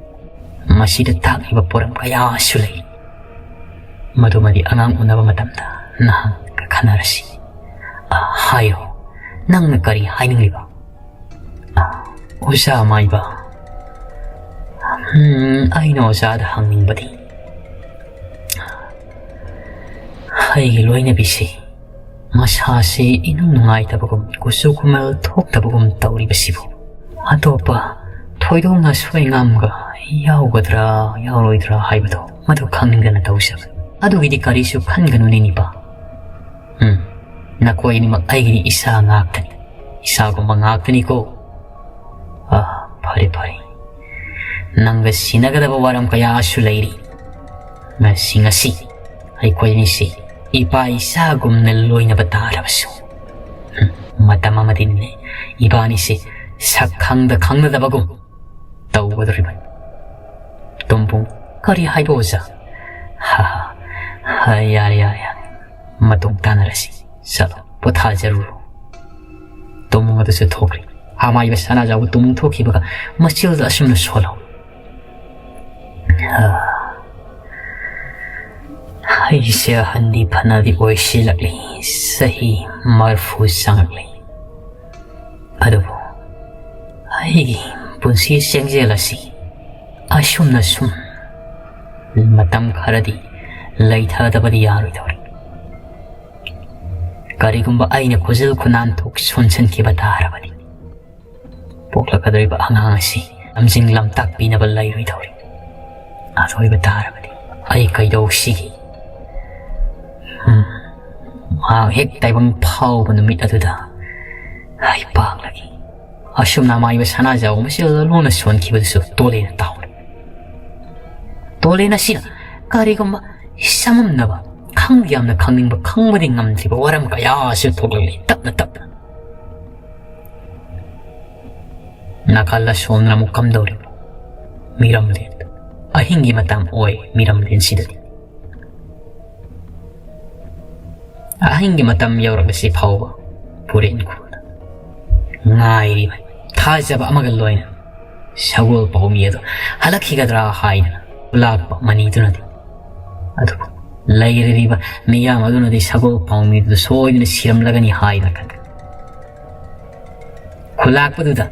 ꯃꯁꯤꯗ ꯇꯥꯛꯂꯤꯕ ꯄꯣꯔꯝ ꯀꯌꯥꯁꯨ ꯂꯩ꯫ ꯃꯗꯨꯃꯗꯤ ꯑꯉꯥꯡ ꯎꯅꯕ ꯃꯇꯝꯗ ꯅꯍꯥꯛꯀ ꯈꯟꯅꯔꯁꯤ꯫ ꯑ, ꯍꯥꯏꯌꯨ, ꯅꯪꯅ ꯀꯔꯤ ꯍꯥꯏꯅꯤꯡꯂꯤꯕ?" "ꯑ, ꯑꯣꯖꯥ ꯃꯥꯏꯕ, ꯎꯝ, ꯑꯩꯅ ꯑꯣꯖꯥꯗ ꯍꯪꯅꯤꯡꯕꯗꯤ, ꯑꯩꯒꯤ ꯂꯣꯏꯅꯕꯤꯁꯤ ꯃꯁꯥꯁꯤ ꯏꯅꯨꯡ ꯅꯨꯡꯉꯥꯏꯇꯕꯒꯨꯝ, ꯀꯨꯆꯨ ꯀꯨꯃꯦꯜ ꯊꯣꯛꯇꯕꯒꯨꯝ ꯇꯧꯔꯤꯕꯁꯤꯕꯨ ꯑꯇꯣꯞꯄ ꯊꯣꯏꯗꯣꯛꯅ ꯑꯁꯣꯏ ꯑꯉꯥꯝꯒ ꯌꯥꯎꯒꯗ꯭ꯔꯥ ꯌꯥꯎꯔꯣꯏꯗ꯭ꯔꯥ ꯍꯥꯏꯕꯗꯣ, ꯃꯗꯨ ꯈꯪꯅꯤꯡꯗꯅ ꯇꯧꯖꯕꯅꯤ꯫ ꯑꯗꯨꯒꯤꯗꯤ ꯀꯔꯤꯁꯨ ꯈꯟꯒꯅꯨꯅꯦ ꯅꯤꯄꯥ꯫ ꯎꯝ, ꯅꯈꯣꯏ ꯑꯅꯤꯃꯛ ꯑꯩꯒꯤꯗꯤ ꯏꯆꯥ ꯉꯥꯛꯇꯅꯤ꯫ ꯏꯁꯥꯒꯨꯝꯕ ꯉꯥꯛꯇꯅꯤꯀꯣ꯫ ꯑꯥ, ꯐꯔꯦ, ꯐꯔꯦ꯫ ꯅꯪꯒ ꯁꯤꯟꯅꯒꯗꯕ ꯋꯥꯔꯝ ꯀꯌꯥꯁꯨ ꯂꯩꯔꯤ꯫ ꯉꯁꯤ, ꯉꯁꯤ ꯑꯩꯈꯣꯏ ꯑꯅꯤꯁꯤ ꯏꯄꯥ ꯏꯆꯥꯒꯨꯝꯅ ꯂꯣꯏꯅꯕ ꯇꯥꯔꯕꯁꯨ꯫ ꯍꯨꯝ, ꯃꯇꯝ ꯑꯃꯗꯤꯅꯦ, ꯏꯕꯥꯅꯤꯁꯤ ꯁꯛ ꯈꯪꯗ ꯈꯪꯅꯗꯕꯒꯨꯝ ꯇꯧꯒꯗꯧꯔꯤꯕꯅꯤ꯫ ꯇꯣꯝꯕꯨꯡ, ꯀꯔꯤ ꯍꯥꯏꯕ ꯑꯣꯖꯥ? ꯍꯥ, ꯍꯥ, ꯍꯥ, ꯌꯥꯔꯦ, ꯌꯥꯔꯦ, ꯌꯥꯔꯦ꯫ ꯃꯇꯨꯡ ꯇꯥꯟꯅꯔꯁꯤ꯫ ꯆꯠꯂꯣ, ꯄꯣꯊꯥꯖꯔꯨꯔꯣ꯫ ꯇꯣꯝꯕꯨꯡ ꯑꯗꯨꯁꯨ ꯊꯣꯛꯈ꯭ꯔꯦ꯫ ꯑꯃꯥꯏꯕ ꯁꯅꯥꯖꯥꯎꯕ ꯇꯣꯝꯕꯨꯡ ꯊꯣꯛꯈꯤꯕꯒ ꯃꯆꯤꯜꯗ ꯑꯁꯨꯝꯅ ꯁꯣꯜꯍꯧ꯫ ꯍꯥ꯫ ꯑꯩꯁꯦ ꯑꯍꯟꯗꯤ ꯐꯅꯗꯤ ꯑꯣꯏꯁꯤꯜꯂꯛꯂꯤ, ꯆꯍꯤ ꯃꯔꯤꯐꯨ ꯆꯪꯉꯛꯂꯤ꯫ ꯑꯗꯨꯕꯨ ꯑꯩꯒꯤ ꯄꯨꯟꯁꯤ ꯆꯦꯡꯖꯦꯜ ꯑꯁꯤ ꯑꯁꯨꯝꯅ ꯁꯨꯝ ꯃꯇꯝ ꯈꯔꯗꯤ ꯂꯩꯊꯗꯕꯗꯤ ꯌꯥꯔꯣꯏꯗꯧꯔꯤ꯫ ꯀꯔꯤꯒꯨꯝꯕ ꯑꯩꯅ ꯈꯨꯖꯤꯜ ꯈꯨꯅꯥꯟꯊꯣꯛ ꯁꯣꯟꯁꯤꯟꯈꯤꯕ ꯇꯥꯔꯕꯗꯤ, ꯄꯣꯛꯂꯛꯀꯗꯧꯔꯤꯕ ꯑꯉꯥꯡ ꯑꯁꯤ ꯂꯝꯖꯤꯡ ꯂꯝꯇꯥꯛꯄꯤꯅꯕ ꯂꯩꯔꯣꯏꯗꯧꯔꯤ꯫ ꯑꯗꯨ ꯑꯣꯏꯕ ꯇꯥꯔꯕꯗꯤ ꯑꯩ ꯀꯩꯗꯧꯁꯤꯒꯦ? ꯎꯝ, ꯃꯍꯥꯛ ꯍꯦꯛ ꯇꯥꯏꯕꯪ ꯐꯥꯎꯕ ꯅꯨꯃꯤꯠ ꯑꯗꯨꯗ ꯑꯩ ꯄꯥꯡꯂꯒꯦ꯫ ꯑꯁꯨꯝꯅ ꯑꯃꯥꯏꯕ ꯁꯅꯥꯖꯥꯎ ꯃꯆꯤꯜꯗ ꯂꯣꯟꯅ ꯁꯣꯟꯈꯤꯕꯗꯨꯁꯨ ꯇꯣꯂꯦꯅ ꯇꯥꯍꯧꯔꯦ꯫ ꯇꯣꯂꯦꯟ ꯑꯁꯤꯅ ꯀꯔꯤꯒꯨꯝꯕ ꯆꯃꯝꯅꯕ, ꯈꯪ ꯌꯥꯝꯅ ꯈꯪꯅꯤꯡꯕ, ꯈꯪꯕꯗꯤ ꯉꯝꯗ꯭ꯔꯤꯕ ꯋꯥꯔꯝ ꯀꯌꯥꯁꯨ ꯊꯣꯛꯂꯛꯂꯤ ꯇꯞꯅ ꯇꯞꯅ꯫ ꯅꯥꯀꯜ ꯑꯁꯣꯝꯅ ꯑꯃꯨꯛ ꯀꯝꯗꯧꯔꯤꯕ? ꯃꯤꯔꯝꯂꯦꯟ꯫ ꯑꯍꯤꯡꯒꯤ ꯃꯇꯝ ꯑꯣꯏ ꯃꯤꯔꯝꯂꯦꯟꯁꯤꯗꯗꯤ꯫ ꯑꯍꯤꯡꯒꯤ ꯃꯇꯝ ꯌꯧꯔꯛꯂꯁꯤ ꯐꯥꯎꯕ ꯄꯨꯔꯦꯟ ꯈꯨꯜꯗ ꯉꯥꯏꯔꯤꯕ ꯊꯥꯖꯕ ꯑꯃꯒ ꯂꯣꯏꯅ ꯁꯒꯣꯜ ꯄꯥꯎꯃꯤ ꯑꯗꯨ ꯍꯜꯂꯛꯈꯤꯒꯗ꯭ꯔꯥ ꯍꯥꯏꯗꯅ ꯂꯥꯛꯄ ꯃꯅꯤꯗꯨꯅꯗꯤ, ꯑꯗꯨꯕꯨ ꯂꯩꯔꯤꯕ ꯃꯤꯌꯥꯝ ꯑꯗꯨꯅꯗꯤ ꯁꯒꯣꯜ ꯄꯥꯎꯃꯤꯗꯨ ꯁꯣꯏꯗꯅ ꯁꯤꯔꯝꯂꯒꯅꯤ ꯍꯥꯏꯗꯅ ꯈꯟꯈ꯭ꯔꯦ꯫ ꯈꯨꯂꯥꯛꯄꯗꯨꯗ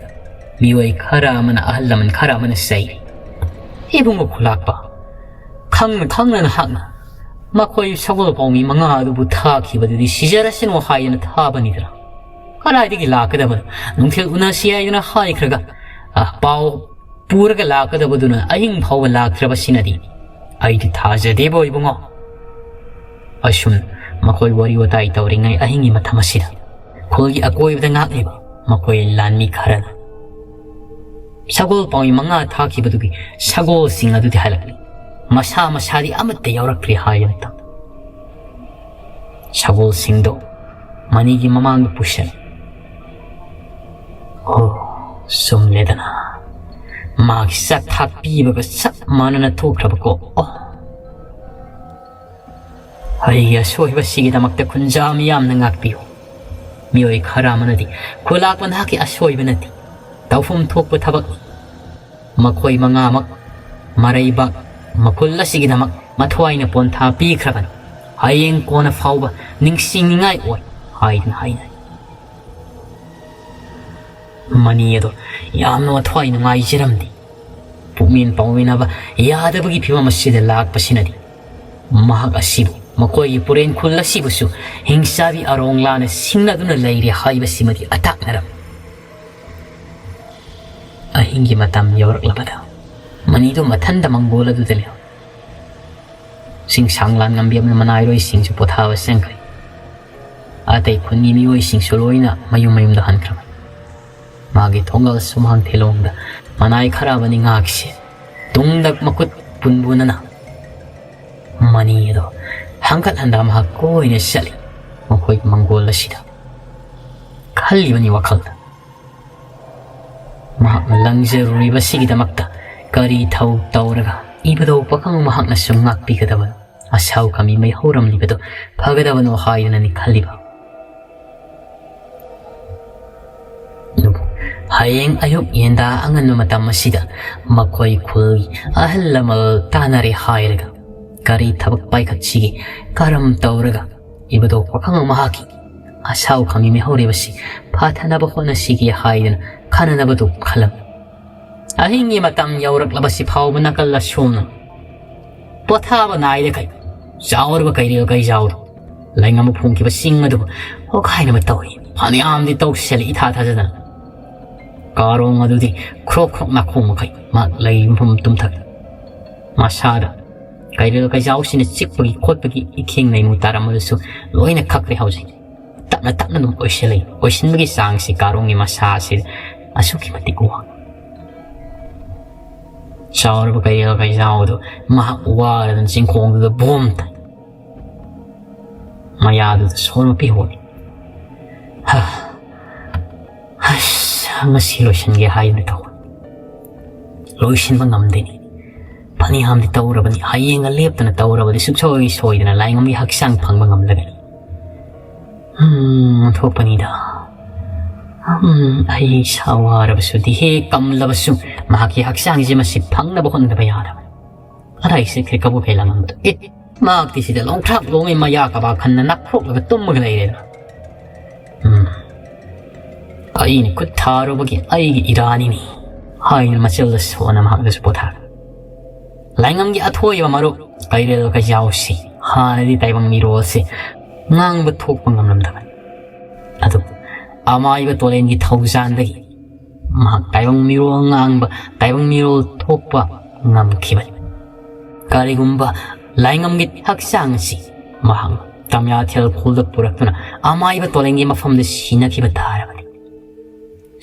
ꯃꯤꯑꯣꯏ ꯈꯔ ꯑꯃꯅ, ꯑꯍꯜ ꯂꯃꯟ ꯈꯔ ꯑꯃꯅ ꯆꯩ, "ꯏꯕꯨꯡꯉꯣ ꯈꯨꯂꯥꯛꯄ, ꯈꯪꯅ ꯈꯪꯅ ꯅꯍꯥꯛꯅ ꯃꯈꯣꯏ ꯁꯒꯣꯜ ꯄꯥꯎꯃꯤ ꯃꯉꯥ ꯑꯗꯨꯕꯨ ꯊꯥꯈꯤꯕꯗꯨꯗꯤ ꯁꯤꯖꯔꯁꯅꯨ ꯍꯥꯏꯗꯅ ꯊꯥꯕꯅꯤꯗꯅ꯫ ꯀꯗꯥꯏꯗꯒꯤ ꯂꯥꯛꯀꯗꯕꯅꯣ? ꯅꯨꯡꯊꯤꯜ ꯎꯅꯁꯤ ꯍꯥꯏꯗꯨꯅ ꯍꯥꯏꯈ꯭ꯔꯒ, ꯑ, ꯄꯥꯎ ꯄꯨꯔꯒ ꯂꯥꯛꯀꯗꯕꯗꯨꯅ ꯑꯍꯤꯡ ꯐꯥꯎꯕ ꯂꯥꯛꯇ꯭ꯔꯕꯁꯤꯅꯗꯤ ꯑꯩꯗꯤ ꯊꯥꯖꯗꯦꯕꯣ ꯏꯕꯨꯡꯉꯣ꯫" ꯑꯁꯨꯝ ꯃꯈꯣꯏ ꯋꯥꯔꯤ ꯋꯥꯇꯥꯏ ꯇꯧꯔꯤꯉꯩ ꯑꯍꯤꯡꯒꯤ ꯃꯇꯝ ꯑꯁꯤꯗ ꯈꯨꯜꯒꯤ ꯑꯀꯣꯏꯕꯗ ꯉꯥꯛꯂꯤꯕ ꯃꯈꯣꯏ ꯂꯥꯟꯃꯤ ꯈꯔꯅ ꯁꯒꯣꯜ ꯄꯥꯎꯃꯤ ꯃꯉꯥ ꯊꯥꯈꯤꯕꯗꯨꯒꯤ ꯁꯒꯣꯜꯁꯤꯡ ꯑꯗꯨꯗꯤ ꯍꯜꯂꯛꯂꯤ꯫ ꯃꯁꯥ ꯃꯁꯥꯗꯤ ꯑꯃꯠꯇ ꯌꯥꯎꯔꯛꯇ꯭ꯔꯤ ꯍꯥꯏ ꯑꯃꯇ꯫ ꯁꯒꯣꯜꯁꯤꯡꯗꯣ ꯃꯅꯤꯒꯤ ꯃꯃꯥꯡꯗ ꯄꯨꯁꯤꯜꯂꯤ꯫ ꯑꯣ, ꯆꯨꯝꯂꯦꯗꯅ꯫ ꯃꯥꯒꯤ ꯆꯥꯛ ꯊꯥꯛ ꯄꯤꯕꯒ ꯆꯞ ꯃꯥꯟꯅꯅ ꯊꯣꯛꯈ꯭ꯔꯕꯀꯣ꯫ ꯑꯣ꯫ ꯑꯩꯒꯤ ꯑꯁꯣꯏꯕꯁꯤꯒꯤꯗꯃꯛꯇ ꯈꯨꯟꯖꯥ ꯃꯤꯌꯥꯝꯅ ꯉꯥꯛꯄꯤꯌꯨ꯫ ꯃꯤꯑꯣꯏ ꯈꯔ ꯑꯃꯅꯗꯤ ꯈꯨꯂꯥꯛꯄ ꯅꯍꯥꯛꯀꯤ ꯑꯁꯣꯏꯕ ꯅꯠꯇꯦ, ꯇꯧꯐꯝ ꯊꯣꯛꯄ ꯊꯕꯛꯅꯤ꯫ ꯃꯈꯣꯏ ꯃꯉꯥꯃꯛ ꯃꯔꯩꯕꯥꯛ ꯃꯈꯨꯜ ꯑꯁꯤꯒꯤꯗꯃꯛ ꯃꯊ꯭ꯋꯥꯏꯅ ꯄꯣꯟꯊꯥ ꯄꯤꯈ꯭ꯔꯕꯅꯤ꯫ ꯍꯌꯦꯡ ꯀꯣꯟꯅ ꯐꯥꯎꯕ ꯅꯤꯡꯁꯤꯡꯅꯤꯡꯉꯥꯏ ꯑꯣꯏ ꯍꯥꯏꯗꯨꯅ ꯍꯥꯏꯅꯩ꯫ ꯃꯅꯤ ꯑꯗꯣ ꯌꯥꯝꯅ ꯃꯊ꯭ꯋꯥꯏ ꯅꯨꯡꯉꯥꯏꯖꯔꯝꯗꯦ꯫ ꯄꯨꯛꯃꯦꯟ ꯄꯥꯎꯃꯤꯟꯅꯕ ꯌꯥꯗꯕꯒꯤ ꯐꯤꯕꯝ ꯑꯁꯤꯗ ꯂꯥꯛꯄꯁꯤꯅꯗꯤ ꯃꯍꯥꯛ ꯑꯁꯤꯕꯨ, ꯃꯈꯣꯏꯒꯤ ꯄꯨꯔꯦꯟ ꯈꯨꯜ ꯑꯁꯤꯕꯨꯁꯨ ꯍꯤꯡꯆꯥꯕꯤ ꯑꯔꯣꯡꯂꯥꯅ ꯁꯤꯡꯅꯗꯨꯅ ꯂꯩꯔꯦ ꯍꯥꯏꯕꯁꯤꯃꯗꯤ ꯑꯇꯥꯛꯅꯔꯝꯃꯤ꯫ ꯑꯍꯤꯡꯒꯤ ꯃꯇꯝ ꯌꯧꯔꯛꯂꯕꯗ ꯃꯅꯤꯗꯨ ꯃꯊꯟꯇ ꯃꯪꯒꯣꯜ ꯑꯗꯨꯗ ꯂꯩꯍꯧꯏ꯫ ꯆꯤꯡꯁꯥꯡ ꯂꯥꯟꯉꯝꯕꯤ ꯑꯃꯅ ꯃꯅꯥꯏꯔꯣꯏꯁꯤꯡꯁꯨ ꯄꯣꯊꯥꯕ ꯆꯪꯈ꯭ꯔꯦ꯫ ꯑꯇꯩ ꯈꯨꯟꯒꯤ ꯃꯤꯑꯣꯏꯁꯤꯡꯁꯨ ꯂꯣꯏꯅ ꯃꯌꯨꯝ ꯃꯌꯨꯝꯗ ꯍꯟꯈ꯭ꯔꯕꯅꯤ꯫ ꯃꯥꯒꯤ ꯊꯣꯡꯒꯜ ꯁꯨꯃꯥꯡ ꯊꯤꯂꯣꯡꯗ ꯃꯅꯥꯏ ꯈꯔ ꯑꯃꯅꯤ ꯉꯥꯛꯁꯦ ꯇꯨꯡꯗ ꯃꯈꯨꯠ ꯄꯨꯟꯕꯨꯅꯅ ꯃꯅꯤ ꯑꯗꯣ ꯍꯪꯀꯠ ꯍꯟꯗ ꯃꯍꯥꯛ ꯀꯣꯏꯅ ꯆꯠꯂꯤ꯫ ꯃꯈꯣꯏꯒꯤ ꯃꯪꯒꯣꯜ ꯑꯁꯤꯗ ꯈꯜꯂꯤꯕꯅꯤ ꯋꯥꯈꯜꯗ꯫ ꯃꯍꯥꯛꯅ ꯂꯪꯖꯔꯨꯔꯤꯕꯁꯤꯒꯤꯗꯃꯛꯇ ꯀꯔꯤ ꯊꯧ ꯇꯧꯔꯒ ꯏꯕꯨꯙꯧ ꯄꯥꯈꯪ ꯃꯍꯥꯛꯅꯁꯨ ꯉꯥꯛꯄꯤꯒꯗꯕꯅꯣ? ꯑꯁꯥꯎ ꯈꯥꯃꯤ ꯃꯩ ꯍꯧꯔꯝꯂꯤꯕꯗꯨ ꯐꯒꯗꯕꯅꯣ ꯍꯥꯏꯗꯨꯅꯅꯤ ꯈꯜꯂꯤꯕ꯫ ꯑꯗꯨꯕꯨ ꯍꯌꯦꯡ ꯑꯌꯨꯛ ꯌꯦꯟꯗꯥ ꯑꯉꯟꯕ ꯃꯇꯝ ꯑꯁꯤꯗ ꯃꯈꯣꯏ ꯈꯨꯜꯒꯤ ꯑꯍꯜ ꯂꯃꯟ ꯇꯥꯟꯅꯔꯦ ꯍꯥꯏꯔꯒ ꯀꯔꯤ ꯊꯕꯛ ꯄꯥꯏꯈꯠꯁꯤꯒꯦ, ꯀꯔꯝ ꯇꯧꯔꯒ ꯏꯕꯨꯙꯧ ꯄꯥꯈꯪ ꯃꯍꯥꯛꯀꯤ ꯑꯁꯥꯎ ꯈꯥꯃꯤ ꯃꯩ ꯍꯧꯔꯤꯕꯁꯤ ꯐꯊꯅꯕ ꯍꯣꯠꯅꯁꯤꯒꯦ ꯍꯥꯏꯗꯨꯅ ꯈꯟꯅꯅꯕꯗꯨ ꯈꯜꯂꯝꯃꯤ꯫ ꯑꯍꯤꯡꯒꯤ ꯃꯇꯝ ꯌꯧꯔꯛꯂꯕꯁꯤ ꯐꯥꯎꯕ ꯅꯥꯀꯜ ꯑꯁꯣꯝꯅ ꯄꯣꯊꯥꯕ ꯅꯥꯏꯗꯈꯩ ꯆꯥꯎꯔꯕ ꯀꯩꯔꯦꯜ ꯀꯩꯖꯥꯎꯗꯣ ꯂꯩꯉꯝꯕ ꯐꯣꯡꯈꯤꯕ ꯆꯤꯡ ꯑꯗꯨꯕꯨ ꯍꯣꯈꯥꯏꯅꯕ ꯇꯧꯏ꯫ ꯐꯅꯌꯥꯝꯗꯤ ꯇꯧꯁꯤꯜꯂꯤ ꯏꯊꯥ ꯊꯥꯖꯗꯅ꯫ ꯀꯥꯔꯣꯡ ꯑꯗꯨꯗꯤ ꯈ꯭ꯔꯣꯛ ꯈ꯭ꯔꯣꯛ ꯅꯥꯈꯣꯡ ꯃꯈꯩ ꯃꯍꯥꯛ ꯂꯩꯔꯤꯕ ꯃꯐꯝ ꯇꯨꯝꯊꯈ꯭ꯔꯦ꯫ ꯃꯁꯥꯗ ꯀꯩꯔꯦꯜ ꯀꯩꯖꯥꯎꯁꯤꯅ ꯆꯤꯛꯄꯒꯤ ꯈꯣꯠꯄꯒꯤ ꯏꯈꯦꯡ ꯂꯩꯃꯨ ꯇꯥꯔꯝꯕꯗꯨꯁꯨ ꯂꯣꯏꯅ ꯈꯛꯈ꯭ꯔꯦ ꯍꯧꯖꯤꯛ꯫ ꯇꯞꯅ ꯇꯞꯅ ꯑꯗꯨꯝ ꯑꯣꯏꯁꯤꯜꯂꯛꯏ꯫ ꯑꯣꯏꯁꯤꯟꯕꯒꯤ ꯆꯥꯡꯁꯤ ꯀꯥꯔꯣꯡꯒꯤ ꯃꯁꯥꯁꯤ ꯑꯁꯨꯛꯀꯤ ꯃꯇꯤꯛ ꯋꯥꯡ꯫ ꯆꯥꯎꯔꯕ ꯀꯩꯔꯦꯜ ꯀꯩꯖꯥꯎꯗꯨ ꯃꯍꯥꯛ ꯋꯥꯔꯗꯅ ꯆꯤꯡꯈꯣꯡꯗꯨꯗ ꯕꯣꯝ ꯇꯥꯏ꯫ ꯃꯌꯥꯗꯨꯗ ꯁꯣꯔ ꯃꯄꯤ ꯍꯣꯜꯂꯤ꯫ ꯍ, ꯑꯁ, ꯉꯁꯤ ꯂꯣꯏꯁꯤꯟꯒꯦ ꯍꯥꯏꯗꯨꯅ ꯇꯧꯕ꯫ ꯂꯣꯏꯁꯤꯟꯕ ꯉꯝꯗꯦꯅꯤ꯫ ꯐꯅꯌꯥꯝꯗꯤ ꯇꯧꯔꯕꯅꯤ꯫ ꯍꯌꯦꯡꯒ ꯂꯦꯞꯇꯅ ꯇꯧꯔꯕꯗꯤ ꯁꯨꯛꯁꯣꯏ ꯁꯣꯏꯗꯅ ꯂꯥꯏꯉꯝꯒꯤ ꯍꯛꯆꯥꯡ ꯐꯪꯕ ꯉꯝꯂꯒꯅꯤ꯫ ꯎꯝ, ꯑꯣꯟꯊꯣꯛꯄꯅꯤꯗ꯫ ꯎꯝ, ꯑꯩ ꯏꯁꯥ ꯋꯥꯔꯕꯁꯨꯗꯤ ꯍꯦꯛ ꯀꯝꯂꯕꯁꯨ ꯃꯍꯥꯛꯀꯤ ꯍꯛꯆꯥꯡꯁꯦ ꯃꯁꯤ ꯐꯪꯅꯕ ꯍꯣꯠꯅꯗꯕ ꯌꯥꯗꯕꯅꯤ꯫ ꯑꯗꯥꯏ ꯆꯠꯈ꯭ꯔꯦ ꯀꯕꯣꯛꯈꯩ ꯂꯥꯡꯉꯝꯕꯗꯣ꯫ ꯑꯦ, ꯃꯍꯥꯛꯇꯤ ꯁꯤꯗ ꯂꯣꯡꯊ꯭ꯔꯥꯛ ꯂꯣꯡꯉꯦ ꯃꯌꯥ ꯀꯕꯥ ꯈꯟꯅ ꯅꯥꯈ꯭ꯔꯣꯛꯂꯒ ꯇꯨꯝꯃꯒ ꯂꯩꯔꯦꯗꯅ꯫ ꯎꯝ, ꯑꯩꯅ ꯈꯨꯠ ꯊꯥꯔꯨꯕꯒꯤ ꯑꯩꯒꯤ ꯏꯔꯥꯅꯤꯅꯤ ꯍꯥꯏꯅ ꯃꯆꯜꯗ ꯁꯣꯟꯅ ꯃꯍꯥꯛꯅꯁꯨ ꯄꯣꯊꯥꯈ꯭ꯔꯦ꯫ ꯂꯥꯏꯉꯝꯒꯤ ꯑꯊꯣꯏꯕ ꯃꯔꯨꯞ ꯀꯩꯔꯦꯜ ꯀꯩꯖꯥꯎꯁꯤ ꯍꯥꯟꯅꯗꯤ ꯇꯥꯏꯕꯪ ꯃꯤꯔꯣꯜꯁꯤ ꯉꯥꯡꯕ ꯊꯣꯛꯄ ꯉꯝꯂꯝꯗꯕꯅꯤ꯫ ꯑꯗꯨꯕꯨ ꯑꯃꯥꯏꯕ ꯇꯣꯂꯦꯟꯒꯤ ꯊꯧꯖꯥꯟꯗꯒꯤ ꯃꯍꯥꯛ ꯇꯥꯏꯕꯪ ꯃꯤꯔꯣꯜ ꯉꯥꯡꯕ, ꯇꯥꯏꯕꯪ ꯃꯤꯔꯣꯜ ꯊꯣꯛꯄ ꯉꯝꯈꯤꯕꯅꯤ꯫ ꯀꯔꯤꯒꯨꯝꯕ ꯂꯥꯏꯉꯝꯒꯤ ꯍꯛꯆꯥꯡ ꯑꯁꯤ ꯃꯍꯥꯛꯅ ꯇꯝꯌꯥꯊꯦꯜ ꯈꯨꯜꯗ ꯄꯨꯔꯛꯇꯨꯅ ꯑꯃꯥꯏꯕ ꯇꯣꯂꯦꯟꯒꯤ ꯃꯐꯝꯗ ꯁꯤꯅꯈꯤꯕ ꯇꯥꯔꯕꯗꯤ,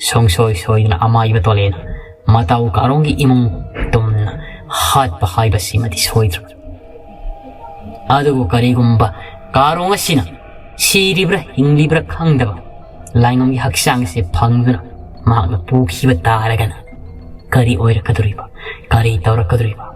ꯁꯨꯡꯁꯣꯏ ꯁꯣꯏꯗꯅ ꯑꯃꯥꯏꯕ ꯇꯣꯂꯦꯟ ꯃꯇꯥꯎ ꯀꯥꯔꯣꯡꯒꯤ ꯏꯃꯨꯡ ꯇꯨꯝꯅ ꯍꯥꯠꯄ ꯍꯥꯏꯕꯁꯤꯃꯗꯤ ꯁꯣꯏꯗ꯭ꯔꯕꯅꯤ꯫ ꯑꯗꯨꯕꯨ ꯀꯔꯤꯒꯨꯝꯕ ꯀꯥꯔꯣꯡ ꯑꯁꯤꯅ ꯁꯤꯔꯤꯕ꯭ꯔꯥ ꯍꯤꯡꯂꯤꯕ꯭ꯔꯥ ꯈꯪꯗꯕ ꯂꯥꯏꯉꯝꯒꯤ ꯍꯛꯆꯥꯡꯁꯦ ꯐꯪꯗꯨꯅ ꯃꯍꯥꯛꯅ ꯄꯨꯈꯤꯕ ꯇꯥꯔꯒꯅ ꯀꯔꯤ ꯑꯣꯏꯔꯛꯀꯗꯧꯔꯤꯕ? ꯀꯔꯤ ꯇꯧꯔꯛꯀꯗꯧꯔꯤꯕ?